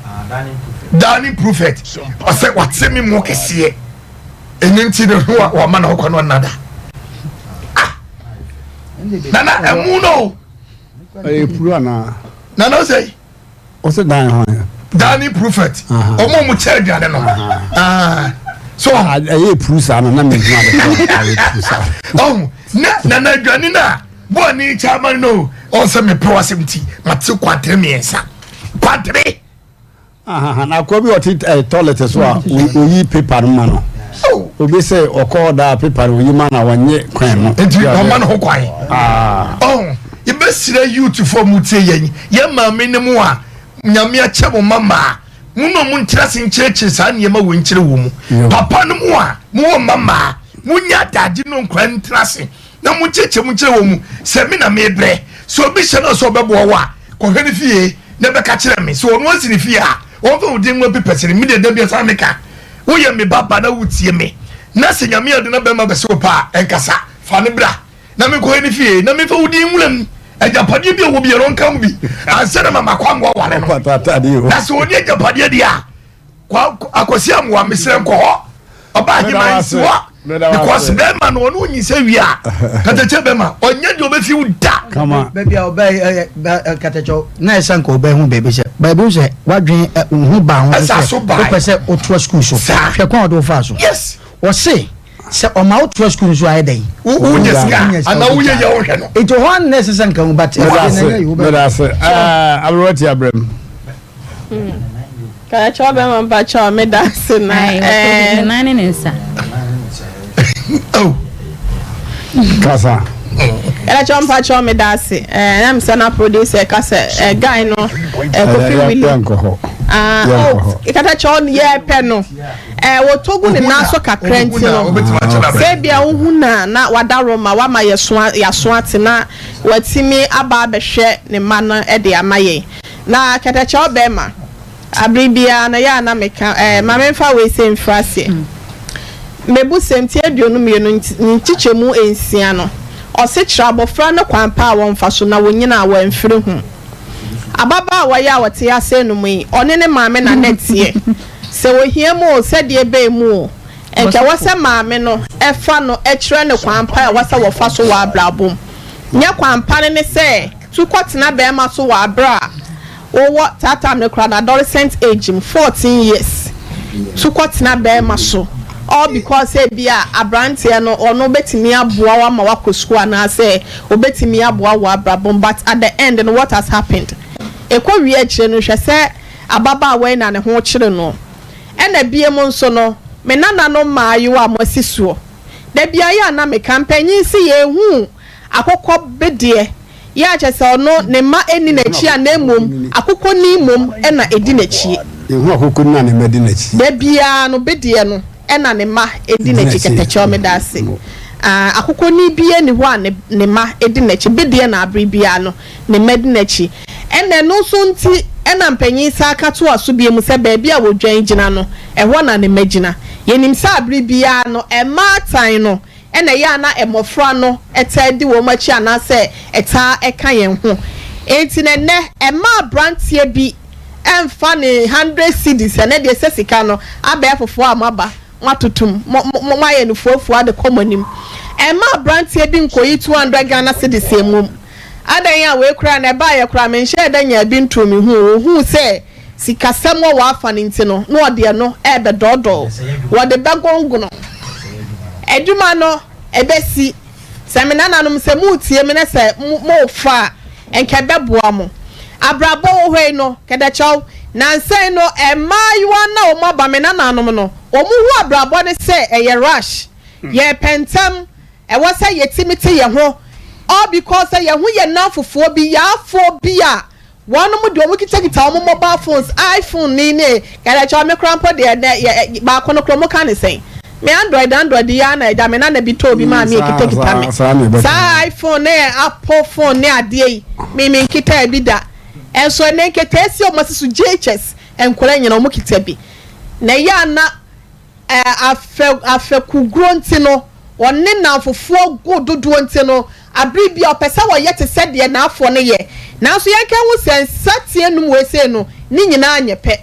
dining prefect ɔsɛ wate me mu kɛseɛ. Ɛno nti no no wama ne ho kwan ɔnna da. Ah! Nana ɛmu no. Ɛyɛ puru anaa? Nana ɔsɛ. Ɔsɛ dan ho yɛ. Dani prophet. Ɔmo ɔmo kyɛ aduane no. Ah. So ɛyɛ puru saa no na mi hu ade kɔ ɛyɛ puru saa. Ɔmo na nana aduane na bɔɔ ne kyɛ ama no ɔsɛ mepɛ wasɛm ti mate kwantere mmiɛnsa kwantere. Ahaha na akoa bi ɔte eh, toilet so a oyi paper no ma no. Oh. Obi sɛ ɔkɔ daa paper no oyi ma na wɔnye kwan no. Nti ɔma no ho kwan. Ah. Oh, yɛbɛsrɛ youth fo mu tie yɛn yɛn maame ne mu a nyame akyɛ mo mma mo na ɔmo nkyerɛ ase nkyerɛkyerɛ saa nneɛma wɔ nkyerɛ wɔ mu. Papa no mu a mowɔ mma mmaa monya adagye no nkora ntena ase na mo nkyerɛkyerɛ mu nkyerɛ wɔn mu sɛ me na mebrɛ sɛ obi hyɛ no sɛ ɔbɛboa wo a kɔhwɛ ne fie na bɛka kyerɛ me sɛ ɔno asi ne fie a ɔmfa wo din nwa pepɛs no medeɛ da bia saa meka woyɛ me ba ba na wotie me na sɛ nyame ade na bɛma bɛsɛ wo paa ɛnkasa fa ne bra na menkɔhwɛ ne fie na memfa wo din nwura mu agyapadeɛ bi a wɔ biara ɔnka ho bi ansa na mama kɔ amoa ware no na sɛ ɔni agyapadeɛ deɛ a akwasi amoa mesrɛ nkɔ hɔ ɔba ahema nsi hɔ because bɛrima no ɔno onyinsɛ wie a katakyɛ bɛrima ɔnyɛ deɛ ɔbɛfi wo da. baabi a ɔbɛ ɛ ɛ katakyɛ na ɛsɛ nka ɔbɛ ho baabi sɛ baabi sɛ wadwen ɛ ho ba ho sɛ wopɛ sɛ wotoa sukuu so hwɛ kwan ɔde wo fa so yes wɔse sɛ ɔma wotoa sukuu nso ayɛ dɛn wonya sika anaa woyɛ yɛ wohwɛ no nti hɔ a na ɛsɛ sɛ nka ho but medase medase aberewa ti abrɛm Karakyɛ bɛma mpakyɛ me da ase na ɛɛ. Ne nan ne ne nsa. Oh. Kasa. Karakyɛ mpakyɛ me da ase ɛɛ na mesɛ na producer ka sɛ ɛɛ guy no ɛɛ Kofi Willie. Yɛnkɔ hɔ. Ah oh katakyɛ yɛ pɛ no ɛɛ wɔtɔ gu ne nan so kakra nti no sɛ ebia wohu na na wada Roma wama yɛso yɛaso ate na watumi aba abɛhwɛ ne mma no de ama yɛn. Na kɛtɛkyɛw bɛrima, abere biara no yɛ a na meka eh, ma memfa wei sei mfiri aseɛ. Mmebusɛm ti 22 nkyekyɛmu nsia no, ɔse kyerɛ abɔfra no kwan pa a wɔmfa so na wɔnyini a wɔamfiri ho. Ababaawa yi a ɔte ase nom yi, ɔne ne maame na na ɛteɛ. Sɛ ohia mu o, sɛdeɛ ɛbɛn mu o, nka ɛwɔ sɛ maame no fa no kyerɛ no kwan pa a ɛwɔ sɛ wɔfa so wɔ abrabɔ mu. Nyɛ kwan pa no ne sɛ Tu kɔtena bɛɛma so wɔ aberɛ a wowɔ that time no koraa no adolescent age mu, 14 years, tu kɔtena bɛɛma so all because sɛ ebia abranteɛ no ɔno bɛtumi aboa wo ama woakɔ sukuu anaasɛ ɔbɛtumi aboa wo wɔ abrabɔ mu but at the end no what has happened? Ɛkɔ wie akyire no hwɛ sɛ ababaawa yi na ne ho kyere no. Ɛna biom nso no me nananom mmaayewa a moasi soɔ da biara yɛ a na meka mpanyin se yɛnhuu Akokɔ bedeɛ yɛ a kyerɛ sɛ ɔno ne mma nni n'akyi a na mmom akokɔni mmom na ɛdi n'akyi. Yɛhu akokɔni a ne mma di n'akyi. Da biara no bedeɛ no na ne mma di n'akyi kɛtɛkyɛw meda ase ah akokɔni biara nni hɔ a ne ne mma di n'akyi bedeɛ na abere biara no ne mma di n'akyi ɛna ɛno nso nti na mpanyin san ka toa so bio mu sɛ baabi a wɔdwan gyina no ɛhɔ na ne mma gyina yɛnim sɛ abere biara no mmaatan no na ɛyɛ a na mmofra no taa di wɔn akyi anaasɛ ɛtaa ka yɛn ho. Enti na ɛnnɛ, mma aberanteɛ bi mfa ne hundred cedis, ɛnnɛ deɛ sɛ sika no abɛyɛ fofoɔ a moaba, moatoto mu, mo, mo, moayɛ no fuafua de kɔ mo anim. Mma aberanteɛ bi nkɔyi 200 Ghana cedis mmom. Adɛn a wei koraa na ɛbaeɛ koraa, menhyɛɛ da nyaa bi ntoo me ho. Ɔhuu sɛ Sikasɛm wɔ w'afa no nti no, na ɔde ɛno rebɛdɔɔdɔɔ wo. Wɔde bɛgongono. Adwuma no, Ɛbɛsi. Sɛ me nananom, sɛ moretie me na sɛ morefa a, nka ɛbɛboa mo. Abrabɔ wɔ hɔ yi no, kɛdɛkyɛw, nnansa yi no, mmaayewa no a wɔaba, me nananom no, wɔhu abrabɔ no sɛ ɛyɛ rush. Yɛrepɛ ntɛm, ɛwɔ sɛ yɛtumi te yɛn ho. All because sɛ yɛho yɛn nnamfofoɔ bi, yaafoɔ bi a Wɔnom deɛ wɔn kitakita wɔn mobile phones, iPhone ni ne kɛdɛkyɛw me koraa mpo deɛ nɛ yɛ baako no koraa wɔn ka ne sɛn? Me android android yi ara na agya me nana bi tɔɔ bi maa me ekitakita me. Saa iPhone ne Apple phone ne adeɛ yi me me nkitaa bi da. Ɛnso ɛnɛ nketeesia wɔn asi so JHS nkwadaa nyinaa wɔn kita bi. Na ɛyɛ a na Afɛ afɛkuguro nti no, ɔne nnamfofoɔ go dodoɔ nti no, abere biara ɔpɛ sɛ ɔyɛ te sɛ deɛ n'afoɔ no yɛ. Nanso yɛnka nhu sɛ nsateaa num wei sei no, ne nyinaa nyɛ pɛ.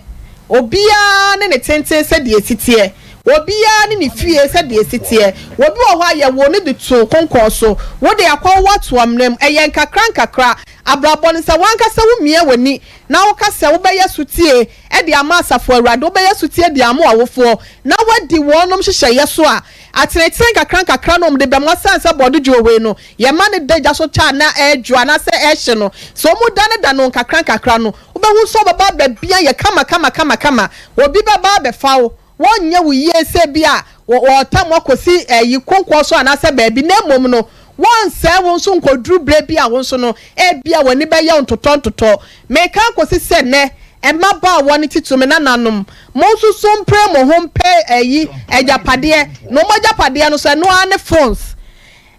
Obiara ne ne tenten sɛdeɛ ɛsi teɛ. Obiara ne ne fie sɛdeɛ ɛsi teɛ. Obi wɔ hɔ a, yɛwoo no de too konkɔn so. Wo de, akɔwo ato amena mu. Ɛyɛ nkakrankakra. Abrabɔ no, sɛ w'ankasa womia w'ani na woka sɛ wobɛyɛ sotie de ama Asafo Awurade, wobɛyɛ sotie de ama w'awofoɔ, na woadi wɔnom nhyehyɛeɛ so a, atenetene nkakrankakra na wɔde bɛma Ɛsiane sɛ bɔde dwoɔ wei no, yɛma no da gya so kyɛ a na ɛredwo anaasɛ ɛrehye no, sɛ wɔdanedane no nkakrankakra no, wobɛhu sɛ wobɛba abɛbea yɛ kamakamakamakama. Obi bɛba abɛfa wo. Wɔrenyɛ wo yie sɛ bi a wɔretam wo akɔsi ayi kokoɔ so anaasɛ baabi, na mmom no, wɔrensɛe wo nso nkɔduru berɛ bi a wo nso no, ebia w'ani bɛyɛ wo ntotɔntotɔ. Mereka akɔsi sɛ nnɛ, mmabaawa no titiriw, me nananom, mo nso so mpere mo ho mpɛ ayi, agyapadeɛ, na wɔn agyapadeɛ no nso, ɛno ara ne phones.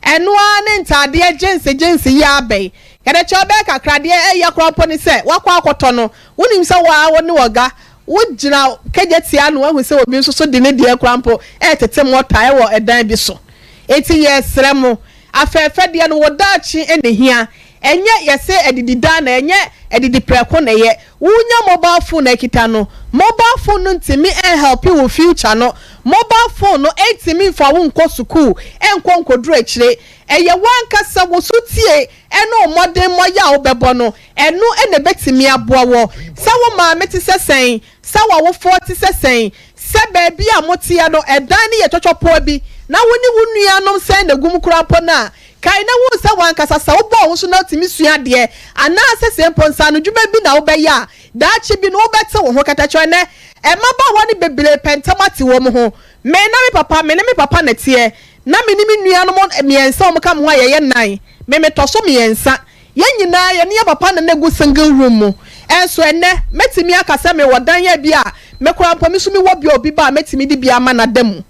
Ɛno ara ne ntaadeɛ gyense gyense yi ara bɛn. Kɛdɛkyɛw bɛyɛ kakra, deɛ ɛyɛ koraa mpo ne sɛ woakɔ akɔtɔ no, wonim sɛ wo ara wo ne ɔga, wogyina kagyatia ano ahu sɛ obi nso so de ne deɛ koraa mpo retete mɔta wɔ ɛdan bi so. Enti yɛresrɛ mo, afɛɛfɛdeɛ no, wo daakye na ɛhia. Ɛnyɛ yɛse adididan na ɛnyɛ adidiprɛko na ɛyɛ. Wonya mobile phone akita no, mobile phone no ntumi nhelpe wo future no, mobile phone no ntumi nfa wo nkɔ sukuu nkɔ nkɔduru akyire. Ɛyɛ w'ankasa wo sotie ne wo mmɔdenmmɔ yɛ a wobɛbɔ no, ɛno na ɛbɛtumi aboa wɔ. Sɛ wo maame te sɛ sɛn, sɛ w'awofoɔ te sɛ sɛn, sɛ baabi a moteɛ no ɛdan no yɛ twɔtwɔpɔɔ bi na wo ne wo nuanom sɛn na ɛgu mu koraa mpo no a, Kae na hu sɛ w'ankasa sɛ wobɔ wo ho so na wutumi sua adeɛ anaasɛ sɛ mpo nsaanodwuma bi na wobɛyɛ a, daakye bi no wobɛte wo ho. Katakyɛ ɛnnɛ, mmabaawa no bebree pɛ ntɛm ate wɔn ho. Me na me papa, me ne me papa na ɛteɛ. Na me ne me nuanom mmiɛnsa a wɔka me ho a yɛyɛ nnan. Me metɔ so mmiɛnsa. Yɛn nyinaa yɛne yɛn papa na na ɛgu single room mu. Ɛnso ɛnnɛ, mɛtumi aka sɛ mewɔ dan a bi a me koraa mpo me nso mewɔ bi a obi ba a mɛtumi de bi ama no ada mu.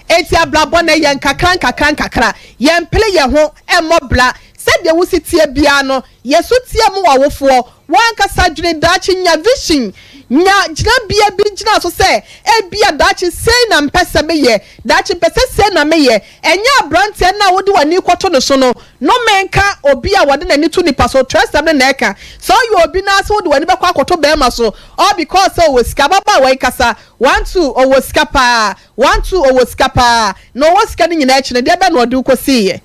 Enti abrabɔ no, ɛyɛ nkakrankakra nkakra. Yɛmpere yɛn ho mmɔ bra. Sɛdeɛ wosi teɛ biara no, yɛ so teɛ mu w'awofoɔ. W'ankasa dwene daakye, nya vision, nya gyinabea bi gyina so sɛ, ebia daakye sei na mpɛ sɛ meyɛ, daakye mpɛ sɛ sei na meyɛ. Ɛnyɛ aberanteɛ no a wode w'ani rekɔto ne so no. Nnome nka obi a wɔde n'ani to nipa so, twerɛsɛm no na ɛka. Sɛ ɔyɛ obi na sɛ wode w'ani bɛkɔ akɔto barima so, all because sɛ ɔwɔ sika, ababaawa yi kasa, One two ɔwɔ sika paa One two ɔwɔ sika paa Na ɔwɔ sika no nyinaa akyi no deɛ bɛn na ɔde wo kɔsiiɛ?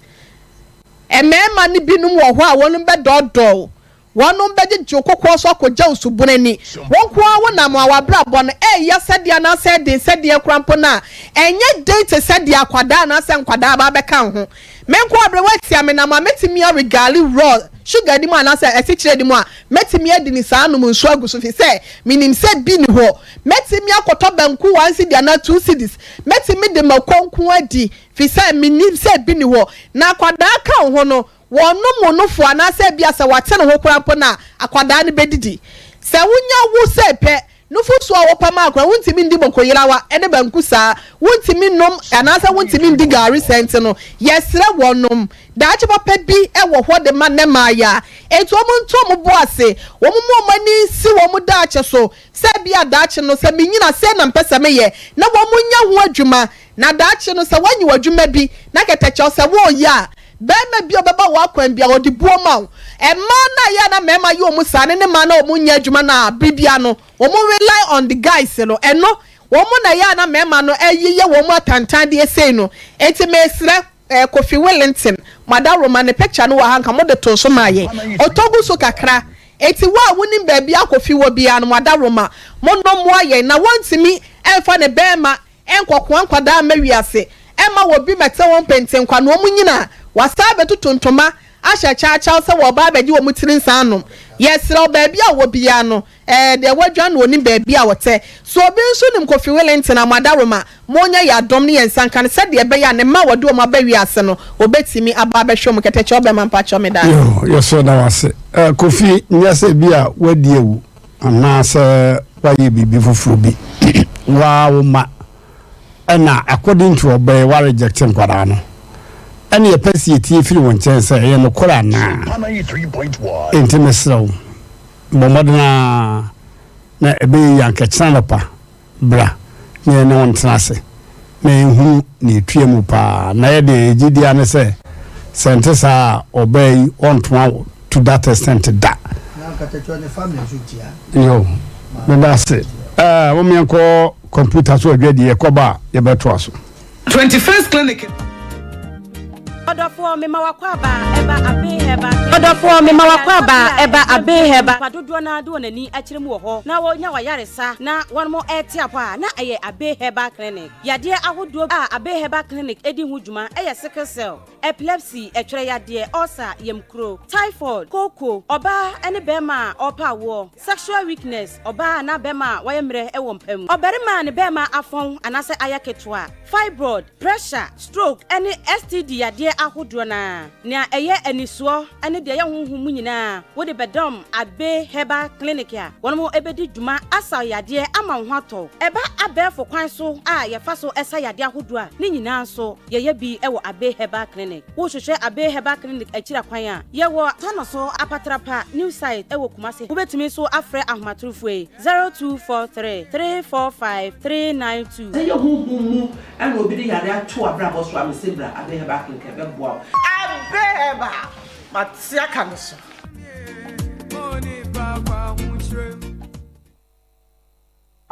Mmarima no binom wɔ hɔ a wɔnom bɛdɔɔdɔɔ wo Wɔnom bɛgyegye wo kokoɔ so akɔgya wo subunu ani Wo nko ara wonam a w'abrabɔ no ɛyɛ sɛdeɛ anaasɛ ɛden sɛdeɛ koraa mpo no a ɛnyɛ den te sɛ deɛ akwadaa anaasɛ nkwadaa aba abɛka wo ho Me nko ara berɛ woatia me nam a mɛtumi aregale raw sugar di mu anaasɛ asikyire di mu a mɛtumi adi ne saa anom nsuo agu so firi sɛ menim sɛ bi ni hɔ. Mɛtumi akɔtɔ banku one cedi anaa two cedis. Mɛtumi de mako nko adi firi sɛ menim sɛ bi ni hɔ. Na akwadaa ka wo ho no, wɔnom wo nufoɔ anaasɛ ebia sɛ wate ne ho koraa mpo no a, akwadaa no bɛdidi. Sɛ wonya wo sei pɛ, Nufusu a wɔpa ma akwadaa, wontumi ndi moko-yerawa ne banku saa, wontumi nnom anaasɛ wontumi ndi gari saa nti no, yɛsrɛ wɔnom. Daakye papa bi wɔ hɔ de ma nnɛ mmaayea. Enti wɔn nto wɔn bo ase, wɔn mma wɔn ani nsi wɔn daakye so sɛ ebia daakye no sɛ minyin a sei na mepɛ sɛ meyɛ, na wɔnyɛ ho adwuma. Na daakye no sɛ woanyi w'adwuma bi na kɛtɛkyɛw sɛ woreyɛ a, barima bi a ɔbɛba w'akwan biara ɔde buo ma wo. Mmaa no a ɛyɛ a na mmarima yɛ wɔn saa no ne mmaa no a wɔnyɛ adwuma no a bere biara no wɔn rely on the guys no, ɛno wɔn na ɛyɛ a na mmarima no yeyɛ wɔn atantandeɛ sei no. Enti mesrɛ eh, Kofi Willington, mo adaworoma ne picture no wɔ ha nka mode too so maa yɛn. Ɔtɔ gu so kakra. Enti wo a wonim baabi a Kofi wɔ biara no mo adaworoma, monom mmoa yɛn na wɔntumi mfa ne barima Nkɔkoa nkwadaa mma wiase. Ɛmma obi mmɛte wɔn pentenkwa na wɔn nyina wɔasan abɛtutu ntoma ahyɛ kyawkyaw sɛ wɔreba abɛgye wɔn tiri nsa anom. Yɛsrɛ wo, baabi a ɔwɔ biara no, ɛɛ, deɛ wadwan no ɔnim baabi a ɔtɛ. Sɛ obi nso nim Kofi Wellington a, mo adaworoma, monyɛ yɛn adom ne yɛn nsa nka no sɛdeɛ ɛbɛyɛ a ne mma a wɔde wɔn aba wiase no, wɔbɛtumi aba abɛhwɛ wɔn. Kɛtɛkyɛ ɔbɛma mpakyɛw meda ase. Yoo, yɛsrɛ da wo ase. Eh, Kofi, nyɛ sɛ bi a woadi awu anaasɛ woayɛ biribi foforɔ bi. Woaa wo mma ɛna according to ɔbaa yi wa reject nkwadaa no ɛna yɛpɛ sɛ yɛtie firi wo nkyɛn sɛ ɛyɛ nokorɛ anaa enti mesrɛ wo bɔ mmɔden a na ɛbɛyɛ yi anka kyena nɔpa bra na yɛne wo ntena ase na yɛhunu ne ɛtua mu paa na yɛ deɛ yɛgye di ne sɛ sɛ nte saa a ɔbaa yi ɔntoa wo to that extent da. Yo, meda ase. Ɛɛ, mo yɛnkɔ kɔmputa so adwadie yɛkɔba a yɛbɛtoa so. 21st Clinic. Ɔdɔfoɔ mema w'akwaaba ɛba Abbey Herbal Clinic. Ɔdɔfoɔ mema w'akwaaba ɛba Abbey Herbal. Nnipa dodoɔ no ara de wɔn ani akyerɛ mu wɔ hɔ na wɔnya w'ayaresa na wɔn rete apɔ a na ɛyɛ Abbey Herbal Clinic. Yadeɛ ahodoɔ a Abbey Herbal Clinic di ho dwuma yɛ sickle cell, epilepsy, ɛtwerɛ yadeɛ, ulcer, yamkuro, typhoid, kooko, ɔbaa ne barima a ɔrepɛ awoɔ, sexual weakness, ɔbaa anaa barima a wayɛ mmerɛ wɔ mpa mu, ɔbarima a ne barima afɔn anaasɛ ayɛ ketewa, fibroid, pressure, stroke ne STD yadeɛ ahodoɔ no ara. Nea ɛyɛ anisoɔ ne deɛ ɛyɛ honhom mu nyinaa wode bɛdɔm Abbey Herbal Clinic a wɔn bɛdi dwuma asa wo yadeɛ ama wo ho atɔ wo. Ɛba abɛɛfo kwan so a yɛfa so sa yadeɛ ahodoɔ a, ne nyinaa nso yɛyɛ bi wɔ Abbey Herbal Clinic. Wohwehwɛ Abbey Herbal Clinic akyiri akwan a, yɛwɔ Tanoso Apatrapa New Site wɔ Kumasi. Wobɛtumi nso afrɛ ahomatorofoɔ yi, 0243 345 392. Sɛ ɛyɛ honhom mu na obi de yare ato w'abrabɔ so a, mese bra Abbey Herbal Clinic ɛbɛboa wo. Abbey Herbal, mate aka no so.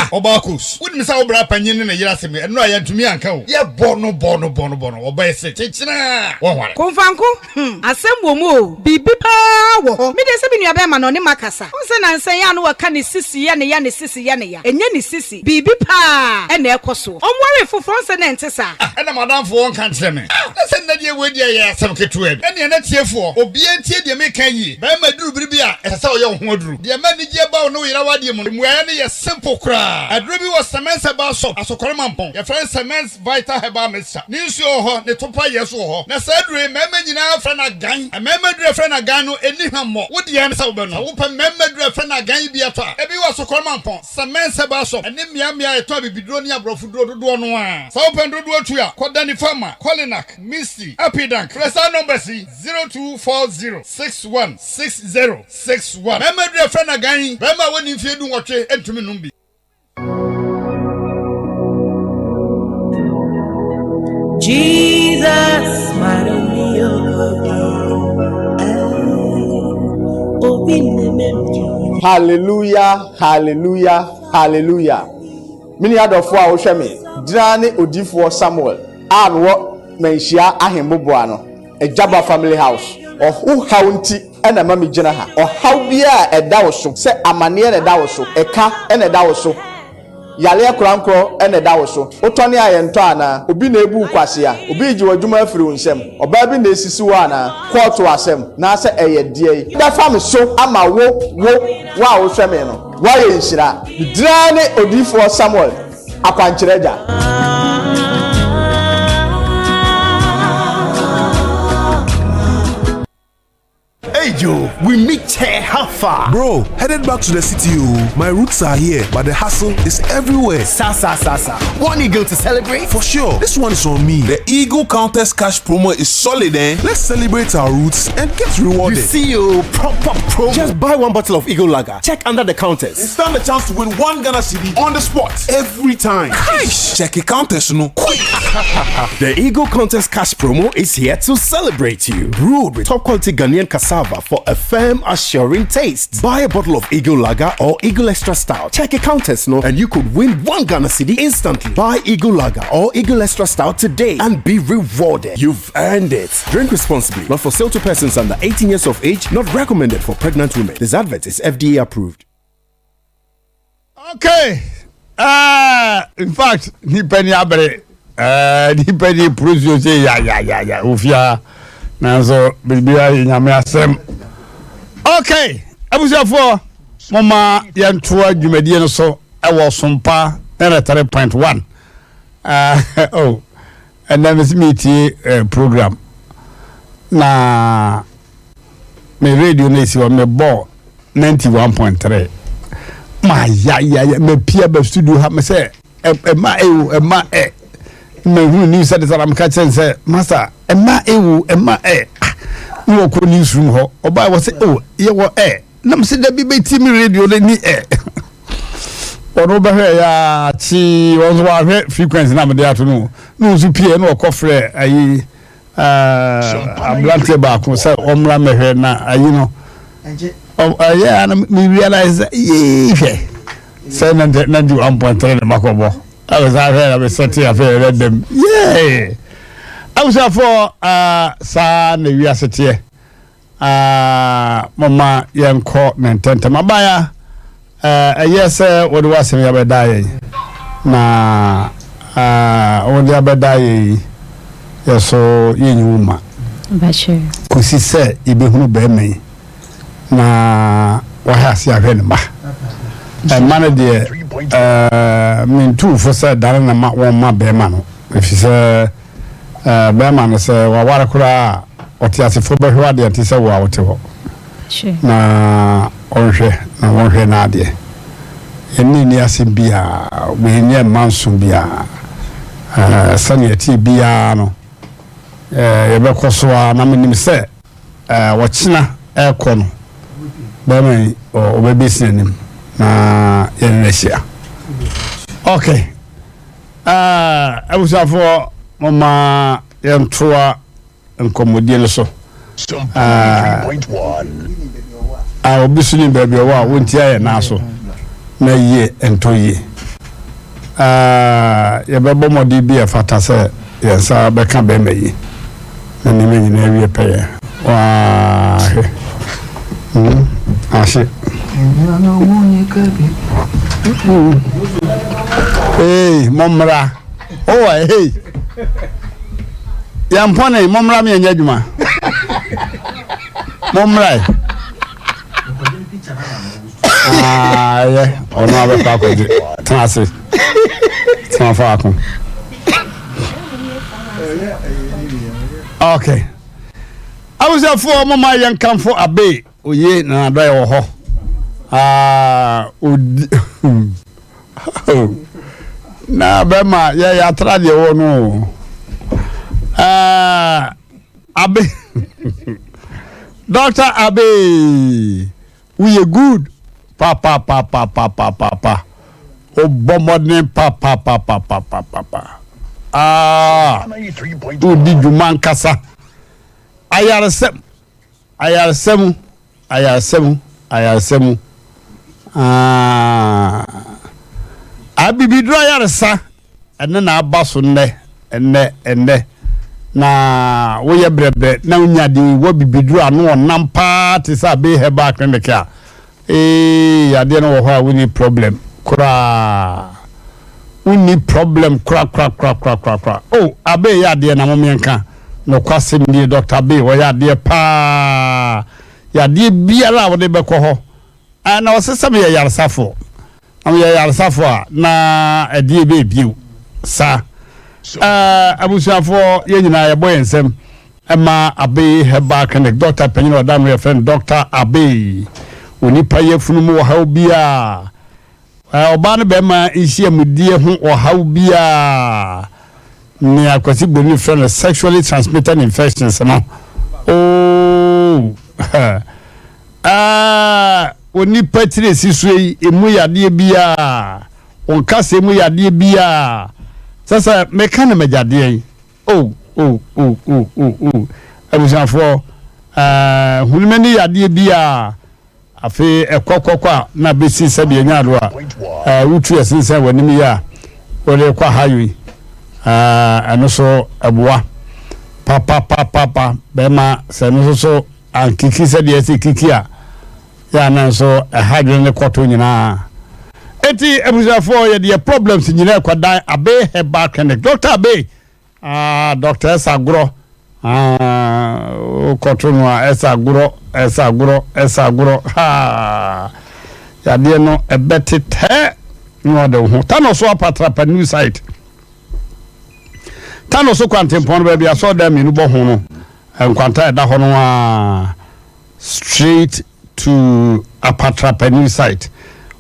Ah, ɔbaa Kos, wonim sɛ wo bra panyin ne ne yere asɛm yi, ɛno a yɛantumi anka o. Yɛbɔ no bɔ no bɔ no bɔ no, ɔbaa yi se, Kyekyena! Wɔnware. Komfanko, hmm, asɛm wɔ mu o, biribi paa wɔ hɔ. Me deɛ sɛ me nua bɛɛma no ɔne makasa. Wohu sɛ nansa yi a na wɔka ne sisi yɛ ne ya, ne sisi yɛ ne ya. Ɛnyɛ ne sisi, biribi paa na ɛrekɔ soɔ. Ɔnwaree foforɔ, wohu sɛ na ɛnte saa. Ah, ɛna m'adamfo ɔnka nkyerɛ me. Ah, na sɛ nnɛ deɛ wei deɛ ɛyɛ asɛm ketewa bi. Ɛnneɛ na tiefoɔ, obiara ntie deɛ mereka yie. Barima duru bere bi a, ɛsɛ sɛ ɔyɛ wo ho aduru. Deɛ ɛma anigyeɛ ba wo ne wo yere awadeɛ mu no, mmuaeɛ no yɛ simple koraa. Aduro bi wɔ Semens Herbal Shop, Asokore Mampong. Yɛfrɛ no Semens Vital Herbal Mixture. Ne nsuo wɔ hɔ, ne topa yɛ nso wɔ hɔ. Na saa aduro yi, mmarima nyinaa frɛ no agan. Mmarima aduro a yɛfrɛ no agan no, ɛnni hwammɔ. Wo deɛ ne sɛ wobɛnom. Sɛ wopɛ mmarima aduro a yɛfrɛ no agan yi bi atɔ a, ebi wɔ Asokore Mampong, Semens Herbal Shop, ne mmeammea a yɛtɔn abibiduro ne aborɔfoduro dodoɔ no ara. Sɛ wopɛ no dodoɔ tu a, kɔ Danny Pharma, Kolinak, Misty, Apidank. Frɛ saa numbers yi, 0240 61 60 61. Mmarima aduru a yɛfrɛ no agan yi, barima a wadi mfeɛ dunwɔtwe ntumi nnom bi. Jesus, Hallelujah, hallelujah, hallelujah. Me nua dɔfoɔ a wohwɛ me, gyina ne odiyifoɔ Samuel a mewɔ Manhyia Ahemmoboa no, Agyaba Family House. Ɔho haw nti na ɛma megyina ha. Ɔhaw biara a ɛda wo so, sɛ amaneɛ na ɛda wo so, ɛka na ɛda wo so, yareɛ korankorɔ na ɛda wo so, wotɔne a yɛntɔ anaa? Obi na ɛrebu wo kwasea? Obi regye w'adwuma afiri wo nsam? Ɔbaa bi na ɛresisi wo anaa? Kɔɔto asɛm, naasɛ ɛyɛ deɛn? Bɛfa me so ama wo, wo, wo a wohwɛ me no, woayɛ nhyira. Me din ara ne Odiyifoɔ Samuel. Akwankyerɛ Agya. Hey Joe, we meet here how far? Bro, headed back to the city. Oh. My roots are here, but the hustle is everywhere. Sa sa sa sa. One eagle to celebrate? For sure. This one is on me. The Eagle Countess Cash promo is solid, eh? Let's celebrate our roots and get rewarded. You see you proper promo. Just buy one bottle of Eagle Lager. Check under the counters. And stand a chance to win one Ghana cedi on the spot every time. Cash! Check the counters, no. Quick! the Eagle Contest Cash promo is here to celebrate you. Brewed with top quality Ghanaian cassava for a firm, assuring taste. Buy a bottle of Eagle Lager or Eagle Extra Stout. Check a counters, no, and you could win one Ghana cedi instantly. Buy Eagle Lager or Eagle Extra Stout today and be rewarded. You've earned it. Drink responsibly. Not for sale to persons under 18 years of age. Not recommended for pregnant women. This advert is FDA approved. Okay. Uh, in fact, nipa ni abere. Ɛɛ nipa ni puru nsuo sɛ yayayaya ofia nanso biribiara yɛ nyame asɛm. Okay, abusuafoɔ moma yɛntoa dwumadie no so ɛwɔ Sompa 93.1. Uh, oh, ɛnɛ mesi metie uh, program na me radio no esi hɔ mebɔ 91.3 ma yayaya mapia ba studio ha me sɛ ɛma ewu ɛma ɛ mehunu news sɛ de sɛ meka kyerɛ n sɛ masa ɛma ewu ɛma ɛ ne wɔkɔ news room hɔ ɔbaa wɔ sɛ o yɛwɔ ɛ na mesɛ da bi bɛtie me radio no ni ɛ ɔno bɛhwɛ yɛ akyi wɔn nso wɔahwɛ frequency na mede ato no na wɔn nso pie na wɔkɔ frɛ ayi aberanteɛ baako sɛ ɔmmra mmɛhwɛ na ayi no ɛyɛ a na me realize sɛ yee hwɛ sɛ 91.3 na makɔbɔ ɛwɔ sɛ ahwɛ na mesɛte afei ɛbɛ dɛm yee abusuafoɔ saa na wiase teɛ. Ah, momma yɛnkɔ ne ntɛntɛm. Abaya, ɛyɛ sɛ wode w'asɛm yi abɛda yɛn, na wode abɛda yɛn yi, yɛ so yɛnyi wo ma. Kɔsi sɛ yɛbɛhunu bɛrima yi na wahɛ ase ahwɛ ne mma. Mma no deɛ, mentu fo sɛ dane na ma wɔn ma bɛrima no, ɛfiri sɛ Bɛrima no, sɛ waware koraa a, ɔteasefo bɛhwɛ w'adeɛ nte sɛ wo a wote hɔ. Na ɔnhwɛ na wɔnhwɛ n'adeɛ. Yɛne nni asɛm biara, wei nyɛ mma nso biara. Sɛnea ɛteɛ biara no, yɛbɛkɔ so ara na menim sɛ ɔkyena ɛrekɔ no, bɛrima yi ɔbɛbɛsi n'anim na yɛne no ahyia. Okay. Ah, abusuafoɔ, momma yɛntoa nkɔmmɔdie no so. Ah, ah, obi so nim baabi ɔwɔ a wontia yɛn nan so na yie ntɔ yie. Ah, yɛbɛbɔ mmɔden bi a ɛfata sɛ yɛn nsa bɛka bɛrima yi na nneɛma nyinaa wie pɛyɛ. Waa hwɛ. Hmm, ahye. Hey, mommra. Oh, hey. Yɛmpɔne, mommra me ɛnyɛ adwuma. Mommra. Ah, yɛ, ɔno abɛkɔ akɔgye. Tena ase. Tena faako. Okay. Abusuafoɔ moma yɛnkamfo Abe oye na n'adɔeɛ wɔ hɔ aa odi na bɛma yɛyɛ atra deɛ wɔ no o aa Abe Doctor Abe woyɛ good papapapapapapa wobɔ mmɔden papapapapapapa aa wodi dwuma nkasa. Ayaresa mu, ayaresa mu, ayaresa mu, ayaresa mu. Ah, abibiduro ayaresa ɛne na aba so nnɛ, ɛnnɛ, ɛnnɛ. Na woyɛ brɛbrɛ na wonya de wɔ bibiduro ano ɔnam paa te sɛ abe herbal clinic a. Eeii adeɛ no wɔ hɔ a wonni problem koraa wonni problem korakorakorakorakora oh Abe yɛ adeɛ na momeɛnka nokwasɛm nie Doctor Abe ɔyɛ adeɛ paa yadeɛ biara a wode bɛkɔ hɔ eh, na ɔse sɛ meyɛ yaresafoɔ na meyɛ yaresafoɔ a na ɛdeɛ bɛɛ bio saa eh, abusuafoɔ yɛn nyinaa yɛbɔ yɛn nsam Ɛma Abbey Herbal Clinic dɔkta panyin a ɔda ano yɛfrɛ no Dɔkta Abbey. Onipa yafunu mu ɔhaw biara, ɔbaa ne barima nhyiamudie ho ɔhaw biara, nea Kwasi Broni frɛ no sexually transmitted infections no, oh, onipa tiri esi so yi, emu yadeɛ biara, wɔn kasa mu yadeɛ biara, sɛ sɛ meka no magyadeɛ yi. Oh oh oh oh oh oh Abusuafoɔ eh, hunu m'ani yadeɛ bi a afei ɛkɔkɔkɔ a na bɛsi sɛdeɛ ɛnya ado a eh, wotu ɛsensɛn w'anim yi a wode kɔ ha yi eh, ɛno so ɛboa papapapapa bɛrima sɛ ɛno nso so ankiki sɛdeɛ ɛsɛ kiki a yɛ a na nso ɛha adwene ne kɔto nyinaa. Eti abusuafoɔ yɛde yɛ problems nyinaa kɔdan Abe Herbal Clinic. Dr. Abe, ah, Dr. Ɛsa Agorɔ, ah, wokɔto no a ɛsa agorɔ, ɛsa agorɔ, ɛsa agorɔ, ha. Yadeɛ no ɛbɛtetɛ na ɔde wo ho. Tano so apatrapa new site. Tano so kwantempɔn no baabi asɔɔdan mmienu bɔ ho no, nkwanta ɛda hɔ no a straight to Apatrapa new site.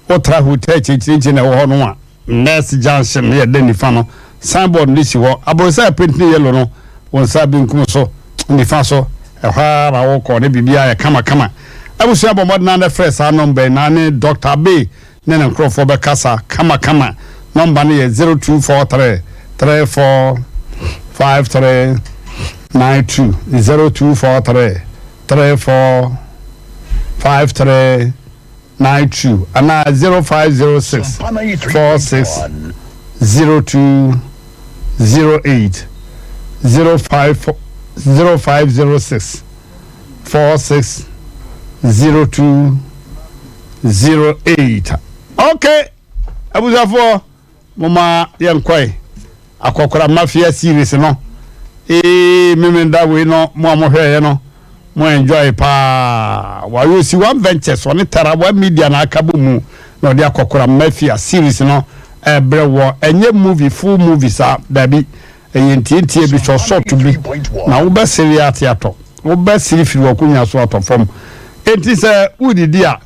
Wotra hotel kyinkyininkyin na ɛwɔ hɔ no a, Nurse Junction no yɛ da nifa no, signboard no si hɔ. Aborosan a paint no yellow no, wo nsa benkum so, nifa so, ɛhɔ ara na wokɔ ne biribiara yɛ kamakama. Abusua bɔ mmɔden ara na frɛ saa nɔmba yi na ne Doctor Abbey ne ne nkurɔfoɔ bɛkasa kamakama. Nɔmba no yɛ 0243 34 53 92, 0243 34 53 92 anaa 0506 46 02 08, 05 0506 46 02 08. Okay, abusuafoɔ Momma yɛnkɔe Akɔkora Mafia series no eii Memenda wei no mo a mohwɛeɛ no mo enjoy paa Wayosi One Ventures ɔne Tarawa Media na aka bɔ mu na ɔde Akɔkora Mafia series no ɛbrɛ wɔ ɛnyɛ movie full movie saa dabi ɛyɛ ntiantia bi sɔsɔto bi na wobɛsere ate atɔ wobɛsere firi w'akonwa so atɔ fam enti sɛ wodidi a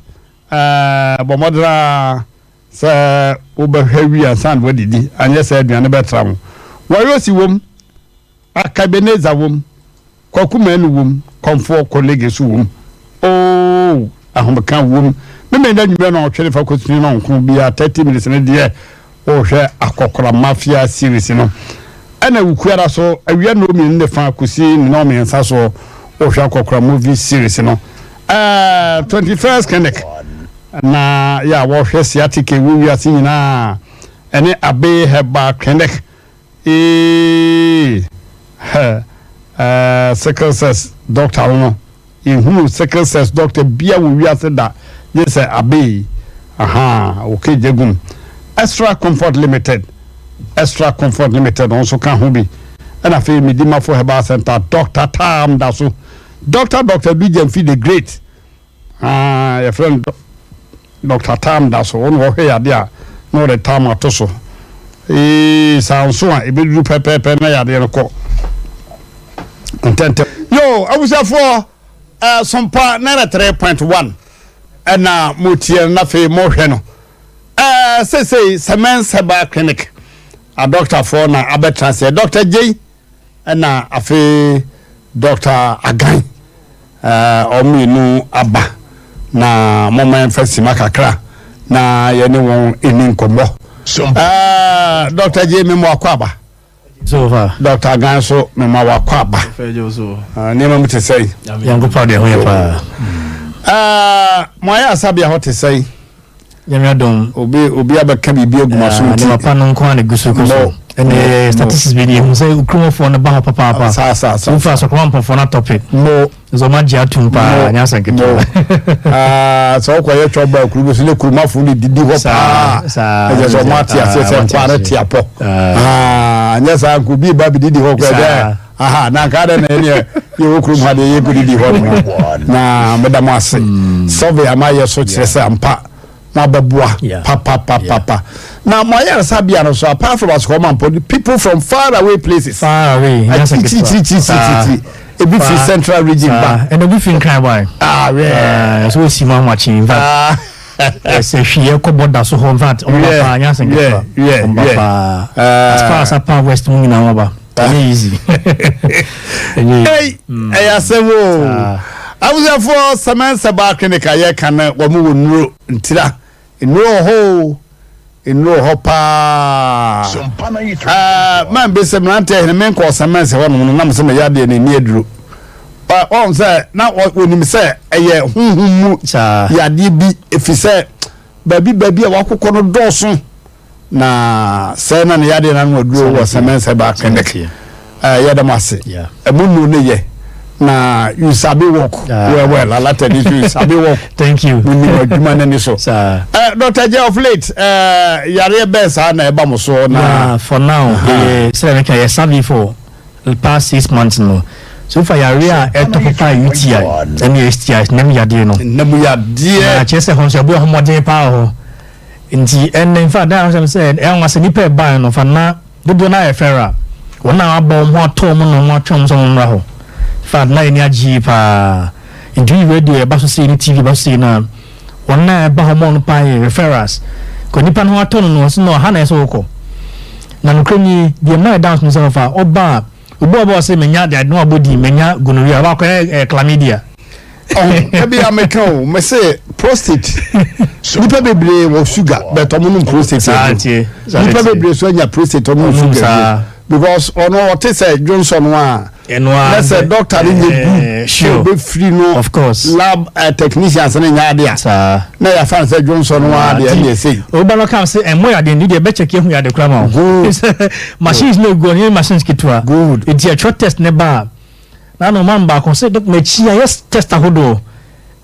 ɛɛ bɔ mmɔden ara Sɛ wobɛhwɛ awie ansa na woadidi, anyɛ saa aduane bɛtra wo. Wayosi wom, Akabenezer wom, Kwaku Manu wom, Kɔmfoɔ Kolege nso wom. Oo, ahomeka wom. Memeneda anwummerɛ nnɔnwɔtwe de fa kɔsi nnɔnkron biara, 30 minutes no deɛ wohwɛ Akɔkora Mafia series no. Ɛna Wukuada so, awia nnɔnmienu ne fa kɔsi nnɔnmiɛnsa so wohwɛ Akɔkora Movie series no. Ɛɛ, 21st Clinic. Na yɛ a wɔhwɛ sciatica wɔ wiase nyinaa ɛne Abbey Herbal Clinic eeii hɛ ɛɛ sickle cells doctor no no yɛnhunu sickle cells doctor bia wɔ wiase da gye sɛ Abbey ahaa okay gyagum Extra Comfort Limited Extra Comfort Limited wɔn nso ka ho bi ɛna afei Medimafo Herbal Center Doctor Tam da so Doctor Doctor Dugyamfi the Great Ah, yɛfrɛ no Dɔkta Tam da so. Ɔno ɔhwɛ yadeɛ a na ɔde tam ato so. Ee, saa nso a ɛbɛduru pɛpɛɛpɛ na yadeɛ no kɔ ntɛntɛm. Yo, abusuafoɔ, eh, Sompa 93.1 ɛna motie no na afei mohwɛ no. Eh, seesei Semens Herbal Clinic adɔktafoɔ na abɛtena aseɛ. Dɔkta Gyei Ɛna afei Doctor Agan wɔn mmienu aba na momma yɛmfa sima kakra na yɛne wɔn ɛni nkɔmmɔ. Doctor J mema wakɔ aba. So far. Doctor Agan so mema wakɔ aba. Nneɛma mu te sɛn? Nyankopɔn deɛ ho yɛ paa. Mo ayɛ asabea hɔ te sɛn? Nyame adom. Obi obi abɛka biribi agu m'aso nti. Nneɛma pa no nko ara na egu so kɔ so. Ɛnɛ statistics bi ni ehu sɛ kuromafoɔ no ba hɔ papaapa. Saa saa saa. Wofa asɔkɔma mpɔfoɔ no atɔpe. Mo. Nso ɔmo agye atum paa nyɛ asɛm ketewa. Aa sɛ ɔkɔ yɛ twɛ ba kuro bi so ne kuromafoɔ no didi hɔ paa. Saa. Ɛkyɛ sɛ ɔmo ate aseɛ sɛ nkwa no te apɔ. Aa nyɛ saa nko bi ba bi didi hɔ kɔ ɛdɛ. Aha na nka adɛn na yɛne yɛwɔ kurom ha deɛ yɛnkɔdidi hɔ no na meda mo ase mm. survey a mayɛ so kyerɛ sɛ ampa moabɛboa papapapapa na mo ayaresabea no so apart from asukɔma mpo people from far away places far away akyirikyirikyirikyirikyiri ebi firi central region ba ɛna obi firi nkran ba ah wɛ so osi mu ahomakye in fact ah. Sɛ hwi yɛ kɔ bɔda so hɔ infact ɔmo ba paa nyɛ asɛm ketewa ɔmo ba paa as far as apa west mu nyinaa ɔmo ba ɛnyɛ easy ɛnyɛ easy ɛyɛ asɛm o abusuafoɔ sɛmɛnsɛ baa clinic a yɛka no wɔn wɔ nnuro ntira nnuro wɔ hɔ o nnuro wɔ hɔ paa ɛɛ man bi sɛ mmeranteɛ hene menkɔ sɛmɛnsɛ hɔ nom no nam sɛ mɛyɛ adeɛ na ɛni aduro Wɔn sɛ na wɔnim sɛ ɛyɛ honhom mu yadeɛ bi ɛfiri sɛ baabi baabi a wakokɔ no dɔɔso na sɛ na ne yadeɛ no ano aduro wɔ sɛmɛnsɛ ba clinic yɛda mo ase ɛmo nnuro no yɛ na you sabi work well well alata ni so you sabi work thank you mo nim adwuma no ani so. Dr. J of late yareɛ bɛɛ saa na ɛba mo so na. Yeah, for now ɛyɛ sɛ mɛka yɛ survey for the past 6 months no, so far yareɛ a ɛtɔ papa yɛ UTI ɛne STI, nam yadeɛ no. Nam yadeɛ. Na kyerɛ sɛ hɔ nso ɛbɔ ɛho mmɔden paa wɔ hɔ, nti ɛnɛ in fact dan sɛ sɛ ɛyɛ wɔn sɛ nipa ɛban no fa na dodoɔ no ayɛ fɛrɛ a wɔn a wabɔ wɔn ho atɔ wɔn na wɔn atwɛn wɔn sɛ wɔn mmra hɔ. In fact na yɛn ani agye yie paa, nti yi radio ɛba so sei ne TV ɛba so sei na wɔn a ɛba hɔ mɔ no paa yɛ referrals kò nipa no ho atɔ no no ɔsi no ɔha na ɛsɛ wɔkɔ. Na nokura ni deɛ mmaa ɛda so sɛ ɔfa ɔba a obi a ɔba ɔsɛ menya deɛ adi abɔ di menya gonorrhea, ɔba akɔ ɛyɛ chlamydia. Ɛbi a meka o, mɛ sɛ prostate, nipa bebree wɔ sugar but ɔmo nom prostate. Saa tie, saa nipa tie. Bebree so anya prostate, ɔmo nom Ɔmo nom sugar saa. because ɔno ɔte sɛ Johnson a ɛno a na sɛ doctor ne nyɛ good sɛ obɛfiri no of course lab technicians ne nyɛ ade a saa na yɛafa no sɛ Johnson no a deɛ ɛne ɛsei. Ɔba no kam sɛ ɛmmɔ yɛ adeɛ deɛ ɛbɛkyɛke ehu yɛ ade kora ma wo machines no egu ɔno yɛ machines ketewa. Good. Nti ɛtwerɛ test ne ba a na na ɔman baako sɛ dɔk m'akyi a yɛ test ahodoɔ,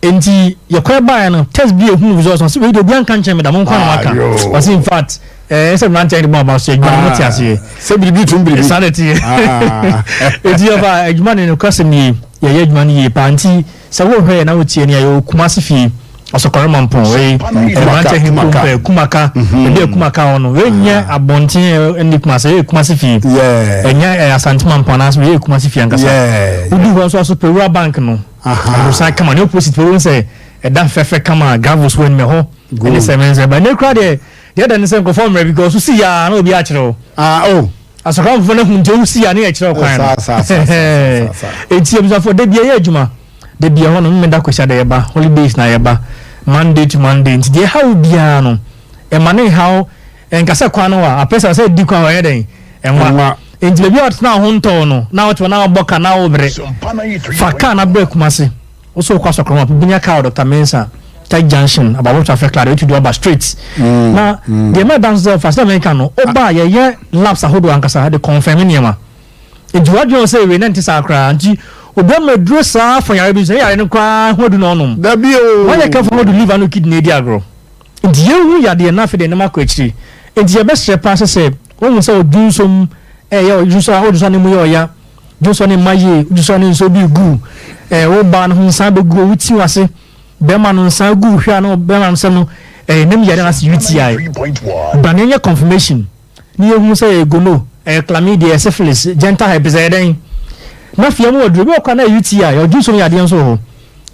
nti yɛkɔ baeɛ no, test bi ehu results no sɛ wei de obi anka nkyɛn mi da mo nkwa na maka. Ayo. Ɔsi in fact ɛɛ sɛ mmeranteɛ de bɔ aba so adwuma no mo te aseɛ. Sɛ biribi tum biribi. Saa na ɛteɛ. Ah. Eti yɛfa adwuma no nokwasɛm yie, yɛyɛ adwuma no yie paa, nti sɛ wohwɛ yɛ na wotie ni a, yɛwɔ Kumase fie Ɔsɔkɔrɔma mpɔn wei, mmeranteɛ he kurom pɛ Kumaka, ebi a Kumaka hɔ no, wei nyɛ abɔnten ɛne Kumase, ɛyɛ Kumase fie, ɛnyɛ Asantema mpɔn anaasɛ wei yɛ Kumase fie ankasa. Wodu hɔ nso aso pɛ Wura Bank no aborosan kama ne opposite pɛ, wohu sɛ ɛda fɛfɛ kama, gravels wɔ anim ɛhɔ ɛne sɛ mɛnsɛ ba ne kura deɛ deɛ ɛda ne sɛ nkurɔfoɔ mmerɛ because wosi yaa na obi akyerɛ wo. Ah, oh. Asɔkramfoɔ no hu nti wosi yaa ne yɛkyerɛ wo kwan no. Saa, saa, saa, saa, saa. Enti abusuafoɔ, da bia yɛ adwuma, da bia hɔ no mmeda Kwasi ada yɛba holidays na yɛba Monday to Monday, nti deɛ ɛha wo biara no ɛma ne nhaw ɛnka sɛ kwan no wa apɛ sɛ sɛ di kwan wɔyɛ dɛn ɛnwa. Ɛnwa. Nti baabi a ɔtena ho ntɔw no na wote hɔ na wobɔ ka na wobrɛ fa kaa na brɛ Kumase, wosɛ wokɔ Asɔkrɔma binya kaa wɔ Dr Mensa Tech Junction ababo traffic light wetu do aba straight. Na deɛ mɛ dan so sɛ fa sɛ mɛka no, ɔba a yɛyɛ labs ahodoɔ ankasa de confirm nneɛma, nti wadwene sɛ wei na nte saa koraa, nti obi ama duro saa fɔ yare bi nso yare no koraa ho adu na ɔnom. Dabi o. Wɔyɛ kɛfo ho do liver no kidney edi agorɔ, nti yɛnhu yadeɛ na afei deɛ nneɛma akɔ akyiri, nti yɛbɛsrɛ paa sɛ wɔn sɛ odwunsom ɛyɛ odwunso a odwunso ne mu yɛ ɔya, dwunso ne mma yie, dwunso ne nso bi gu wo ba no ho nsa bɛgu owu ti wase bɛrima no nsa gu hwɛ a na bɛrima no sɛ no ɛyɛ nem yare na sɛ UTI ba ne nyɛ confirmation ne yɛhu sɛ ɛyɛ gono, ɛyɛ chlamydia, ɛyɛ syphilis, genital herpes, ɛyɛ dɛn na fia mu waduro bi wɔ kora na ɛyɛ UTI ɔdwunso no yadeɛ nso wɔ hɔ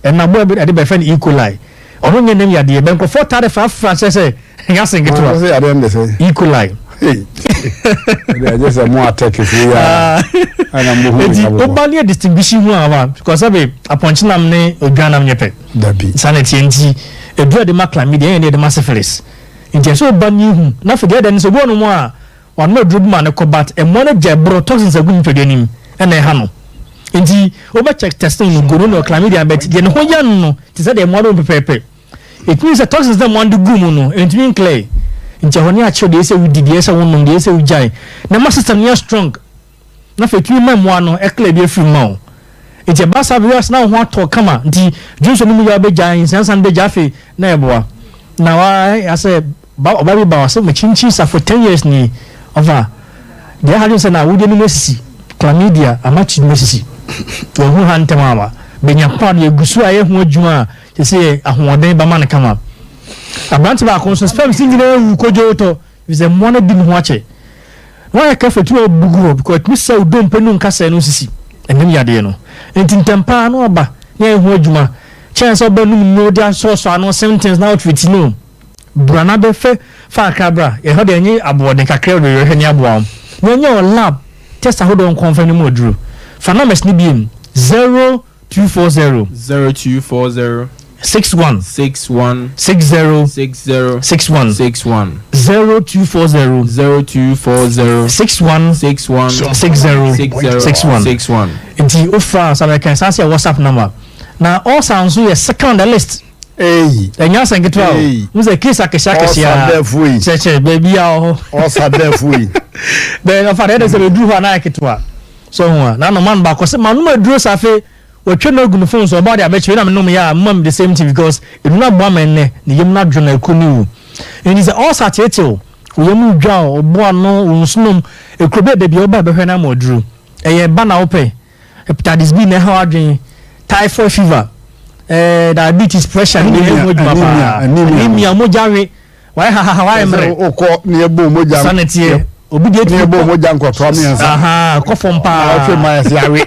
ɛna bɔ ɛde bɛfɛ no E. coli, ɔno nyɛ nem yadeɛ bɛ nkurɔfoɔ taa de frafra kyerɛ sɛ ɛnyɛ ase nketewa. Sɛ yadeɛ no de sɛ E. coli. Ɛde agye sɛ mo atɛkefo yi a ɛna mo hu. Eti woba ne yɛ distinguishing ho ama because sɛbe apɔnkyenam ne odwanam nyɛ pɛ. Dabi. Saa na ɛteɛ, nti eduru a de ma chlamydia ɛyɛ ne yɛde ma syphilis, nti ɛsɛ woba ne hu na afei deɛ ɛdɛ no sɛ obi wɔ nom a wanom aduro bi ma ne kɔ but ɛmoa no gya ɛborɔ toxins agu nipadua nim ɛna ɛha no, nti wobɛ check testing no gono no chlamydia, but deɛ ne ho yɛ no no te sɛ deɛ mmoa no pɛpɛɛpɛ, ɛtumi sɛ toxins na mmoa no de gu mu no ɛntumi nclear, nti ɛhɔ ne akyerɛ deɛ ɛsɛ wodi, deɛ ɛsɛ wonom, deɛ ɛsɛ wogyae na ma system no yɛ strong na afei ɛtumi ma mmoa no ɛclear bi afiri mu ma wo, nti ɛba saa bere ase na wo ho atɔ kama, nti dwonso no mu yɛ wobɛgyae nsansan no bɛgya afei na ɛboa na wa asɛ ba ɔba bi ba ɔsɛ makyinkyin sa for 10 years ni ɔfa deɛ ɛha dwen sɛ na awudie no mu asisi chlamydia ama kyi no mu asisi wɔn ho ha ntɛm ama benya kwan no yɛgu so a yɛ ho adwuma a kyɛ sɛ ahoɔden bɛma no kama. Aberante baako nso sperm si nyinaa wu kodwo tɔ efisɛ mmoa no di ne ho akyɛ na wayɛ kɛfɛ tumi abugu hɔ because ɛtumi sɛ odompe no nkasɛɛ no sisi ɛnim yadeɛ no, nti ntɛm paa na ɔba na yɛ ho adwuma kyɛn sɛ ɔba num no de asɔsɔ ano symptoms na ɔtreat no. Bra na bɛfɛ fa akra bra yɛhɔ deɛ ɛnyɛ aboɔden kakra de yɛhwɛ ne aboa wo na ɛnyɛ wɔ lab test ahodoɔ nkɔmfɛ no mu aduro. Fa numbers no biem: 0240 0240 61 61 60 60 61 61 0240 0240 61 61 60 60 61 61. Nti wofra sa bɛka saa sɛ WhatsApp number na ɔsa nso yɛ second on the list. Ɛnyɛ asɛn ketewa o, n sɛ case akɛseɛ akɛseɛ a Ɔsadɛfo yi. Kyerɛkyerɛ baabi a wɔ hɔ. Ɔsadɛfo yi. Bɛn ɔfa deɛ ɛdɛ sɛ bɛduru hɔ a na ayɛ ketewa so ho a na anoma no baako sɛ manom aduro sa afei wɔatwa no agu ne phone so ɔba de abɛkyerɛ na menom yɛ a mma me the same thing because ɛnu no aboa me nnɛ ne yam no adwo na ɛkɔ ne wu. Nti sɛ ulcer teetee wo, wo yam redwa wo, wo bo ano, wo nsonom, ekuro bi a da bi a woba bɛhwɛ no ama aduru. Ɛyɛ ba na wopɛ, hepatitis B na ɛhaw adwene, typhoid fever, eh, diabetes, pressure, ne nyinaa ɛho adwuma paa. Anemia, mogya we, wayɛ hahaha, wayɛ mmerɛ. Wokɔ ne yɛbɔ mogya. Sa na teɛ. Obi deɛ tumi kɔ mogya nkɔtoa mmiɛnsa. Aha, kɔ fam paa. Ɔtwe ma yɛsɛ awe.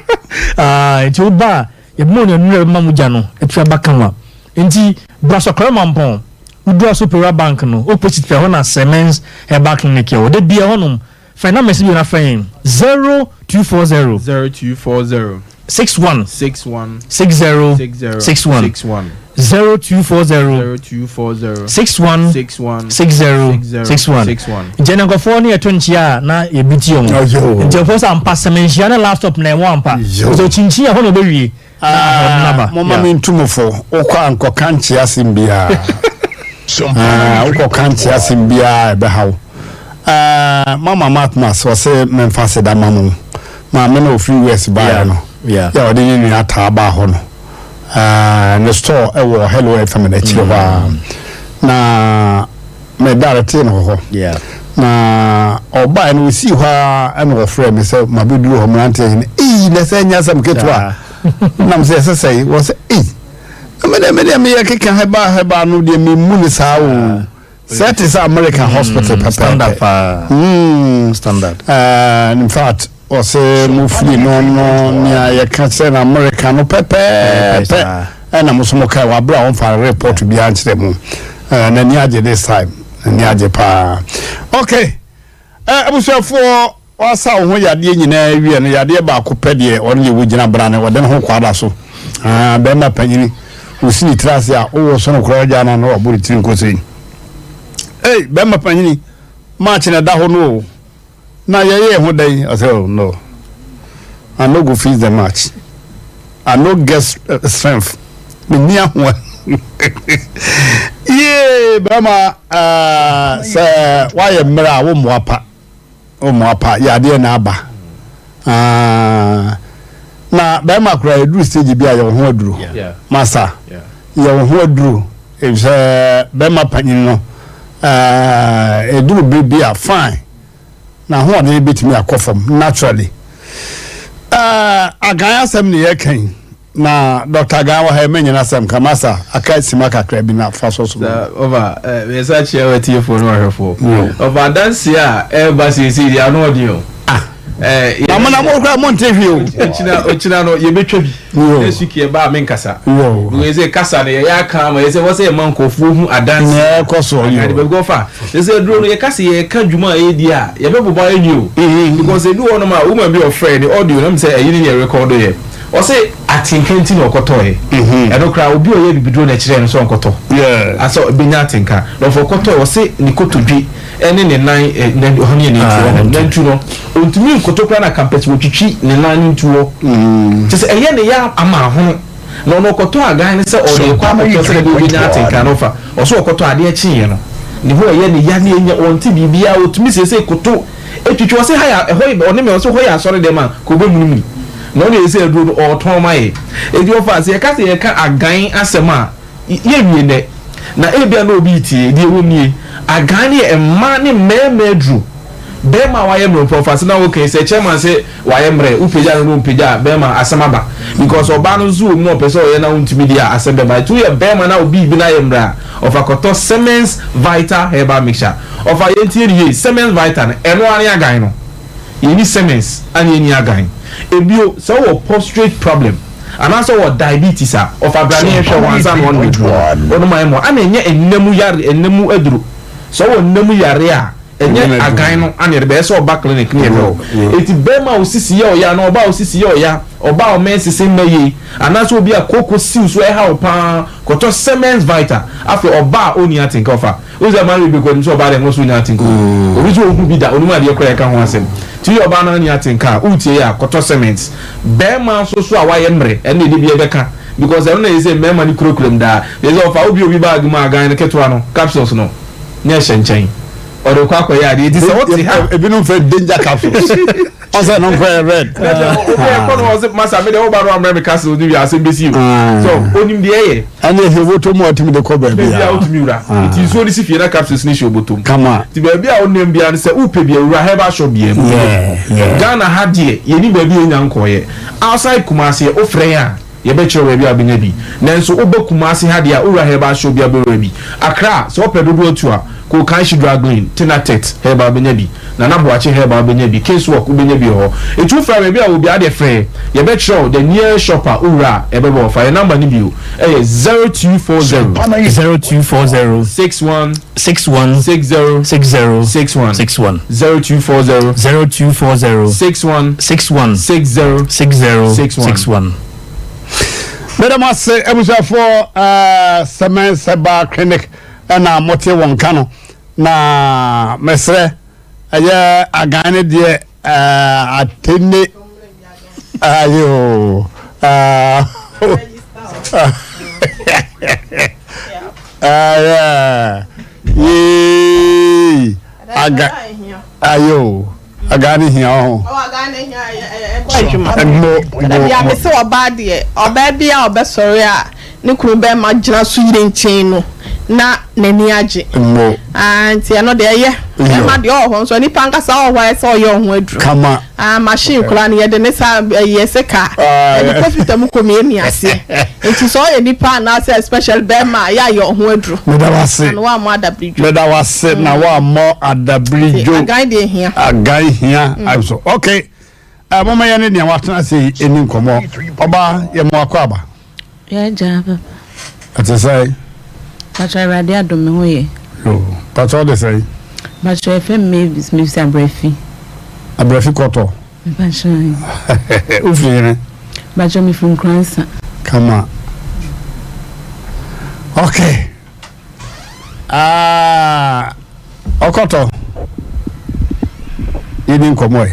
Ah, nti woba a, yɛbɛma wo nnuane a ɛbɛma mogya no atumi aba kama. Nti bra Sɔkɔrɛ Mampɔn, wodu Asopewura Bank no opposite pɛ, ɛhɔ na Semens Herbal Clinic wɔ. Da biara hɔnom, fa yɛn numbers bi na frɛ yɛn, 0240. 0240. 61. 61. 60. 60. 61. 61. 0240. 0240. 61. 61. 60. 61. 61. Nti ɛnɛ nkurɔfoɔ ne yɛto nkyia a na yɛbi ti wɔn. Nti nkurɔfoɔ sɛ ampa sɛmɛnhyia ne last stop na ɛwɔ ampa. Sɛ okyinkyin a ɛhɔ na ɔbɛwie. Na ahoɔden aba. Momma me ntu mo fo, wokɔ a nkɔka nkyea asɛm biara. Ah, wokɔka nkyea asɛm biara ɛbɛha wo. Ah, Mama Matmas ɔse memfa aseda ma mo. Maame na ofiri US baeɛ no. Yɛ ɔde ne nua taa baa hɔ no. Ah, ne store ɛwɔ Hello FM n'akyire hɔ a. Na me directee no wɔ hɔ. Na ɔbaeɛ no ɔsii hɔ ara ɛna ɔfrɛɛ me sɛ mabɛduru hɔ mmeranteɛ hene ei na sɛ ɛnyɛ asɛm ketewa nam sɛ ɛsɛ sɛ wɔ sɛ ei medeɛ medeɛ meyɛ keka hɛbaa hɛbaa no deɛ memmu ne saa o sɛ te sɛ American hospital pɛpɛɛpɛ standard paa standard in fact Ɔse mo firi no no nea yɛka kyerɛ no America no pɛpɛɛpɛ ɛna mo so mo kae wɔ abere a wɔmfa report biara nkyerɛ mo. Eh, n'ani agye this time. N'ani agye paa. Okay. Eh, abusuafoɔ wasa wo ho yadeɛ nyinaa wie no yadeɛ baako pɛ deɛ ɔno deɛ wogyina bra no ɔde ne ho kɔ ada so. Ah, bɛrima panyini wosi ne tiri ase a wowɔ so no koraa gya no na wabɔ ne tiri nkosɛi. Ei, bɛrima panyini match na ɛda hɔ no o. Na yɛyɛɛ ho dɛn? Ɔsɛ oh no, I no go finish the match. I no get strength. Menni ahoa. Yee, bɛrima uh, sɛ woayɛ mmerɛ a wommoa pa. Wommoa pa, yadeɛ na aba. Uh, na bɛrima koraa ɛduru stage bi a yɛwɔ ho aduro. Masa, yɛwɔ ho aduro. Efisɛ bɛrima panyin no, ɛduru bere bi a, fine, n'ahoɔden betumi akɔ fam naturally. Agan asɛm ne yɛka yi, na Dr. Agan wɔ ha yi, mɛnyɛ n'asɛm ka, masa aka sima kakra bi na fa sɔ so. Ɔfa, yɛsa kyerɛ w'atiefoɔ ne w'ahwɛfoɔ. Ɔfa adanseɛ a ɛreba seesei deɛ ano ɔden o. Na mo na mo kura mo nte hwee o. Okyina okyina no yɛbɛtwa bi. Next week yɛba a menkasa. Because sɛ kasa no yɛyɛ aka ama yɛ sɛ wɔ sɛ yɛma nkurɔfoɔ hu adanse. Nea ɛkɔ so yɛ. Baabi kɔfa. Sɛ sɛ aduro no yɛka sɛ yɛka dwuma a yɛdi a yɛbɛbobɔ ayɛ nwi o. Because ebi wɔ hɔnom a woman bi ɔfrɛ ne audio na sɛ ɛyi ne yɛ record yɛ. Ɔsɛ atenka nti na ɔkɔtɔɛ. Ɛno koraa obi a ɔyɛ bibiduro na ɛkyerɛ no sɛ ɔnkɔtɔ. Asɛ ɔbɛnya atenka. Na ɔfɔ ɔkɔtɔɛ ɔse ne kotodwe ne ne nan ɛ na ɔhɔ ne yɛ nantu hɔ nantu no ɔntumi nkoto koraa na kampɛs wɔtwitwi ne nan no ntu hɔ kyɛ sɛ ɛyɛ ne ya ama ahono na ɔno ɔkɔtɔ agan no sɛ ɔde kɔ akɔtɔ sɛ ɛbɛyɛ ɔbɛnya atenka no fa ɔso ɔkɔtɔ adeɛ kyeeɛ no ne ho ɛyɛ ne ya ne ɛnya ɔnte biribiara ɔtumi seesei koto ɛtwitwi ɔse ha yɛ ɛhɔ yɛ ɔne me ɔse hɔ yɛ asɔre dɛm a ka ɔbɛmunimuni na ɔne ɛsɛ aduro no ɔɔtɔn ma yɛ ɛti ɔfa sɛ yɛka sɛ yɛka agan asɛm a Yɛnwie nnɛ, na ebia na obi retie. Deɛ ɛwom nie, Agan no yɛ mmaa ne mmarima aduro. Barima a wayɛ mmerɛ mpo, ɔfa na woka yi sɛ chairman sɛ wayɛ mmerɛ, wopagya no na ɔmpagya a, barima asɛm aba. Because ɔbaa no nso wɔ mu na ɔpɛ sɛ ɔyɛ na wontumi deɛ a, asɛm bɛba. Nti woyɛ barima na obi bi no ayɛ mmerɛ a, ɔfa kɔtɔ Siemens Vital Herbal Mixture. Ɔfa yɛntie no yie, Siemens Vital no, ɛno ara ne agan no. Yɛnni Siemens ɛna yɛnni agan. Ebio, sɛ wowɔ prostrate problem anaasɛ wowɔ diabetes a, ɔfa bra ne yɛnhwɛ wo ansa na woanom aduro no. Wonom a ɛmmoa. Ɛna ɛnyɛ nna mu yare, nna mu aduro. Sɛ wowɔ nna mu yare a, ɛnyɛ agan no ana yɛde bɛyɛ sɛ ɔba clinic ne yɛhwɛ wo. Enti bɛrima a wo sisi yɛ ɔya anaa ɔbaa a wo sisi yɛ ɔya, ɔbaa a wo menses mma yie, anaasɛ obi a kooko siw so ɛha wo paa, kɔtɔ Siemens Vital. Afei ɔbaa a ɔnni atenka ɔfa. Wohu sɛ mmaa bebree kɔ anim sɛ ɔbaa deɛ ɛho so nya atenka o. Obi nso ɔnhu bi da, ɔnim adeɛ koraa ɛka ho asɛm. Nti woyɛ ɔbaa na wonni atenka a, woretie yɛ a, kɔtɔ cement. Barima nso so a wayɛ mmerɛ, ɛno deɛ da biara ɛbɛka because ɛno na ɛyɛ sɛ mmarima no kurakura mu daa. Deɛ sɛ ɔfa wobue obi bag mu a, gan no ketewa no, capsules no, na ɛhyɛ nkyɛn. Ɔde kɔ akɔyɛ adeɛ nti sɛ wote ha. Ebinom fɛ danger capsules. Ɔsɛ no nkɔ yɛ red. Obi ɛkɔ no ɔsɛ masa mi deɛ ɔba no amrɛ mi capsules ni wi asɛm bɛsi o. So onim deɛ ɛyɛ. Ɛne ehi woto mu a ɔtumi de kɔ baabi a. Baabi a wotumi wura. Nti nsuo no si fie na capsules no hyɛ obotom. Kama. Nti baabi a wonam biara no sɛ wopɛ bi a wura herbal shop biara mu. Ghana ha deɛ yɛni baabi a yɛnya nkɔɔyɛ. Outside Kumasi wofrɛ yɛn a. Yɛbɛkyerɛ wo baabi a wobɛnya bi. Nanso woba Kumasi ha deɛ a, wowura herbal shop bi a wobɛwura bi. Accra, sɛ wopɛ dodoɔ atu a, kɔ Okaishie Drug Lane, Tinatet herbal wobɛnya bi. Nana Boakye herbal wobɛnya bi. Case Walk wobɛnya bi wɔ hɔ. Enti wofrɛ a, baabi a wowɔ biara deɛ frɛ yɛn. Yɛbɛkyerɛ wo the nearest shop a wowura a ɛbɛbɔ hɔ. Fa yɛn number no bio, ɛyɛ 0240. 0240. 61. 61. 60. 60. 61. 61. 0240. 0240. 61. 61. 60. 60. 61. 61. Meda mo ase abusuafoɔ eh, Sɛmɛn Sɛba Clinic ɛna mote wɔn ka no na mesrɛ ɛyɛ agan no deɛ eh, atene ayo eh, eh, yee aga ayo Agaa ne hia ɔho. Adwuma. Dabi a mese ɔbaa deɛ ɔbaa bi a ɔbɛsɔre a ne kunu bɛrima gyina so yere nkyɛn no na n'ani agye. Mo. Ah, nti ɛno deɛ ɛyɛ. Bɛrima deɛ ɔwɔ hɔ nso nipa ankasa ɔwɔ hɔ a ɛsɛ ɔyɛ ɔho aduru. Kama. Ah, machine koraa no yɛde ne sa ɛyɛ sɛ kaa. Yɛde kɔ fita mu kɔ miamia aseɛ. Nti sɛ ɔyɛ nipa anaasɛ especially bɛrima a yɛ ayɛ ɔho aduru. Meda wo ase. Na wammɔ adabiridwo. Meda wo ase na wammɔ adabiridwo. Agan deɛ hia. Agan hia. Mm. So okay. Uh, mama yɛ ne nea watena ase yi ɛni nkɔmmɔ. Ɔbaa yɛ mo akɔ aba. Yɛ gya papa. Ɛte sɛ. Pàtó Awurade adom me ho yɛ. Yo, pàtó ɔde sɛ. Pàtó ɛfɛ Mavis Mavis Abrafi. Abrafi kɔtɔ. Mpakyɛw. Wofiri hene? Mpakyɛw mefiri Nkoransa. Kama. Okay. Ah, ɔkɔtɔ. Yɛdi nkɔmmɔ yi.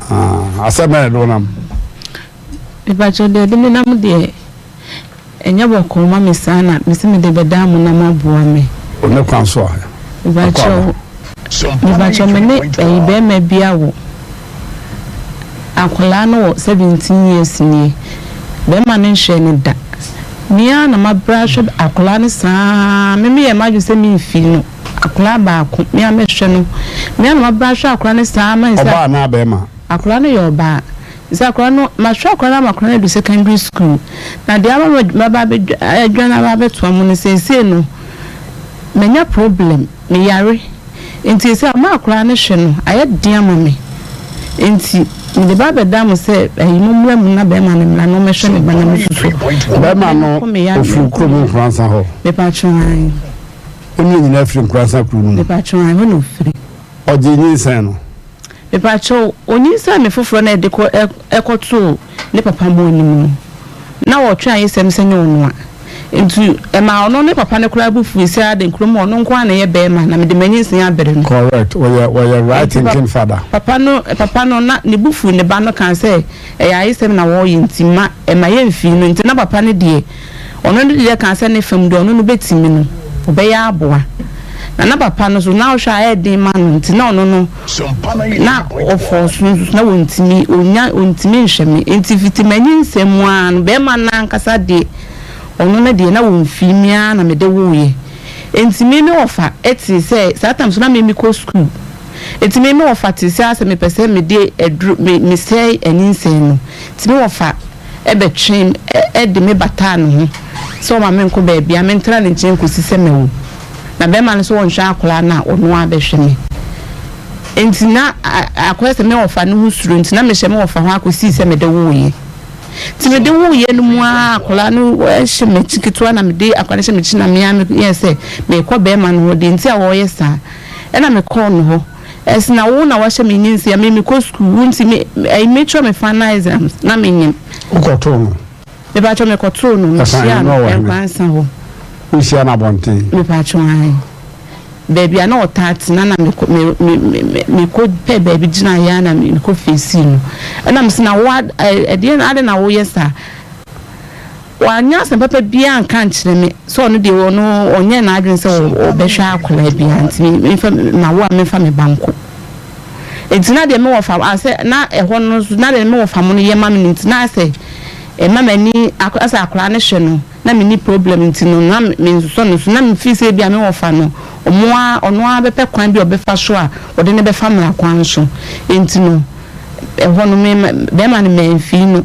Ah, asɛm bɛn na ɛde wo nam? Mpakyɛw deɛ ɛde me nam deɛ Ɛnyɛ bɔkɔɔ ma me saa na mese mede bɛdaa mo na moaboa me. O ne kwan so a ɛkɔ aba. Mepakyɛw me ne ɛyi bɛɛma bi awo akwadaa no wɔ 17 years nie bɛɛma no nhwɛɛ no da me ara na mabrɛ ahwɛ akwadaa no saa me meyɛ m'adwene sɛ menfii no akwadaa baako me ara mɛhwɛ no me ara na mabrɛ ahwɛ akwadaa no saa ma ɔbaa anaa bɛɛma? Akwadaa no yɛ ɔbaa. Sɛ akwadaa no, mahwɛ akwadaa no ama akwadaa no adu secondary school, na deɛ ama maba abɛdwane aba abɛtoa mu no, seesei no, manya problem, meyare, nti seesei ama akwadaa no hwɛ no ayɛ den ama me, nti mede ba abɛda mo sɛ ayi mommra mu na bɛrima no mmra na ɔmmɛhwɛ me ba na me nso so. Bɛrima no ɔfiri kurom Nkoransa hɔ? Mepatwo ae. Wo ne nyinaa firi Nkoransa kuro no mu? Mepatwo ae, hɔ na ɔfiri. Ɔgyee nyinsɛn no? Mepakyɛw, onyinsɛn me foforɔ na ɛde kɔ ɛkɔtoo ne papa mo anim no, na ɔtwe ayesɛm sɛ nyɛ ɔno a. Nti ɛmaa ɔno ne papa no koraa bo fui sɛ aden kurom hɔ ɔno nko ara na ɛyɛ bɛɛma na mede manyinsɛn abere no. Correct, ɔyɛ ɔyɛ right Nti thinking father. papa no papa no na ne bo fuu ne ba no kaa sɛ ɛyɛ ayesɛm na wɔreyɛ nti mma ɛma yɛmfii no nti na papa no deɛ Ɔno ne deɛ kaa sɛ ne fam deɛ ɔno no bɛtumi no ɔbɛyɛ aboa na na papa no so na ɔhwɛ a ɛyɛ den ma no nti na ɔno no na ɔfɔ so nso na wɔntumi ɔnya ɔntumi nhwɛ me nti fiti m'anyinsɛn mu ara no bɛrima no ankasa deɛ ɔno no deɛ na wɔmfii me ara na mede woeɛ nti me me wɔfa tee sɛ saa tam so na me mekɔ sukuu nti me me wɔfa tee sɛ asɛ mepɛ sɛ mede aduru me mesɛe anyinsɛn no nti me wɔfa bɛtwee me de me bataa ne ho sɛ ɔmma menkɔ baabiara, mentra ne nkyɛn kɔsi sɛ mɛwo. Na barima no nso ɔnhwɛ akwadaa no a, ɔno ara bɛhwɛ me. Enti na akɔyɛ sɛ me wɔfa no ho suro nti, na mehyɛ me wɔfa ho akɔsii sɛ mede woeɛ. Nti mede woeɛ no mu ara akwadaa no hyɛ m'akyi ketewa na mede akwadaa no hyɛ m'akyi na me ara meyɛɛ sɛ merekɔ barima no hɔ. Deɛ nti a ɔreyɛ saa, ɛna mekɔɔ ne hɔ. Ɛs na wo na wahyɛ me nyinsɛn me mekɔ sukuu wo nti me ɛyi me kyerɛ me final exams na me nyim. Wo kɔ too no? Me pakyɛ me kɔ too no me hyia no Nkransa hɔ. Wo hyia no abɔnten? Me pakyɛ ae baabi a na ɔtaa tena na me kɔ me me me me kɔ pɛ baabi gyina yɛ a na me kɔ face no ɛna me se na wo ɛdeɛ adɛn na wo yɛ saa. Wanyɛ asɛm papa biara anka ankyerɛ me sɛ ɔno deɛ ɔno ɔnyɛɛ n'adwene sɛ ɔbɛhwɛ akwadaa biara nti memfa mawo a memfa me ba nko. Nti na deɛ me wɔfa asɛ na ɛhɔ no nso na deɛ me wɔfa mo no yɛ ma me no nti na asɛ ɛma m'ani asɛ akwadaa no hwɛ no na menni problem nti no na mensosɔ no so na me feel sɛ ebia me wɔfa no ɔmo ara ɔno ara bɛpɛ kwan bi a ɔbɛfa so a ɔde no bɛfa mmara kwan so nti no ɛhɔ no me bɛrima no mamfii no.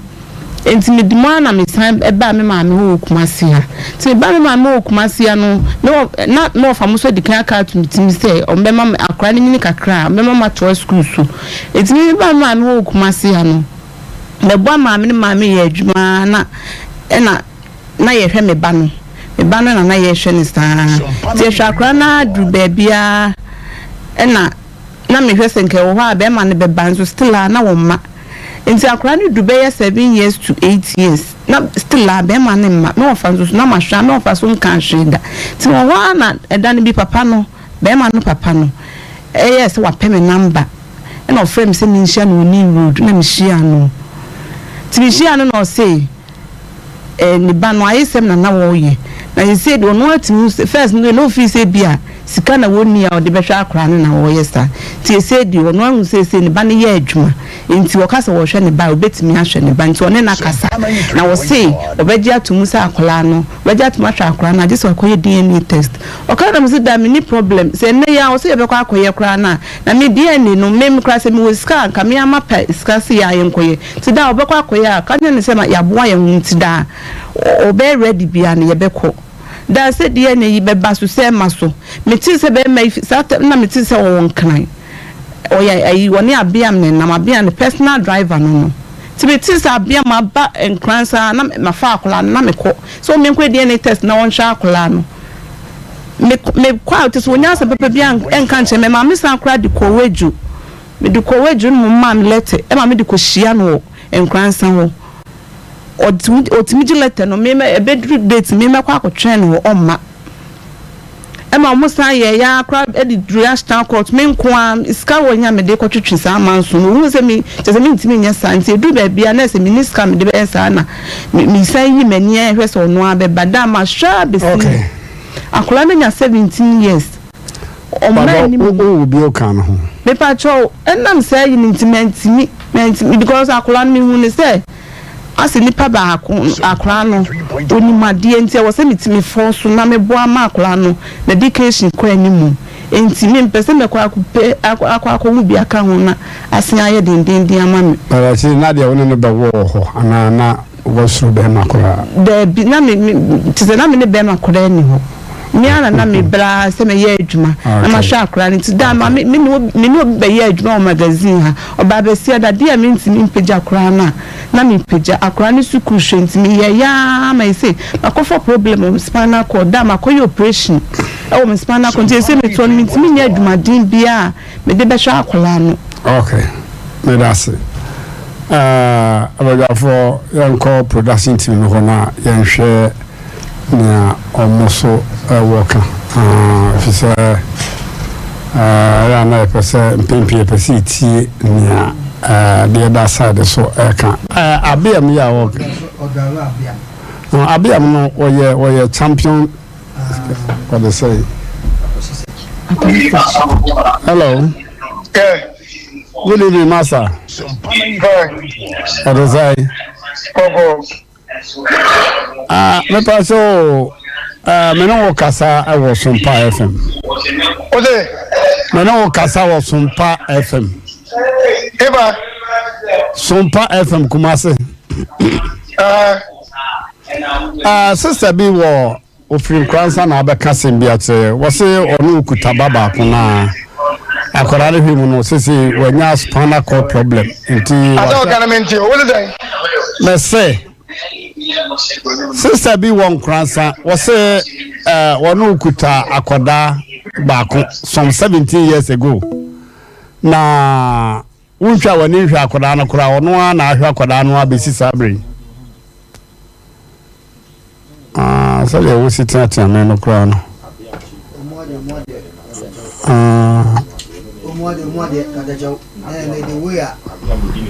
Enti medi mu ara na mesan baa me maame hɔ wɔ Kumasi ha. Nti mebaa me maame hɔ wɔ Kumasi ha no, me wɔ na me wɔfa mo nso adi kan aka ato me tirim sɛ wɔbɛma me akwadaa no nyini kakra a, wɔbɛma matoa sukuu so. Enti me mebaa me maame hɔ wɔ Kumasi ha no, mɛboa maame ne maame yɛ adwuma ara na ɛna na yɛhwɛ me ba no. Me ba no na na yɛhwɛ no saa. Nti yɛhwɛ akwadaa no ara duru baabi ara ɛna na mehwɛ sɛ nka ɛwɔ hɔ a bɛrima no bɛba nso still a na wɔmma. Nti akwadaa no du bɛyɛ 7 years to 8 years na still a bɛrima no mma. Me wɔfa nso so na mahwɛ a me wɔfa so nka hwee da. Nti wɔ hɔ ara na ɛda no bi papa no, bɛrima no papa no ɛyɛɛ sɛ wapɛ me number ɛna ɔfrɛɛ me sɛ menhyia no wɔ New Road na mehyiaa no. Nti mehyiaa no na ɔse eh, ne ba no ayesɛm na na wɔyɛ na sesei deɛ ɔno atumi hu sɛ first no deɛ na ofii sɛ bi a sika na wɔnni a ɔde bɛhwɛ akwadaa no na wɔyɛ saa nti sesei deɛ ɔno ahu sɛ sesei ne ba no yɛ adwuma nti ɔka sɛ wɔhwɛ ne ba a obetumi ahwɛ ne ba nti ɔne no akasa na ɔse ɔbɛgye ato mu sɛ akwadaa no ɔbɛgye ato mu ahwɛ akwadaa no agye sɛ wakɔyɛ DNA test. Ɔka na mese da menni problem sɛ ɛnnɛ yi ara ɔse yɛbɛkɔ akɔyɛ koraa no a na me DNA no me koraa sɛ mewɔ sika a nka me ara mapɛ sika se yɛ a yɛnkɔyɛ nti da a ɔbɛkɔ akɔyɛ a ka kyerɛ no sɛ yɛaboa yɛn ho nti da a ɔbɛyɛ ready biara no yɛbɛkɔ da sɛ DNA yi bɛba so sɛ ɛma so metee sɛ bɛrima yi saa tɛm na metee sɛ ɔwɔ Nkran ɔyɛ ayi ɔne Abeam na ɛnam Abeam ne personal driver no no nti metee sɛ Abeam aba Nkran saa na mafa akwadaa no na mekɔ sɛ ɔmenkɔ DNA test na ɔnhwɛ akwadaa no. Me mekɔ a te sɛ wɔnya asɛm papa bi nka nkyerɛ me. Maame san koraa de kɔɔ Wadwo. Mede kɔɔ Wadwo no wɔmaa me lɛtɛ ɛma mede kɔhyia no wɔ Nkoransa hɔ. Ɔtumi ɔtumi gye lɛtɛ no me ɛbɛduru date me mɛkɔ akɔtwɛn no hɔ ɔmma. Ɛma wɔn san yɛɛ ya koraa de duru Ashtown court me nko ara sika wɔ nya mede kɔtwetwe saa amanso no. Ohuu sɛ me kyerɛ sɛ mentumi nyɛ saa nti ɛduru baabi a na ɛsɛ menni sika a mede bɛyɛ saa na me mesan yi m'ani hwɛ sɛ ɔno ara bɛba. Da a mahwɛ ara bɛsi nnɛ. Akwadaa no anya 17 years. Ɔmma anim. Wo wo bio ka no ho. Mepakyɛw, ɛnam saa yi no nti mantumi mantumi because akwadaa no mehu no sɛ asɛ nipa baako akwadaa no onim adeɛ nti ɛwɔ sɛ metumi fɔ so na meboa ma akwadaa no n'education kɔ anim nti mempɛ sɛ mɛkɔ akɔpɛ akɔ akɔ akɔwo bi aka ho na asen ayɛ dendenden ama me. But akyiri na deɛ wo ne no bɛwɔ wɔ hɔ anaa na Wɔsoro bɛrima koraa. Daabi, na me, me, kyerɛ sɛ na me ne bɛrima koraa nni hɔ. Me ara na na mebrɛ ara sɛ mɛyɛ adwuma na mahwɛ akwadaa no nti daa ma me, me ne obi, me ne obi bɛyɛ adwuma wɔ magazine ha. Ɔbaa bɛsia da, adeɛ a mentumi mpagya koraa no a, na mepagya. Akwadaa no sukuu hwɛ nti meyɛeɛ ara ma ɛsei makɔfa problem wɔ me spinal cord, daa makɔyɛ operation wɔ me spinal cord nti ɛsei metoɔ no mentumi nyɛ adwumaden biara a mede bɛhwɛ akwadaa no. Ok, meda ase. Eh, abadwafoɔ yɛnkɔ production team no hɔ na yɛnhwɛ nea ɔmo so wɔ ka. Ah, ɛfiri sɛ eh, ɛyɛ a na yɛpɛ sɛ mpɛn pii yɛpɛ sɛ yɛtie nea eh, deɛ ɛda side so ɛka. Eh, Abeam yi a ɔka. Abeam no ɔyɛ ɔyɛ champion Ɔde sɛ. Hello. Good evening, Master. Ɔde sɛ. Ah, mepa so uh, me ne wo kasa wɔ Sompa FM. Ose. Me ne wo kasa wɔ Sompa FM. Eba. Sompa FM Kumasi. Uh. Ah, sister bi wɔ ofiri Nkoransa na abɛka asɛm bi akyerɛ yɛ. Wɔse ɔne okuta ba baako na akwadaa no hwɛ mu no sese wanya spinal cord problem nti. Asa ɔka no mente o, wose sɛn? Mɛsɛ sister bi wɔ Nkoransa wɔse eh, wɔne okuta akwadaa baako some 17 years ago na Wontwa w'ani nhwɛ akwadaa no koraa, ɔno ara na ahwɛ akwadaa no abɛsi saa berɛ yi. Ah, sɛdeɛ wosi teatea me no koraa no. Ah.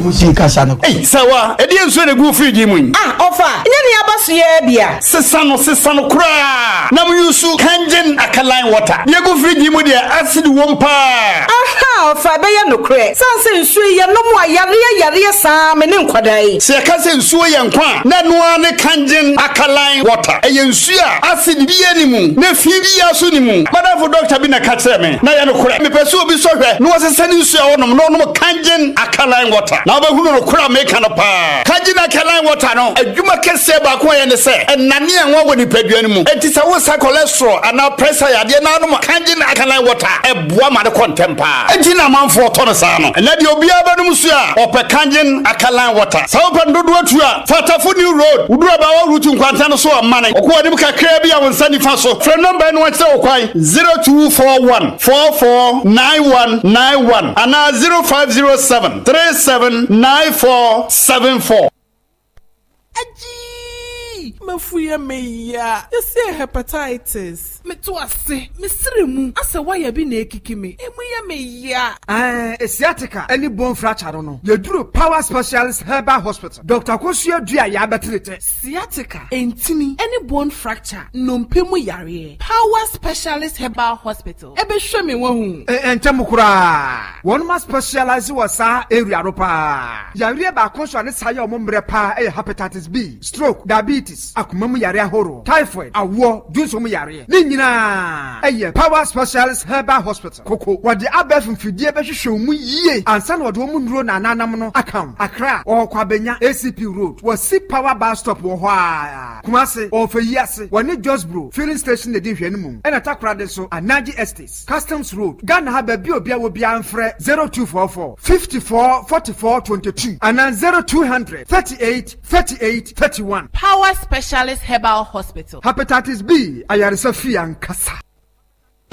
Wosi kasa no. Ei, Sawa, ɛdeɛn nsuo na ɛgu wo fridge yi mu yi? Ah, ɔfa, nyɛ nea aba so yi ara bi a. Sesa no, sesa no koraa na mo use Kangen alkaline water. Deɛ ɛgu fridge yi mu deɛ, acid wom paa. Aha, ɔfa, ɛbɛyɛ nokorɛ. Sane sɛ nsuo yi, yɛnom a, yareɛ yareɛ saa me ne nkwadaa yi. Sɛ yɛka sɛ nsuo yɛ nkwa a, na ɛno ara ne Kangen alkaline water. Ɛyɛ nsuo a acid biara nni mu, na fi biara nso nni mu. M'adamfo dɔkta bi na ɛka kyerɛɛ me, na ɛyɛ nokorɛ. Mepɛ sɛ obi sɔ hwɛ na ɔsesa ne nsuo a ɔnom na ɔnom Kangen alkaline water, na wobɛhunu nokorɛ a meka no paa. Kangen alkaline water no, adwuma kɛseɛ baako a ɛyɛ ne sɛ, ɛnane anwa wɔ nipadua no mu. Enti sɛ woresa cholesterol anaa pressure yadeɛ na wonom Kangen alkaline water a, ɛboa ma no kɔ ntɛm paa. Enti na amanfoɔ tɔ no saa no. Ɛnnɛ deɛ obiara bɛnom nsuo a, ɔpɛ Kangen alkaline water. Sɛ wopɛ no dodoɔ tu a, fa Tafo New Road, woduru Abaawa Route nkwanta no so a, mane kɔ w'anim kakraa bi a wo nsa nifa so. Frɛ nɔmba yi na wɔnkyerɛ wo kwan, 0241 44 9191 anaa 0507 37 94 74. Agyii! M'afu yɛ me ya. Yɛse hepatitis. Meto ase, me srɛ mu asɛ wire bi na ekiki me, emu yɛ me ya. Ɛɛ sciatica ne bone fracture no no, yɛduru Power Specialist Herbal Hospital, Doctor Akosua Duah yɛabɛtere tɛ. Sciatica, ntini, ne bone fracture, nnompe mu yareɛ, Power Specialist Herbal Hospital bɛhwɛ me wahu. Ntɛm koraa, wɔnom a specialise wɔ saa area no paa. Yareɛ baako nso a ne saa yɛ wɔn mmerɛ paa yɛ Hepatitis B, stroke, diabetes, akoma mu yareɛ ahoroɔ, typhoid, awoɔ, dwonsɔ mu yareɛ. Ne nyinaa yɛ Power Specialist Herbal Hospital, Koko. Wɔde abɛɛfo mfidie bɛhwehwɛ wo mu yie ansa na wɔde wɔn nnuro na ananam no aka wo. Accra, wɔwɔ Kwabenya, ACP Road, wɔ Si Power Bus Stop wɔ hɔ ara. Kumasi, wɔwɔ Feyiase, wɔne Josbro Filling Station na ɛdi nhwɛanimu. Ɛna Takoradi nso, Anaji Estates, Customs Road, Ghana ha baabi a obiara wɔ biara mfrɛ 0244 54 44 22 anaa 0200 38 38 31. Power Specialist Herbal Hospital. Hepatitis B ayaresa fie ankasa.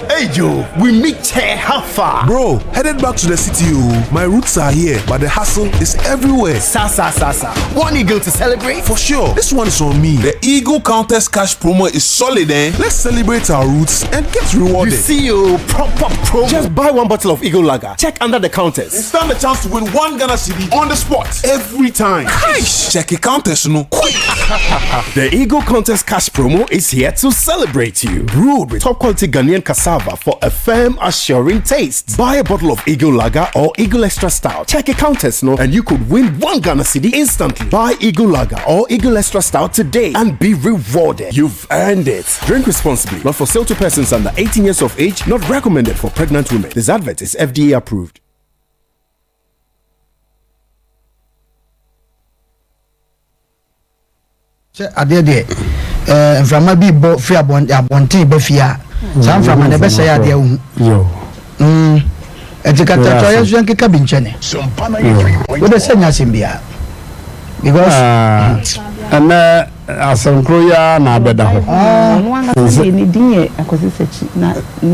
Hey Joe, we meet here, how far? Bro, headed back to the city, oh. My roots are here, but the hustle is everywhere. Sa sa sa sa. One eagle to celebrate? For sure. This one is on me. The Eagle Countess Cash promo is solid, eh? Let's celebrate our roots and get rewarded. You see, oh, proper promo. Just buy one bottle of Eagle Lager. Check under the counters. And stand a chance to win one Ghana cedi on the spot every time. Cash! Check the counters, no. Quick! the Eagle Contest Cash promo is here to celebrate you. Brewed with top quality Ghanaian cassava for a firm, assuring taste. Buy a bottle of Eagle Lager or Eagle Extra Stout. Check a counters, no, and you could win one Ghana cedi instantly. Buy Eagle Lager or Eagle Extra Stout today and be rewarded. You've earned it. Drink responsibly. Not for sale to persons under 18 years of age. Not recommended for pregnant women. This advert is FDA approved. Sɛ adeɛ deɛ ɛɛ mframa bi bɔ firi abɔnten ba fie a saa mframa no ɛbɛsɛe adeɛ a wohu mm ɛti katatɔ yɛn nso yɛn keka bi nkyɛn wode sɛ nyɛ asɛm biara because ah, ɛnɛ asɛm koro yi ara na abɛda hɔ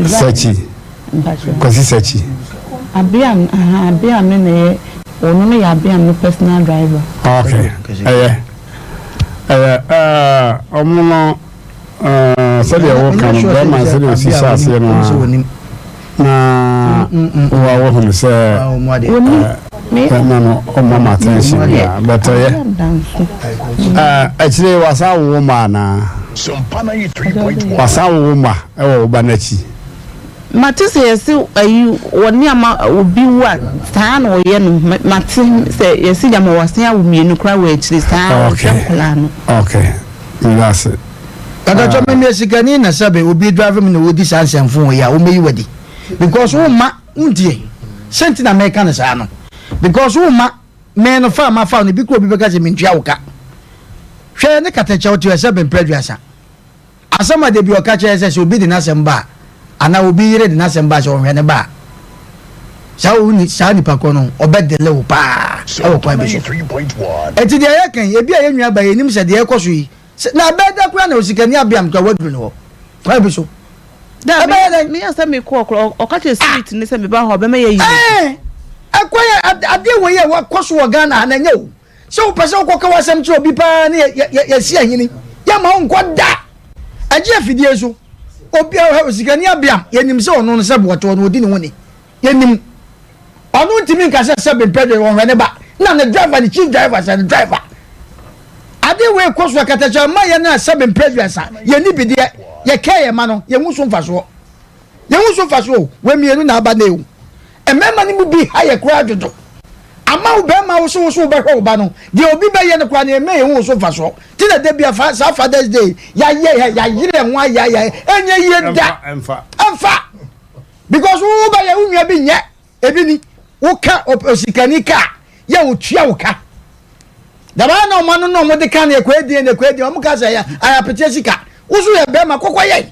Sakyi Kwasi Sakyi. Abeam aha Abeam no na ɛyɛ ɔno no yɛ Abeam no personal driver. Ok ɛyɛ ɛyɛ ɛɛ ɔmo no ɛɛ sɛdeɛ wɔka no bɛrima sɛdeɛ osi hyɛ aseɛ no a na wo a wohunu sɛ bɛrima no ɔmo ma attention bi a bɛtɛyɛ ɛɛ akyire wasa awowo mma anaa wasa awowo mma ɛwɔ wo ba n'akyi. Mate sɛ yɛse ayi wɔ nneɛma obi wu a saa na ɔyɛ no mate sɛ yɛse gyama wasan awo mienu koraa wɔ akyire saa ɔhwɛ nkwadaa no. Okay meda ase. Katakyɛ me meyɛ sikani na sɛbe obi drive me na ɔdi saa nsɛmfo yi a wɔmɛyi wadi because wo mma wontie sɛ nti na meka no saa no because wo mma me no fa ma fa no bi kura obi bɛka sɛ mentua wo ka hwɛ ne katakyɛ wote sɛ bɛmpɛ aduasa Asɛm a da bi ɔka kyerɛ sɛ sɛ obi de n'asɛm ba a, anaa obi yere de n'asɛm ba a, sɛ ɔnhwɛ ne ba a, saa wo ni saa nipa korɔ no ɔbɛdele wo paa ɛwɔ kwan bi so. Eti deɛ yɛka yi, ebi a yɛn nua ba yɛnim sɛ deɛ ɛkɔ so yi, sɛ na abɛɛ da koraa na osikani abeam koraa waduru ne hɔ kwan bi so. Dabi, Ɛbɛyɛ dɛn? meyɛ sɛ mekɔɔ koraa, ɔka kyerɛ spirit no sɛ meba hɔ a ɔbɛma yɛayi me. Ɛɛ, ɛkwan a adeɛ wei a wakɔ so wɔ Ghana ha na ɛnyɛ o. Sɛ wopɛ sɛ wokɔka w'asɛm kyerɛ obi paa ne yɛsi ahini, yɛma wo nkɔ da. Ɛgye afidie so. Obi sikani abeam, yɛnim sɛ ɔno no sɛ boɔtoɔ no ɔdi ne ho ni. Yɛnim. Ɔno ntumi nka sɛ sɛ bempɛ de ɔnhwɛ ne ba. Na ne driver ne chief driver sɛ ne driver. Ade wei kɔ so akatakyɛ ma yɛn a sɛbe mpɛ aduasa yɛn ni bi deɛ yɛkɛɛ yɛn ma no yɛn ho so mfasoɔ. Yɛn ho so mfasoɔ o wei mmienu na aba nnɛ o. Mmarima no mu bi ha yɛ koraa dodo. Ama wo barima wo so wo so wobɛhwɛ wo ba no deɛ obi bɛyɛ no koraa no ɛmma yɛn ho so mfasoɔ. Ti na da bia fa saa Father's Day yɛayɛ yɛ yɛayere yɛn ho ayɛ ayɛ ɛnyɛ yie da. Ɛmfa because wo bɛyɛ wo nua bi nyɛ. Ebi ni, woka osikani ka a, yɛ otua wo ka. Dabaa na ɔmo ano na ɔmo de ka no ɛkɔ edie na ɛkɔ edie, ɔmo ka sɛ ɛyɛ apeteɛ sika. Wo so yɛ bɛrima kɔkɔ yɛ.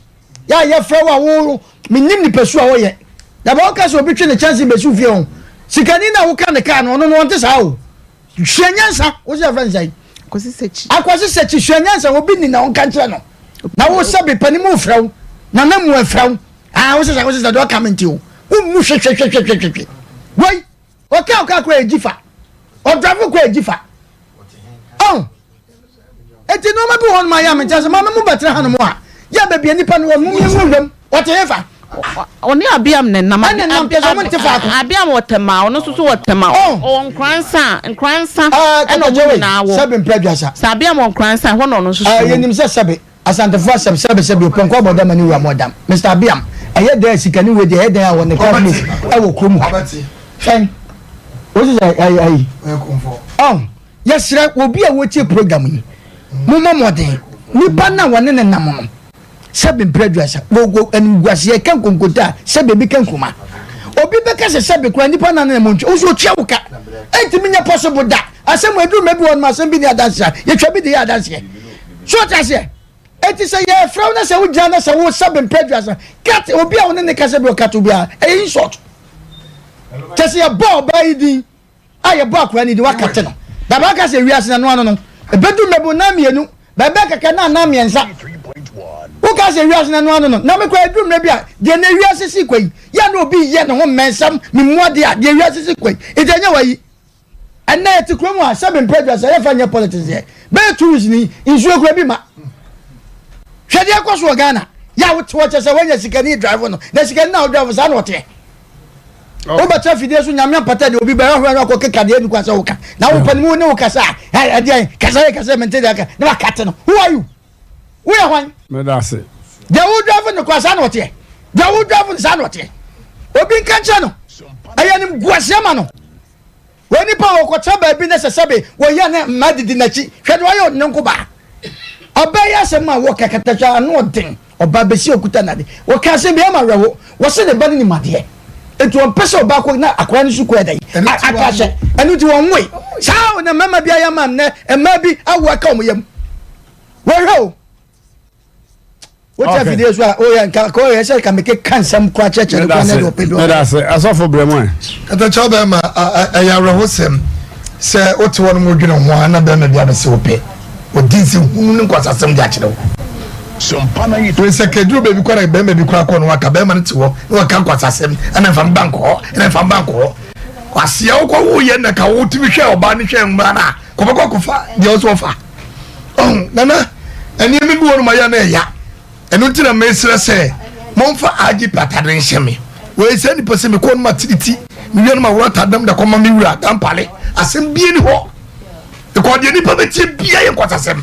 Yɛ a yɛfrɛ wo a wo menim nipa su a wɔyɛ. Dabaa woka sɛ obi twe ne kyɛnse bɛsi wo fie ho. Sikani na woka ne kaa no ɔno no ɔnte saa o. Sua nyansa, wo sɛ yɛfrɛ no sɛn? Akwasi Sekyi. Akwasi Sekyi, sua nyansa, obi ni na ɔnka nkyerɛ no. Na wo sɛ bepɛ ne mu frɛ wo, nana mu ɛfrɛ wo. Ah, wo sɛ wo sɛ deɛ ɔka me nti o. Wo mu hwehwehwehwehwehwe. Wei, ɔka ɔka kora egyi fa. Ɔdrafo kora egyi fa. Oh. Eti nneɛma bi wɔ hɔ nom ayɛ a menkyɛ sɛ maame mo bɛtena ha nom a yɛ baabi a nipa no wɔ no mo yɛn wuram ɔte he fa. Ɔne Abiam na ɛnam. Ɛna nam kyɛ sɛ ɔmo nte faako. Abiam wɔ Tema, ɔno nso so wɔ Tema. Oh. Ɔwɔ Nkoransa, Nkoransa ɛna ɔmo nyinaa wɔ. Sɛbe mpɛ aduasa. Sɛ Abiam wɔ Nkoransa, ɛhɔ na ɔno nso so wɔ. Yɛnim sɛ sɛbe Asantefo asɛm sɛbe sɛbe opɔnkɔ abɔ dam ne wura mɔ dam. Mister Abiam, ɛyɛ dɛn a sikani wei deɛ ɛyɛ dɛn a wɔ ne classmate ɛwɔ kurom ha. Sɛn? Wosi sɛ ayi ayi. Oh. Yɛsrɛ obi a wotie program yi, mommɔ mmɔden, nipa no a wɔne ne nam no, sɛbe mpere aduasa, wɔwɔ animguaseɛ ka nkonkonta a, sɛbe ebi ka nkruma. Obi bɛka sɛ sɛbe koraa nipa no a ne nam ɔntwa, wo nso ɔtua wo ka. Ɛntumi nyɛ possible da. Asɛm wɔ aduru mma bi wɔ nom asɛm bi ni adanseɛ a, yɛtwa bi de yɛ adanseɛ. So ɔte aseɛ? Eti sɛ yɛfrɛ wo na sɛ wogyina na sɛ wo sɛbe mpere aduasa, kat obi a wo ne ne kasa bi ɔkat obiara, ɛyɛ insult. Kyɛ sɛ yɛbɔ ɔbaa yi din a yɛbɔ akwadaa no din wakate no na bɛka sɛ wiase na ɛno ano no ɛbɛdu mmɛbu nan mmienu bɛbɛ kɛkɛ na anan mmiɛnsa woka sɛ wiase na ɛno ano no na mekɔ ɛduru mmerɛ bi a deɛ na wiase si kɔ yi yɛ na obi yɛ ne ho mmɛnsɛm memmua deɛ a deɛ wiase si kɔ yi nti ɛnyɛ wayi ɛnna yɛte kurom a sɛ mempɛ adwa sɛ yɛmfa nyɛ politics yɛ bɛyɛ two weeks ni nsuo kura bi ma hwɛ deɛ ɛkɔ so wɔ Ghana yɛ a wote hɔ kyɛ sɛ woanya sikani drive no na sikani na wodrive saa na ɔteɛ wobɛtra fidie so nyame ampata deɛ obi bɛyɛ hɔ no akɔ keka deɛ ɛni kwan sɛ woka na wopɛ no mu ne wo kasa a ɛdeɛn kasa yɛ kasa mente deɛ aka na wakate no who are you woyɛ hwan meda ase deɛ wodwafo no kora saa na ɔteɛ deɛ wodwafo no saa na ɔteɛ obi nka nkyerɛ no ɛyɛ nim guaseɛ ma no Wɔ nipa a wɔkɔtena baabi na sɛ sɛbe wɔyɛ ne mma didi n'akyi hwɛ deɛ ɔyɛ ɔne nko baa ɔbaa yi asɛm a wɔka katakya ano ɔden ɔbaa bɛsi okuta nade wɔka asɛm bi ama awerɛho wɔse ne ba no nim adeɛ nti wɔmpɛ sɛ ɔbaa kɔ na akwadaa no sukuu ɛdɛn aka ahyɛ ɛno nti wɔn nwoe saa na mmarima bi ayɛ ama nnɛ mmaa bi awo aka wɔn yam wɔhwɛ o wote afidie so a woyɛ nka ka ɔyɛ sɛ ka mekeka nsɛm kora kyerɛkyerɛ no kora na ɛde ɔpɛ bi meda ase asɔfo brɛ mu ɛ katakyɛ bɛrima ɛyɛ awerɛhosɛm sɛ wote hɔ no wodwene ho a na bɛrima bi abɛsɛ wo pɛ ɔdi nsɛ hunu ne nkwasasɛm de akyerɛ wo wei sɛ kaduru baabi kora bɛrima bi kora kɔ no waka bɛrima no te hɔ na waka nkwasasɛm ɛna mfa mba nkɔ hɔ ɛna mfa mba nkɔ hɔ kwaseɛ wokɔ woyɛ na ka wotumi hwɛ ɔbaa no hwɛ mmara no a kɔbɛkɔ kɔfa deɛ ɔsɛ ɔfa ɔho nana nneɛma bi wɔ no ma yɛ na ɛya ɛno nti na mesrɛ sɛ momfa agye patade nhyɛ me wei sɛ nipa sɛ mekɔ no ma tiriti mewia no ma worɔ atadam da kɔma me wura dampale asɛm bie ni hɔ ɛkɔ deɛ nipa bɛtie bia yɛ nkwatasɛm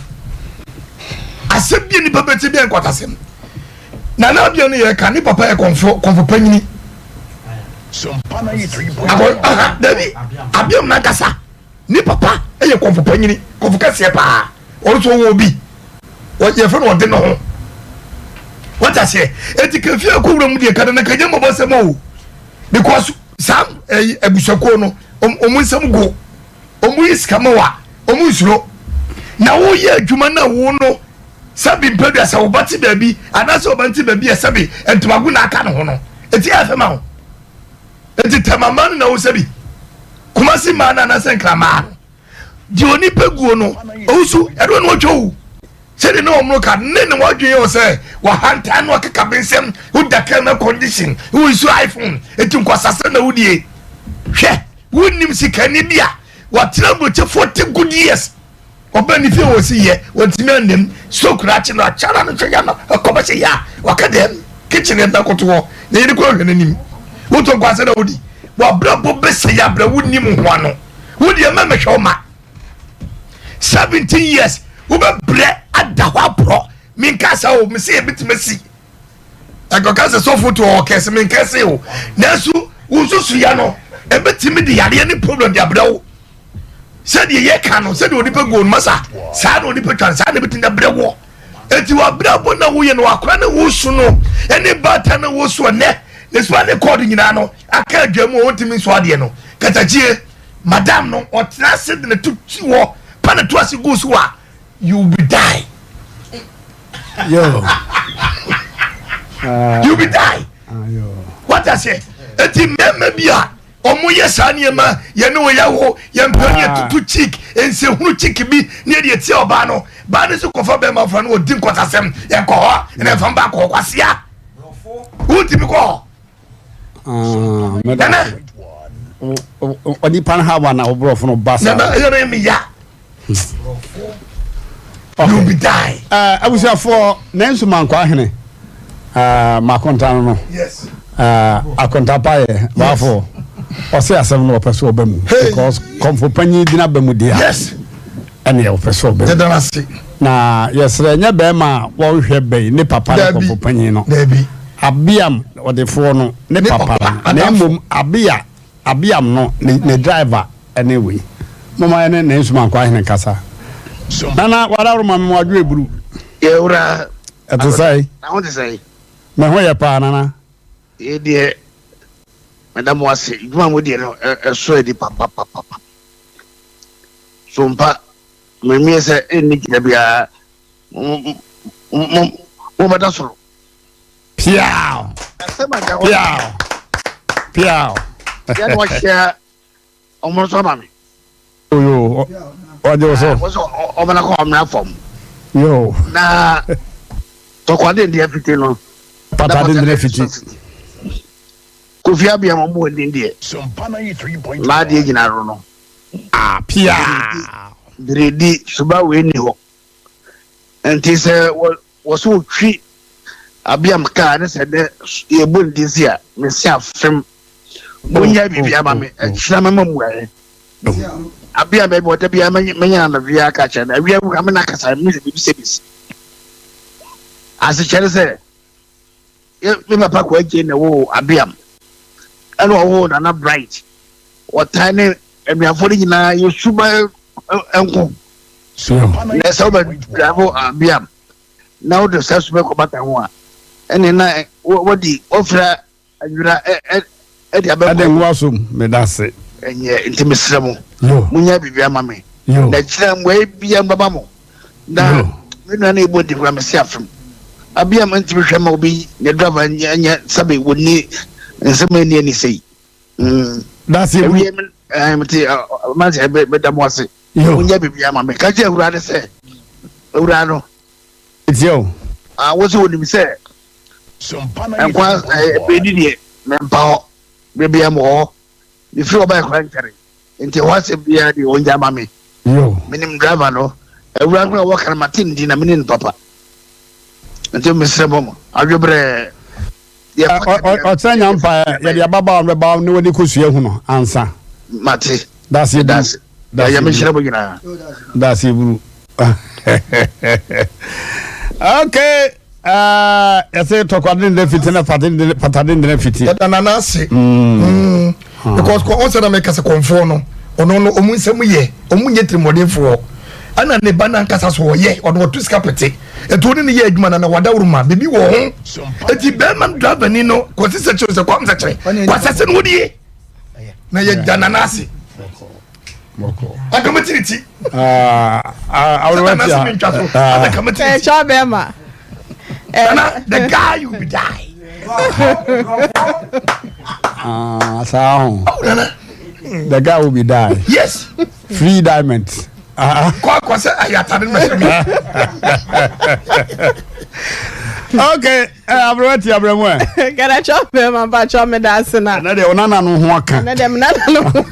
asɛm bie nipa bɛtie bia yɛ nkwatasɛm nana abia no yɛ ka ne papa yɛ kɔnfo kɔnfo panyini akɔ aha dabi abiam nankasa Ne papa yɛ kɔmfo panyini, kɔmfo kɛseɛ paa. Ɔno nso ɔwɔ obi, yɛfrɛ no ɔde ne ho. Wate aseɛ? Eti kafie akɔ wura mu deɛ kada na kanya mmɔbɔ sɛm o. Because saa ɛyi abusuakuo no, wɔn nsɛm go, wɔn yi sika ma wa, wɔn nsuro. Na woyɛ adwuma na wo no sɛbi mpɛdua sɛ wo ba te baabi anaasɛ ɔba nte baabi a sɛbi ntomago na aka ne ho no, eti ɛfɛ ma wo. Eti tɛmama no na wo sɛbi. Kumasi mmaa no anaasɛ nkra mmaa no deɛ onipa guo no ɔwusu ɛno na ɔtwa owu sɛdeɛ ne wɔn ka ne ne wɔadwene yɛ sɛ wɔhantan no akeka bensɛm woda kɛmɛ condition wo nsu iphone eti nkwasasɛm na wodie hwɛ wonnim sikani bi a wɔtena aburokyi 40 good years Ɔbɛn ne fie wɔ si yɛ wɔntumi anam so kura akyi no akyara no hwɛ ya no ɛkɔ bɛhyɛ ya waka dɛm kitchen ɛda koto hɔ na yɛde kɔ hwɛ n'anim wotɔ nkwasɛ na wodi wabrabɔ bɛsɛ ya brɛ wonim ho ano. Wo deɛ mɛmɛhwɛ wo ma. 17 years wobɛbrɛ ada hɔ aporɔ. Menka sɛ o, mese yɛbɛtumi asi. Ɛkɔka sɛ sɔfo to ɔwɔ kɛse, menka se o. Nanso wo nsusuiɛ no, ɛbɛtumi de yareɛ ne problem de abrɛ wo. Sɛdeɛ yɛka no, sɛdeɛ onipa gu onuma sa, saa na onipa twa no, saa na ɛbɛtumi de abrɛ woɔ. Eti w'abrabɔ na woyɛ no, wakora ne wosu no, ɛne baatan na wosu ɛnɛ, ne soma ne kɔɔdo nyinaa no, aka adwa mu a ɔntumi nso adeɛ no. Katakyie, madam no, ɔtena ase de ne to ti hɔ, pa ne to ase gu so a, you will be die. Yo. you will be die. What I say? Eti mmarima bi a wɔn yɛ saa nneɛma yɛn ne wɔn yɛ wo yɛn mpɛ ne yɛtutu cheek nsehunu cheek bi ne yɛde etia ɔbaa no baa no so kɔfa bɛrima fura no ɔdi nkɔtasɛm yɛn kɔ hɔ ɛna nfa mba kɔ hɔ kwasia wuntumi kɔ hɔ. Nana. Onipa no ha wa na ɔborɔfo no ba saa. Nana ɛyɛ no mi ya. You be die. Eh, abusuafoɔ nanso mankɔ ahene eh, makonta no no yes. eh, akonta pa yɛ baafo ɔse asɛm no ɔpɛ so ɔba mu because kɔmfo panyin gyina ba mu deɛ yes. ɛneɛ ɔpɛ so ɔba mu na yɛsrɛ nyɛ bɛrima a wɔnhwɛ bɛyi ne papa ne kɔmfo panyin no abeam ɔdefoɔ no ne papa no na mmom abea Abiam no ne ne driver ne wei. Momma yɛne ne nsomankwa ahene nkasa. Nana wadaworo ma me mo adwo eburu. Yɛwura. Ɛte sɛn? Na ho te sɛn? Me ho yɛ paa nana. Yei deɛ meda mo ase dwuma mo deɛ no ɛsɔ ani papapapa. So mpa mmemmie sɛ ɛnni gyina biara mo mo bɛda soro. Piaw. Piaw. Piaw. Yɛn na ɔhyɛ ɔmo nso ama mi. Oyo ɔgye wo so. Wɔsɛ ɔmo na kɔ ɔmo na fam. Yo. Na tɔkwa de deɛ fiti no. Pata de deɛ fiti. Kofi abia mo mo din deɛ. Maa deɛ gyina no no. Ah piaw. Biredi suba wei ni hɔ. Nti sɛ wɔ. Wɔse wotwi abeam kaa ne sɛ dɛ yɛbɔ ne din se a mese afem monyɛ biribi ama me ɛkyena mɛma mmuaeɛ abeam baabi ɔda biara mɛnya anadwo yi aka kyerɛ no awia mu me na akasa me sɛ biribi sɛ bɛsi asekyerɛ sɛ me papa kɔ agye na ɛwɔ abeam ɛna ɔwɔ nana bright ɔtan ne anuafoɔ no nyinaa yɛsuba nko na sɛ wobɛdravo abeam na wode saa su bɛkɔbata ho a, ɛne na wadi wafira adwira ɛde abɛkɔ. Ɛde nwa so meda se. Ɛnyɛ nti mesrɛ mo munya biribi ama me na kyerɛ mmuae bia mbɛma mo na me nua no ɛbɔ di kora mese afem abia ma ntimi hwɛ ma obi ne driver nyɛ sɛbe wɔnni nsɛm ɛni ani sɛi. Dase bu. Ɛwie mete manse meda mo ase. Monyɛ biribi ama me. Ka kyerɛ awuraa no sɛ, awuraa no. Etie o. Ah, wo sɛ onim sɛ nkwa ɛbɛdi deɛ mempa hɔ. Berɛ biara mewɔ hɔ. Mefiri hɔ baeɛ koraa nkyɛre. Nti ɛhɔ asɛm biara deɛ ɔngya ma me. Menim driver no. Awuraa no koraa wɔka no mate ne din na menim no papa. Nti mesrɛ mo adwobrɛɛ. Ɔkyerɛ nya mpa yɛde ababaawa no bɛba ne wɔde kosua hu no ansa. Mate. Daseɛ buru. Daseɛ buru. Nyame mo nyinaa. Daseɛ buru. Okay. Yɛsɛ tɔkwade ne fiti na patade ne fiti. Yɛda nana ase. Because ɔn sɛ na mɛka sɛ kɔnfoɔ no ɔno no ɔmo nsɛm yɛ ɔmo nyɛ tirimɔdenfoɔ ɛna ne ba nankasa so ɔyɛ ɔno ɔto sika pete ɛti ɔne ne yɛ adwuma na na wadaworo ma biribi wɔ ho ɛti bɛrima no driver ni no kɔsi sɛ kyerɛ sɛ kwam sɛ kyerɛ kwasɛsɛ no wɔdie na yɛ da nana ase akamati ne ti awolowati a akamati ne ti ɛkyɛ bɛrima nana the guy you be die ah saa ho oh nana the guy will be die yes free diamond kɔ akɔ sɛ ayɛ atade no mɛhyɛ mi. Okay, aberewa ti abrɛ mu ɛ. Kɛdɛkyɛ bɛrima mpakyɛ meda ase na. Ɛnɛ deɛ ɔnana no ho aka. Ɛnɛ deɛ menana no ho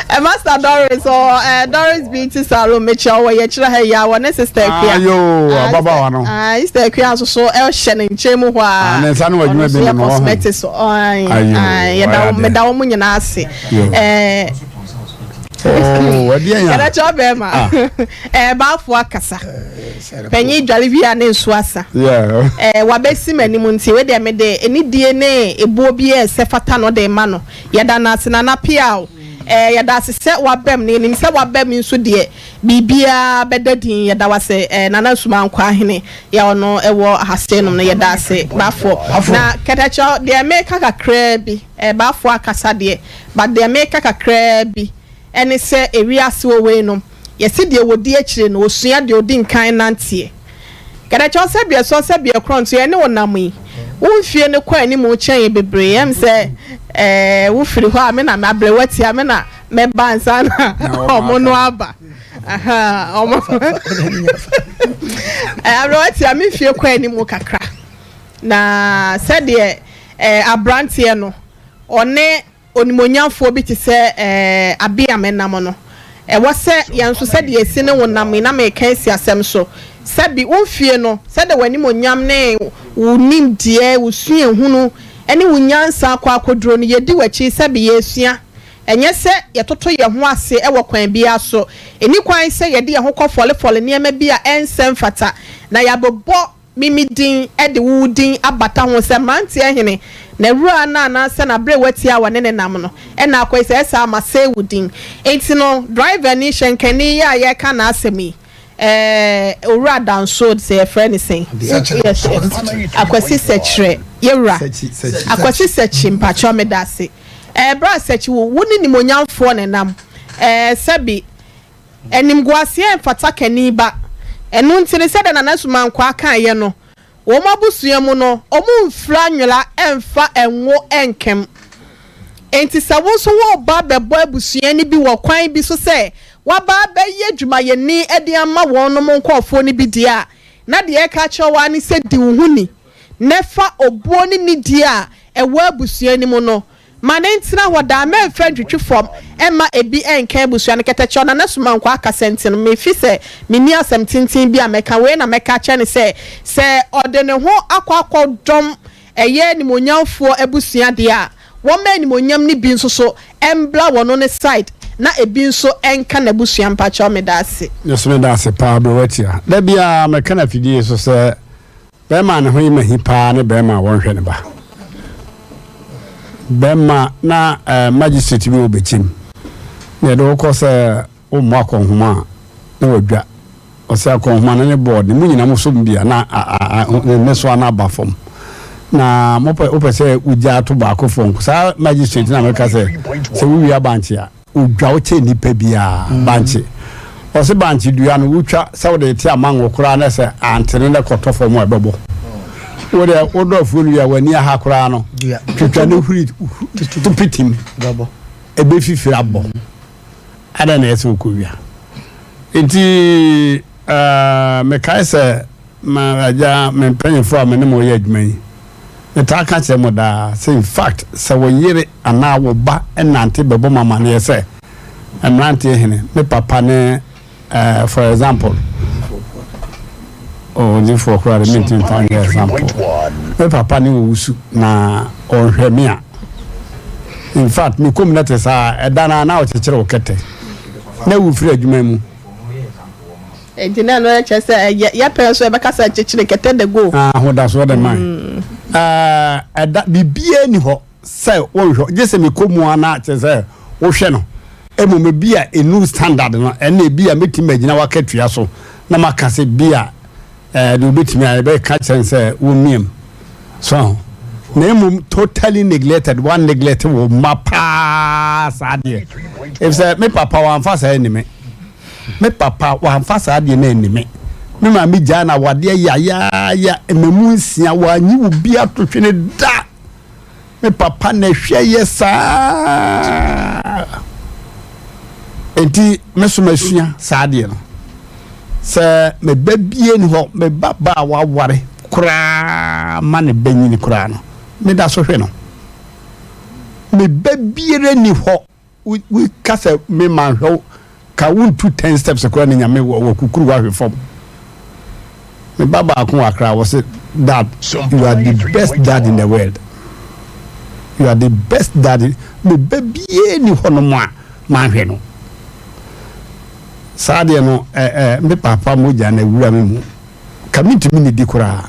ɛ Master Doris ɔ ɛ Doris Beauty Salon mekyia wɔ yɛkyerɛ ha yi a wɔ ne sister Akua. Ayo ababaawa no. Ah sister Akua nso so ɛhyɛ ne nkyɛn mu hɔ a. Ne nsa no wɔ adwuma bi no no wɔ ho. Cosmetics ɔn yɛda meda wɔn nyinaa ase. Ɛɛ. Oh, ɛdeɛ ya. Kɛdɛkyɛ ɔbɛrima. Ɛɛ baafo akasa. Panyin dware wie a ne nso asa. Ɛɛ wabɛsi m'anim nti wei deɛ mede anidie ne ebuo bi a ɛsɛ fata no de ma no. Yɛda no ase Nana Piaw. Ɛɛ yɛda ase sɛ wabam na yɛnim sɛ wabam nso deɛ biribiara bɛda din. Yɛda wo ase ɛɛ Nana Nsumankwaa Hene yɛ ɔno ɛwɔ ahasee nom no yɛda ase Bafoɔ. Na kɛtɛkyɛ deɛ meka kakraa bi ɛɛ Bafoɔ akasa deɛ but deɛ meka kakraa bi ɛne sɛ ewiase wɔ wei no Yɛse deɛ wɔdi akyire no ɔsua deɛ ɔdi nkan nanteɛ. Kɛdɛkyɛw sɛ deɛ sɔ sɛ deɛ korɔ nso yɛne wo nam yi, wo mfie no kɔ anim kyɛn yɛn bebree. Ɛm sɛ ɛɛ wo firi hɔ a me na abrɛwa tia me na mɛba ansa na ɔmo no aba. Ahaa ɔmo ɛɛ abrɛwa tia me mfie kɔ anim kakra. Na sɛdeɛ ɛɛ abranteɛ no ɔne Onimuonyamfoɔ bi te sɛ Abiam nam no, ɛwɔ sɛ yɛn nso sɛdeɛ yɛsi ne wo nam yi, na mereka asi asɛm so, sɛbi wo mfie no, sɛdeɛ w'animuonyam ne wo nimdeɛ, wo suahunu ne wo nyansa akɔ akɔduro no, yɛdi w'akyi sɛbi yɛresua. Ɛnyɛ sɛ yɛtoto yɛn ho ase wɔ kwan biara so. Ɛnni kwan sɛ yɛde yɛn ho kɔfɔlefɔle nneɛma bi a ɛnsɛ mfata, na yɛabobɔ Me me din de wo wo din abata ho sɛ mmeranteɛ hene, n'awuraa no anaasɛ n'aberewa tia a wɔne no nam no na akɔyɛ sɛ ɛsaa masɛe wo din. Enti no driver ni, hyɛnkani yi a yɛreka n'asɛm yi, ɛɛ Owura Danso sɛ yɛfrɛ no sɛn? Akwasi Sɛkyerɛ, yɛwura Akwasi Sɛkyi mpakyɛw meda ase. Ɛɛ bra Sɛkyi wo wo ne nimonyamfoɔ na ɛnam, ɛɛ sɛbi Animguaseɛ mfata kani ba. Ɛno nti no, sɛdeɛ Nana Sumankwaa kaeɛ no, wɔn abusua mu no, wɔmfira nwera mfa ngo nkem. Enti sɛ wo nso woreba abɛbɔ abusua no bi wɔ kwan bi so sɛ woaba abɛyɛ dwumayɛni de ama wɔnom nkurɔfoɔ no bi deɛ a, na deɛ ɛreka akyerɛ wo ara ne sɛ di wo ho ni na fa obuo ne nidie a ɛwɔ abusua no mu no Ma no ntena hɔ daa, mɛmfa ntwitwi fam mma ebi nka abusua no kɛtɛkyɛw. Nana Sumankwaa akasa nti no, mefi sɛ menni asɛm tenten bi a mɛka. Wei na mɛka akyerɛ no sɛ, sɛ ɔde ne ho akɔ akɔdɔm ɛyɛ animuonyamfoɔ abusua deɛ a, wɔmma animuonyam no bi nso so mbra wɔno ne side na ebi nso nka n'abusua. Mpakyɛw, meda ase. Me nso meda ase paa berɛ woatia. Da biara meka no afidie so sɛ Bɛrima a ne ho yɛ mahi paa ne bɛrima a wɔnhwɛ ne ba. Bɛrima na eh, magistrate bi wɔ bɛkyim na yɛde wokɔ sɛ wommɔ akɔnhoma a na wadwa. Ɔsɛ akɔnhoma no ne bɔɔd no mu nyina mo som bi a na ne so ana aba fam. Na mopɛ wopɛ sɛ wogya ato baako fam. Saa magistrate na mɛka sɛ sɛ wowie abankye a Odwa wo kyɛn nipa biara. Bankye. Ɔse bankye dua no wotwa sɛ wode te amango koraa na sɛ antene na ɛkɔtɔ fam a ɛbɛbɔ. Wo deɛ wodɔ afuo no wie a w'ani aha koraa no twitwa ne huri to pitim. Ɛbɛfifiri abɔ. Adɛn na ɛyɛ sɛ wokɔwia? Nti mekae sɛ ma agya me mpanyinfoɔ a me ne mo yɛ adwuma yi Metaa ka kyerɛ mo daa sɛ, in fact, sɛ wo yere anaa wo ba nante bɛbɔ mo amaneɛ sɛ, Mmeranteɛ hene, me papa ne eh, for example, oh, odifoɔ koraa de mentumi mfa nyɛ example, me papa ne owusu na ɔnhwɛ me a, in fact, me kom no te saa, ɛda no a na ɔkyekyere wo kɛtɛ na wofiri adwuma mu. Enti na ɛno kyerɛ sɛ ɛyɛ yɛpɛ nso yɛbɛka sɛ kyekyere kɛtɛ de go. Ahodasoɔ de man. Ɛda biribiara ni hɔ sɛ wonhwɛ gye sɛ mekɔ mu a na kyerɛ sɛ wohwɛ no. Mmom ebi a ɛnuru standard no ɛna ebi a mɛtumi magyina w'akatua so na maka sɛ bi a deɛ wobɛtumi a yɛbɛka kyerɛ no sɛ wɔmmiam. So aho? Na mmom totally neglected, wa neglect wo mma paa saa deɛ. Efisɛ me papa wamfa saa anni me. Me papa wamfa saa adeɛ no anni me. Me maame gyaa no awadeɛ yayaaya mmamu nsia, wanyi obi ato twene da. Me papa na ɛhwɛ yɛ saa. Enti me so masua saa adeɛ no. Sɛ me ba bie ni hɔ, me ba ba a waware koraa ma ne ba nyini koraa no, meda so hwɛ no. Me ba biara ni hɔ, woka sɛ me manhwɛ wo, ka wontu ten steps koraa ne nyame wɔ wɔ kukuru wahwe fam. Me ba baako wɔ Accra, wɔ se, Dad, you are the best dad in the world. You are the best dad. Me ba biara ni hɔ nom a manhwɛ no. Saa adeɛ no ɛ ɛ me papa mogya no awura me mu. Ka mentumi nnidi koraa.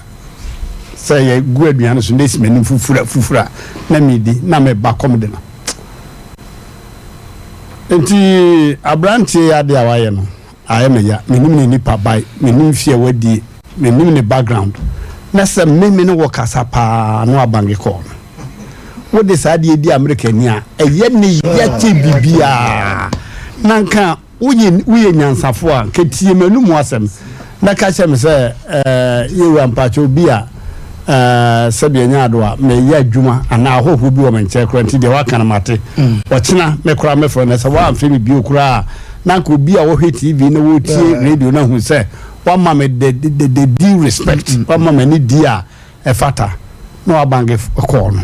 Sɛ yɛgu aduane so na ɛsi m'anim fufura fufura na medi na me ba kɔm de no. Nti aberanteɛ yi adeɛ a wayɛ no ayɛ me ya. Menim ne nipa bae, menim fie a wadie, menim ne background. Na sɛ me me ne wo kasa paa na wabange kɔɔ no. Wode saa adeɛ di Amerikani a, ɛyɛ ne ya kyɛ biribiara. Na nka woyɛ woyɛ nyansafo a, nka tie m'anum asɛm na ka kyerɛ me sɛ, ɛɛ yɛwura mpakyɛ obi a ɛɛ sɛdeɛ ɛnyɛ ado a meyɛ adwuma anaa ahɔhoɔ bi wɔ me nkyɛn koraa nti deɛ waka no mate. Ɔkyena me koraa mɛfrɛ no sɛ woamfrɛ me bio koraa a, na nka obi a wɔhwɛ TV na wɔtie radio no ahu sɛ wama me the the the due respect, wama m'ani di a ɛfata na wabange kɔɔ no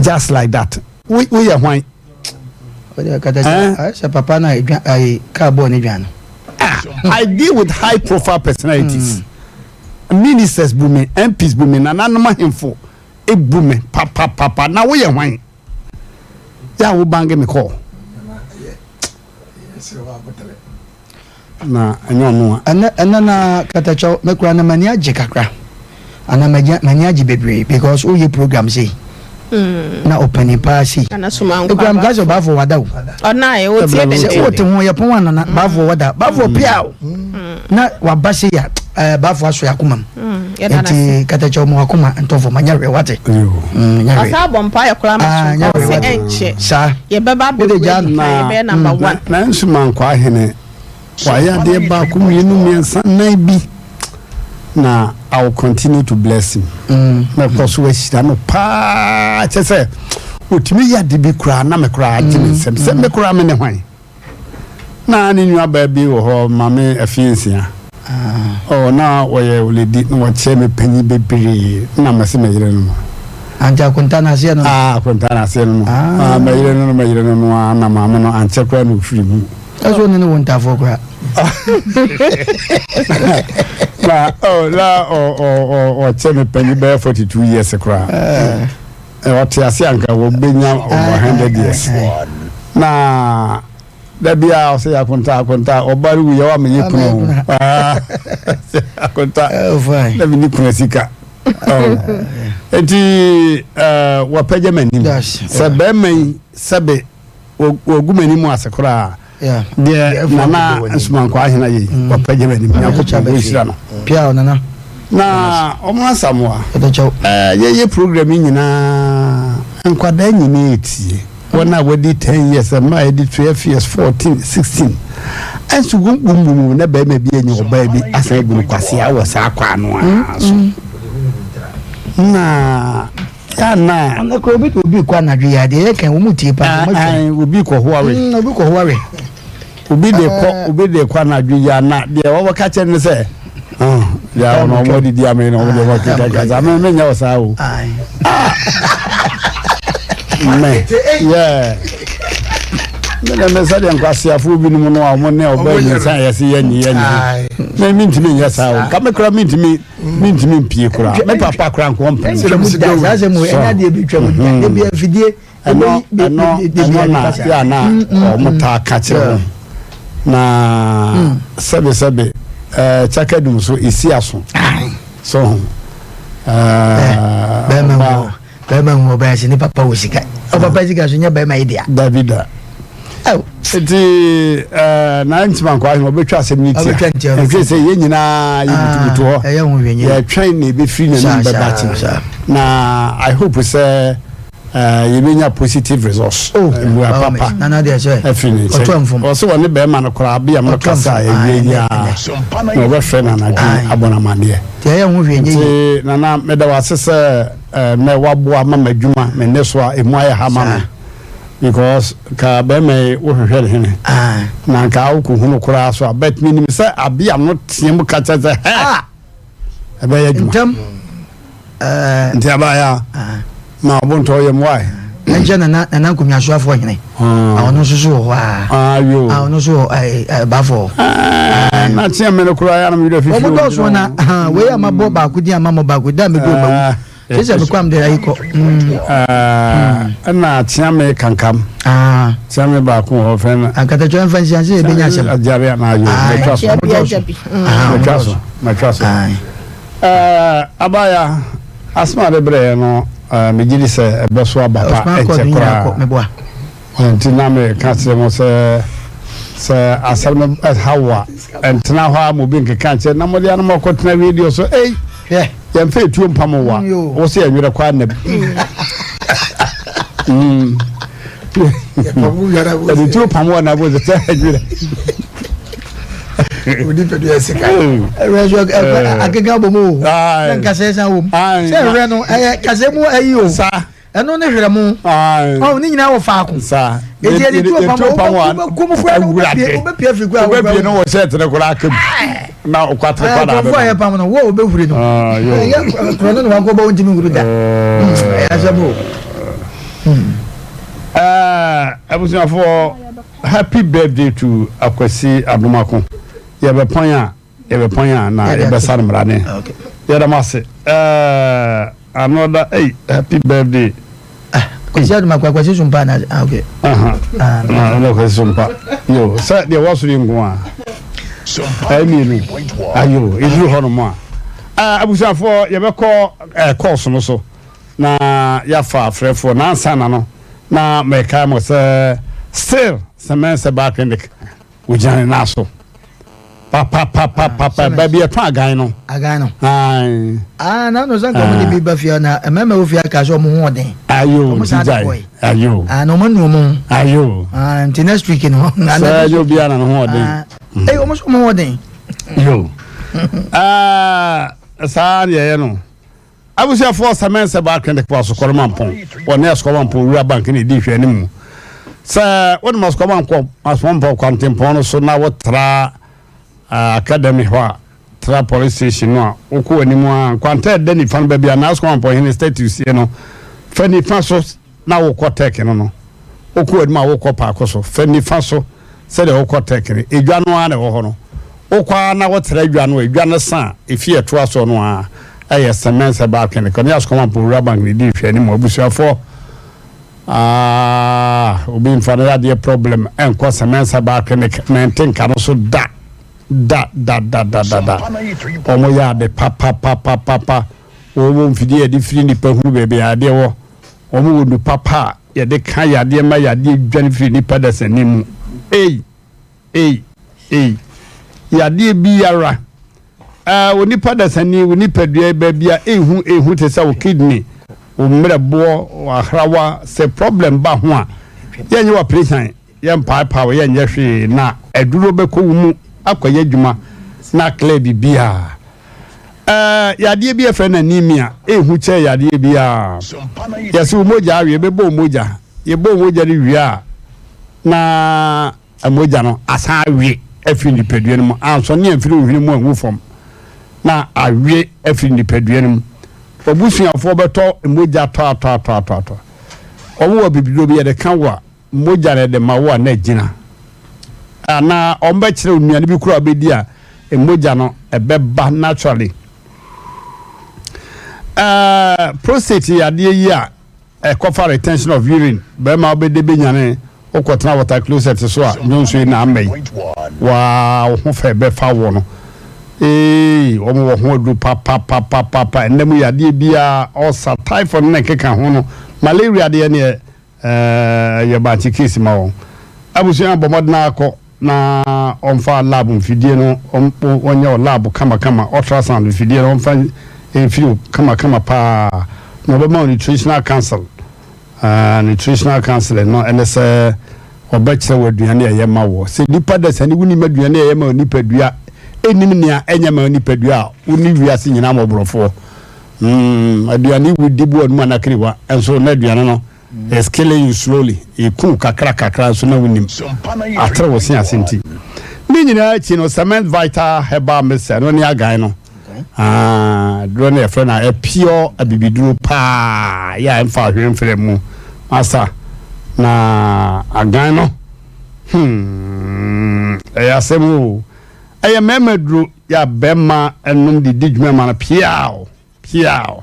just like that woyɛ hwan. sɛ papa na edwa ayi kaa bɔɔ ne dwa no. Ah, I deal with high profile personalities. Mm. Ministers bu me, MPs bu me, nananom ahemfo bu me papapapa. Na woyɛ hwan? Yɛ a wo bange me kɔɔ. Na ɛnyɛ ɔno a. Ɛnɛ ɛnɛ na katakyɛw me kura na m'ani agye kakra ana m'ani agye bebree because woyɛ program sei na ɔpanin paa sei ekura mi ka sɛ baafo wada o sɛ wote ho yɛ pɔn anana baafo wada baafo pia o na waba sei a ɛɛ baafo aso yɛ akoma mu nti katakyɛw mu akoma ntɔfo ma nyɛ hwɛ wate nyɛ hwɛ ɔsan bɔ mpa yɛ koraa ma so ɔsɛ ɛnkyɛ saa yɛbɛba abɛwura di kan yɛbɛyɛ number one. Nanso mankɔ ahene wayɛ adeɛ baako mmienu mmiɛnsa nnan bi na I will continue to bless him. Mɛkɔ so ahyira no paa kyɛ sɛ otumi yɛ ade bi koraa na me koraa agye me nsam sɛ me koraa me ne hwan. Na ne nuabaa bi wɔ hɔ Maame Afie-Nsia. Oh, na ɔyɛ oledi na ɔkyerɛ me panyin bebree na mɛse me yere no no. Ante akonta no aseɛ no no? Ah, akonta no aseɛ no no. Ah, ah mɛyere no no mɛyere no no ah, na maame no ankyɛ koraa na ofiri mu. Ɛso ne ne wo ntafoɔ koraa. Na oh, na ɔkyɛ me panyin bɛyɛ 42 years koraa. Eh. Ɔte ase anka wɔbɛnya over 100 years. Na da biara ɔsɛ yɛ akonta akonta ɔba no wuyɛ wa meyɛ kunu akonta na mene kunu sika nti wɔpɛgya m'anim sɛ bɛrima yi sɛbe wɔgu m'anim ase koraa deɛ nana nsomankɔ ahena yɛ yi mm. wɔpɛgya m'anim nyankopɔn wɔnhyira no na ɔmo asamoa yɛyɛ program yi nyinaa nkwadaa nyinaa ɛtie Wɔn a wɔadi 10 years, mmaa a wɔadi 12 years, 14, 16. Ɛnso wom na barima bi anya ɔbaa bi asan abu no kwasea wɔ saa kwan no ara so. Na yana. Ɔno kura obi de obi kɔ anadwo yi adeɛ yɛ kan wɔn mu tie paa. Obi kɔ hoare. Obi kɔ hoare. Obi de kɔ obi de kɔ anadwo yi ana deɛ wɔbɛka kyerɛ ne sɛ deɛ ɔno ɔmo didi ame na ɔmo deɛ ɔmo keka kasa ame me nyɛ ɔsaa o mɛ yɛ me na me sɛdeɛ nkwaseafoɔ binom no a ɔmo ne ɔbaa nyinsa yɛ se yɛ nyi yɛ nyi mɛ mi ntumi nyɛ saa o nka me kora mi ntumi mi ntumi mpie kora me papa kora nkɔ mpene. Saa sɛ mu ɛnya deɛ bi twɛ mu da ebi afidie. ɛno ɛno ɛno na yɛ a na wɔn taa ka kyerɛ ho na sɛbe sɛbe ɛɛ kyakadum so esi aso so ho ɛɛ bɛrima hu bɛrima hu ɔbɛn ase ne papa wɔ sika ɔpapa sika so nyɛ bɛrima yi dea. Dabi da nti ɛɛ na ntoma nkɔ ahema ɔbɛtwa asɛm ne tia nti sɛ yɛn nyinaa yɛ butubutu hɔ yɛtwɛn na ebɛfiri n'anim bɛba kyerɛ na I hope sɛ. Yɛbɛnya positive results oh, mmua papa afiri ne nkyɛn ɔsɛ wɔne bɛrima no koraa bia mo kasa a ɛwie yi a na ɔbɛfrɛ no anadwo abɔ no amanneɛ nti nana meda wo ase sɛ mɛ waboa ma m'adwuma me nne so a ɛmu ayɛ ha ma me. Because ka bɛrima yi wohwehwɛ ne hene. Na nka wokɔhunu koraa so a but menim sɛ abea no team ka kyerɛ sɛ hɛ ah! ɛbɛyɛ adwuma. Ntam. Nti abaayɛ a ma ɔbontɔ yɛ mmoae. Ɛnkyɛ nana nana nkomiasoafoɔ hene. Ɔno nso so wɔ hɔ a. Ayo. Ɔno nso wɔ bafoɔ. Na teɛ me no koraa yɛ anam werɛ fifi. Wɔn dɔɔso na wei a mabɔ baako din ama mɔ baako da mebɔ mawu. Kyerɛ sɛ mekɔ am de ayi kɔ. Ɛna Kyeame kankam. Kyeame baako wɔ hɔ fɛn no. Akatatwa nfa nsi ase ebenya asɛm. Agyare na ayo mɛtwa so. Mɛtwa so mɛtwa so. Abaya asɛm a de brɛ yɛ no megye di sɛ ɛbɛso aba pa ɛnkyɛ koraa. Nti na meka kyerɛ mo sɛ, sɛ asɛm no haw wo a, ɛntena hɔ ara ma obi nkeka nkyerɛ na mode anom akɔtena radio so. Ei! Hwɛ! Yɛmfa etuo mpam wo a, wo sɛ yɛnwerɛ kɔ anam. Yɛde tuo pam wo a na bo sɛ ɛnwerɛ. Ɛwerɛ so akeka bɔ mu o. Sɛ nkasɛɛ san wɔ mu. Sɛ ɛwerɛ no ɛyɛ kasɛɛ mu ayi o. Ɛno ne hwerɛ mo. Ɔn ne nyinaa wɔ faako. Eti yɛde tuo pam a wobɛkɔ mu koraa na wobɛpie afiri koraa. Wobɛpie no wɔ hyɛɛte no koraa aka mu. Na ɔkwatere kwa na abɛma. Nkurɔfoɔ a yɛpam no wo a wobɛhuri no. Ɛyɛ korɔ no na wakɔbɔ wo ntumi nhuri da. Ɛyɛ asɛm o. Abusuafoɔ happy birthday to Akwasi Adomako. Yɛbɛpɔn a. Yɛbɛpɔn a na yɛbɛsa no mmara ne. Yɛda mo ase. Eh, another, hey, happy birthday. Ah, Kwasi Adoma kwa Kwasi Sumpa na ah okay. Aha. Ah, na Kwasi Sumpa. Yo, sɛ deɛ wɔ soro yi nko a. Ɛyɛ mmienu. Ayo, ɛduru hɔ nom a. Ah, abusuafoɔ yɛbɛkɔ eh, course no so na yɛafa afrɛfoɔ na ansa na no na mɛkae mo sɛ still sɛ mɛnsɛ baa clinic Wogyina ne nan so papapapapa baabi ɛtɔn agan no. Agan no. Ayi. Aa na no sɛ nka ɔmo de bi ba fie na mmarima wɔ fie aka sɛ ɔmo ho ɔden. Ayo ti gya yi ayo. Aa na ɔmo anu ɔmo ho. Ayo. Aa nti next week no. Sɛ ɛyɛ obiara na ne ho ɔden. Ɛyɛ ɔmo sɛ ɔmo ho ɔden. Yo. Aa saa deɛ ɛyɛ no. Abusuafoɔ Sɛmɛnsɛ baa Kendekpo Asokɔre Mampɔn wɔ ne Asokɔre Mampɔn Wura Bank na ɛdi nhwɛanimu. Sɛ wonam Asokɔre Mampɔn Mampɔn kwantempɔn no so na wotra Academy hɔ a, tra Police Station no a, wokɔ w'anim a, nkwanta a ɛda nifa no baabi a na Asokɔre Mampɔn hene statue sie no, fa nifa so na wokɔ Turkey no no, wokɔ w'anim a wokɔ paako so, fa nifa so sɛdeɛ wokɔ Turkey no, edwa no ara na ɛwɔ hɔ no. Wokɔ ara na wotra edwa no a, edwa no sa a, efie a ɛtoa soɔ no ara yɛ Semens Herbal Clinic. Ɔne Asukɔma Mpɔwura Bank na ɛdi nhwɛanim. Abusuafoɔ, ah, obi mfa no yadeɛ problem nkɔ Semens Herbal Clinic, mente nka no so da, da, da, da, da, da, da. Wɔyɛ ade papapapapapa. Wɔwɔ mfidie a yɛde firi nnipa hunu baabi a adeɛ wɔ. Wɔwɔ nnu papa a yɛde ka yadeɛ ma yadeɛ dwane firi nnipa dasani mu. Ei! Ei! Ei! Yadeɛ biara. Ɛɛ, onipa dasani, wo nipadua yi, baabi a ehu ehu te sɛ wo kidney, wo mmerɛboɔ, wo ahrawa, sɛ problem ba ho a, yɛnyɛ wo operation, yɛmpaepae wo, yɛnyɛ hwee, na aduro bɛkɔ wo mu akɔyɛ adwuma na clear biribiara. Ɛɛ, yadeɛ bi a yɛfrɛ no anemia, ɛhu kyɛn yadeɛ biara. Yɛse wo mogya awe, yɛbɛbɔ wo mogya. Yɛbɔ wo mogya no wie a, na mogya no asan awe afiri nipadua no mu. Ansɔne amfiri wo hwene mu angu fam, na awe afiri nipadua no mu. W'abusuafoɔ bɛtɔ mogya tɔ atɔ atɔ atɔ atɔ. Wɔn wɔ bibiduro bi yɛde ka wo a, Mogya na yɛde ma wo a na agyina. Anaa wɔbɛkyerɛ wo nnuane bi koraa a wobɛdi a mogya no ɛbɛba naturally. Uh, prostate yɛ adeɛ yi a ɛkɔfa retention of urine. Bɛrima wobɛde bɛnyane wokɔtena water closet so a dwonso yi na ama yi. Waa wo ho fɛ bɛfa wɔ no. Ee, wɔn wɔ ho aduru papapapapa. Ɛnna mu yadeɛ biara, ɔsa, typhoid ne nkeka ho no, malaria deɛ neɛ Ɛɛ yɛ bankye case ma wɔn. Abusua bɔ mmɔden ara kɔ na wɔmfa lab mfidie no wɔnyɛ wɔ lab kamakama, ultrasound mfidie no wɔmfa mfiri wo kamakama paa na wɔbɛma wo nutritional council. Uh, nutritional counseling no ɛne sɛ wɔbɛkyerɛ wo aduane a ɛyɛ ma wɔ. Sɛ nipa da sani wonim aduane a ɛyɛ ma nipadua, ɛnim nea ɛnyɛ ma nipadua a, wone wiase nyinaa mmɔborɔfoɔ. Mm, aduane wodi bu anum anakiriwa, nso na aduane no. It's killing you slowly. Ɛku kakra kakra nso na wonim. Atere wo se ase nti. Ne nyinaa akyi no, Cement Vital Herbal Mixture no ne agan no. Ah, duro no yɛfrɛ no a pure abibiduro paa yɛ a ɛmfa ahwere mfrɛ mu. Masa na agan no hmm, ɛyɛ asɛm o. Ɛyɛ mmarima duro yɛ a bɛrima nom de di dwuma ma no piaw piaw.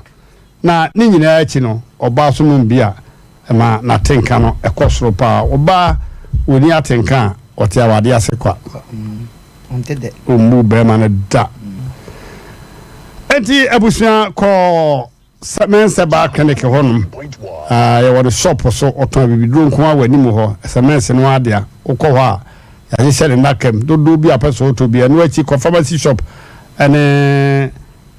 Na ne nyinaa akyi no, ɔbaa so nom bi a ɛma n'atenka no ɛkɔ soro paa. Ɔbaa ɔni atenka a, ɔte awadeɛ ase kwa. Ɔmmu bɛrima no da. Enti abusua kɔ Mensɛ Clinic hɔnom. Ah, yɛwɔ no shop so, ɔtɔn abibiduro nko ara wɔ anim hɔ. Sɛ mɛnse no ara dea, wokɔ hɔ a, yɛahyehyɛ ne nnaka mu. Dodoɔ bi a pɛ sɛ wotɔ bi. Ɛno akyi kɔ pharmacy shop ɛne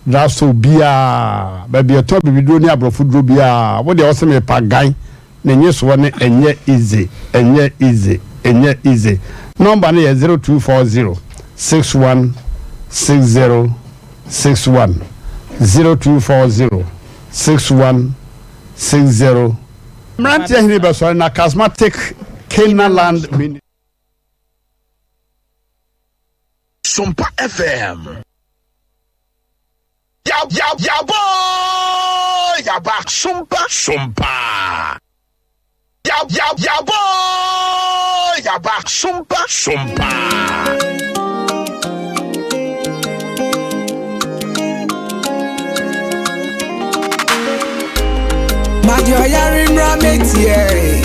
drugstore biara, baabi a ɛtɔn abibiduro ne aborɔfo duro biara. Wo deɛ wose mepa gan, ne nyesoɔ ne ɛnyɛ easy, ɛnyɛ easy, ɛnyɛ easy. Nɔmba no yɛ 0240 61 60 61, 0240 61 60. Mmeranteɛ hene bɛsɔre na Charismatic Canaanland Ministry. Sompa FM. Yaboo yaba sompa sompa. Yaboo yaba sompa sompa. Madio yari mra metie.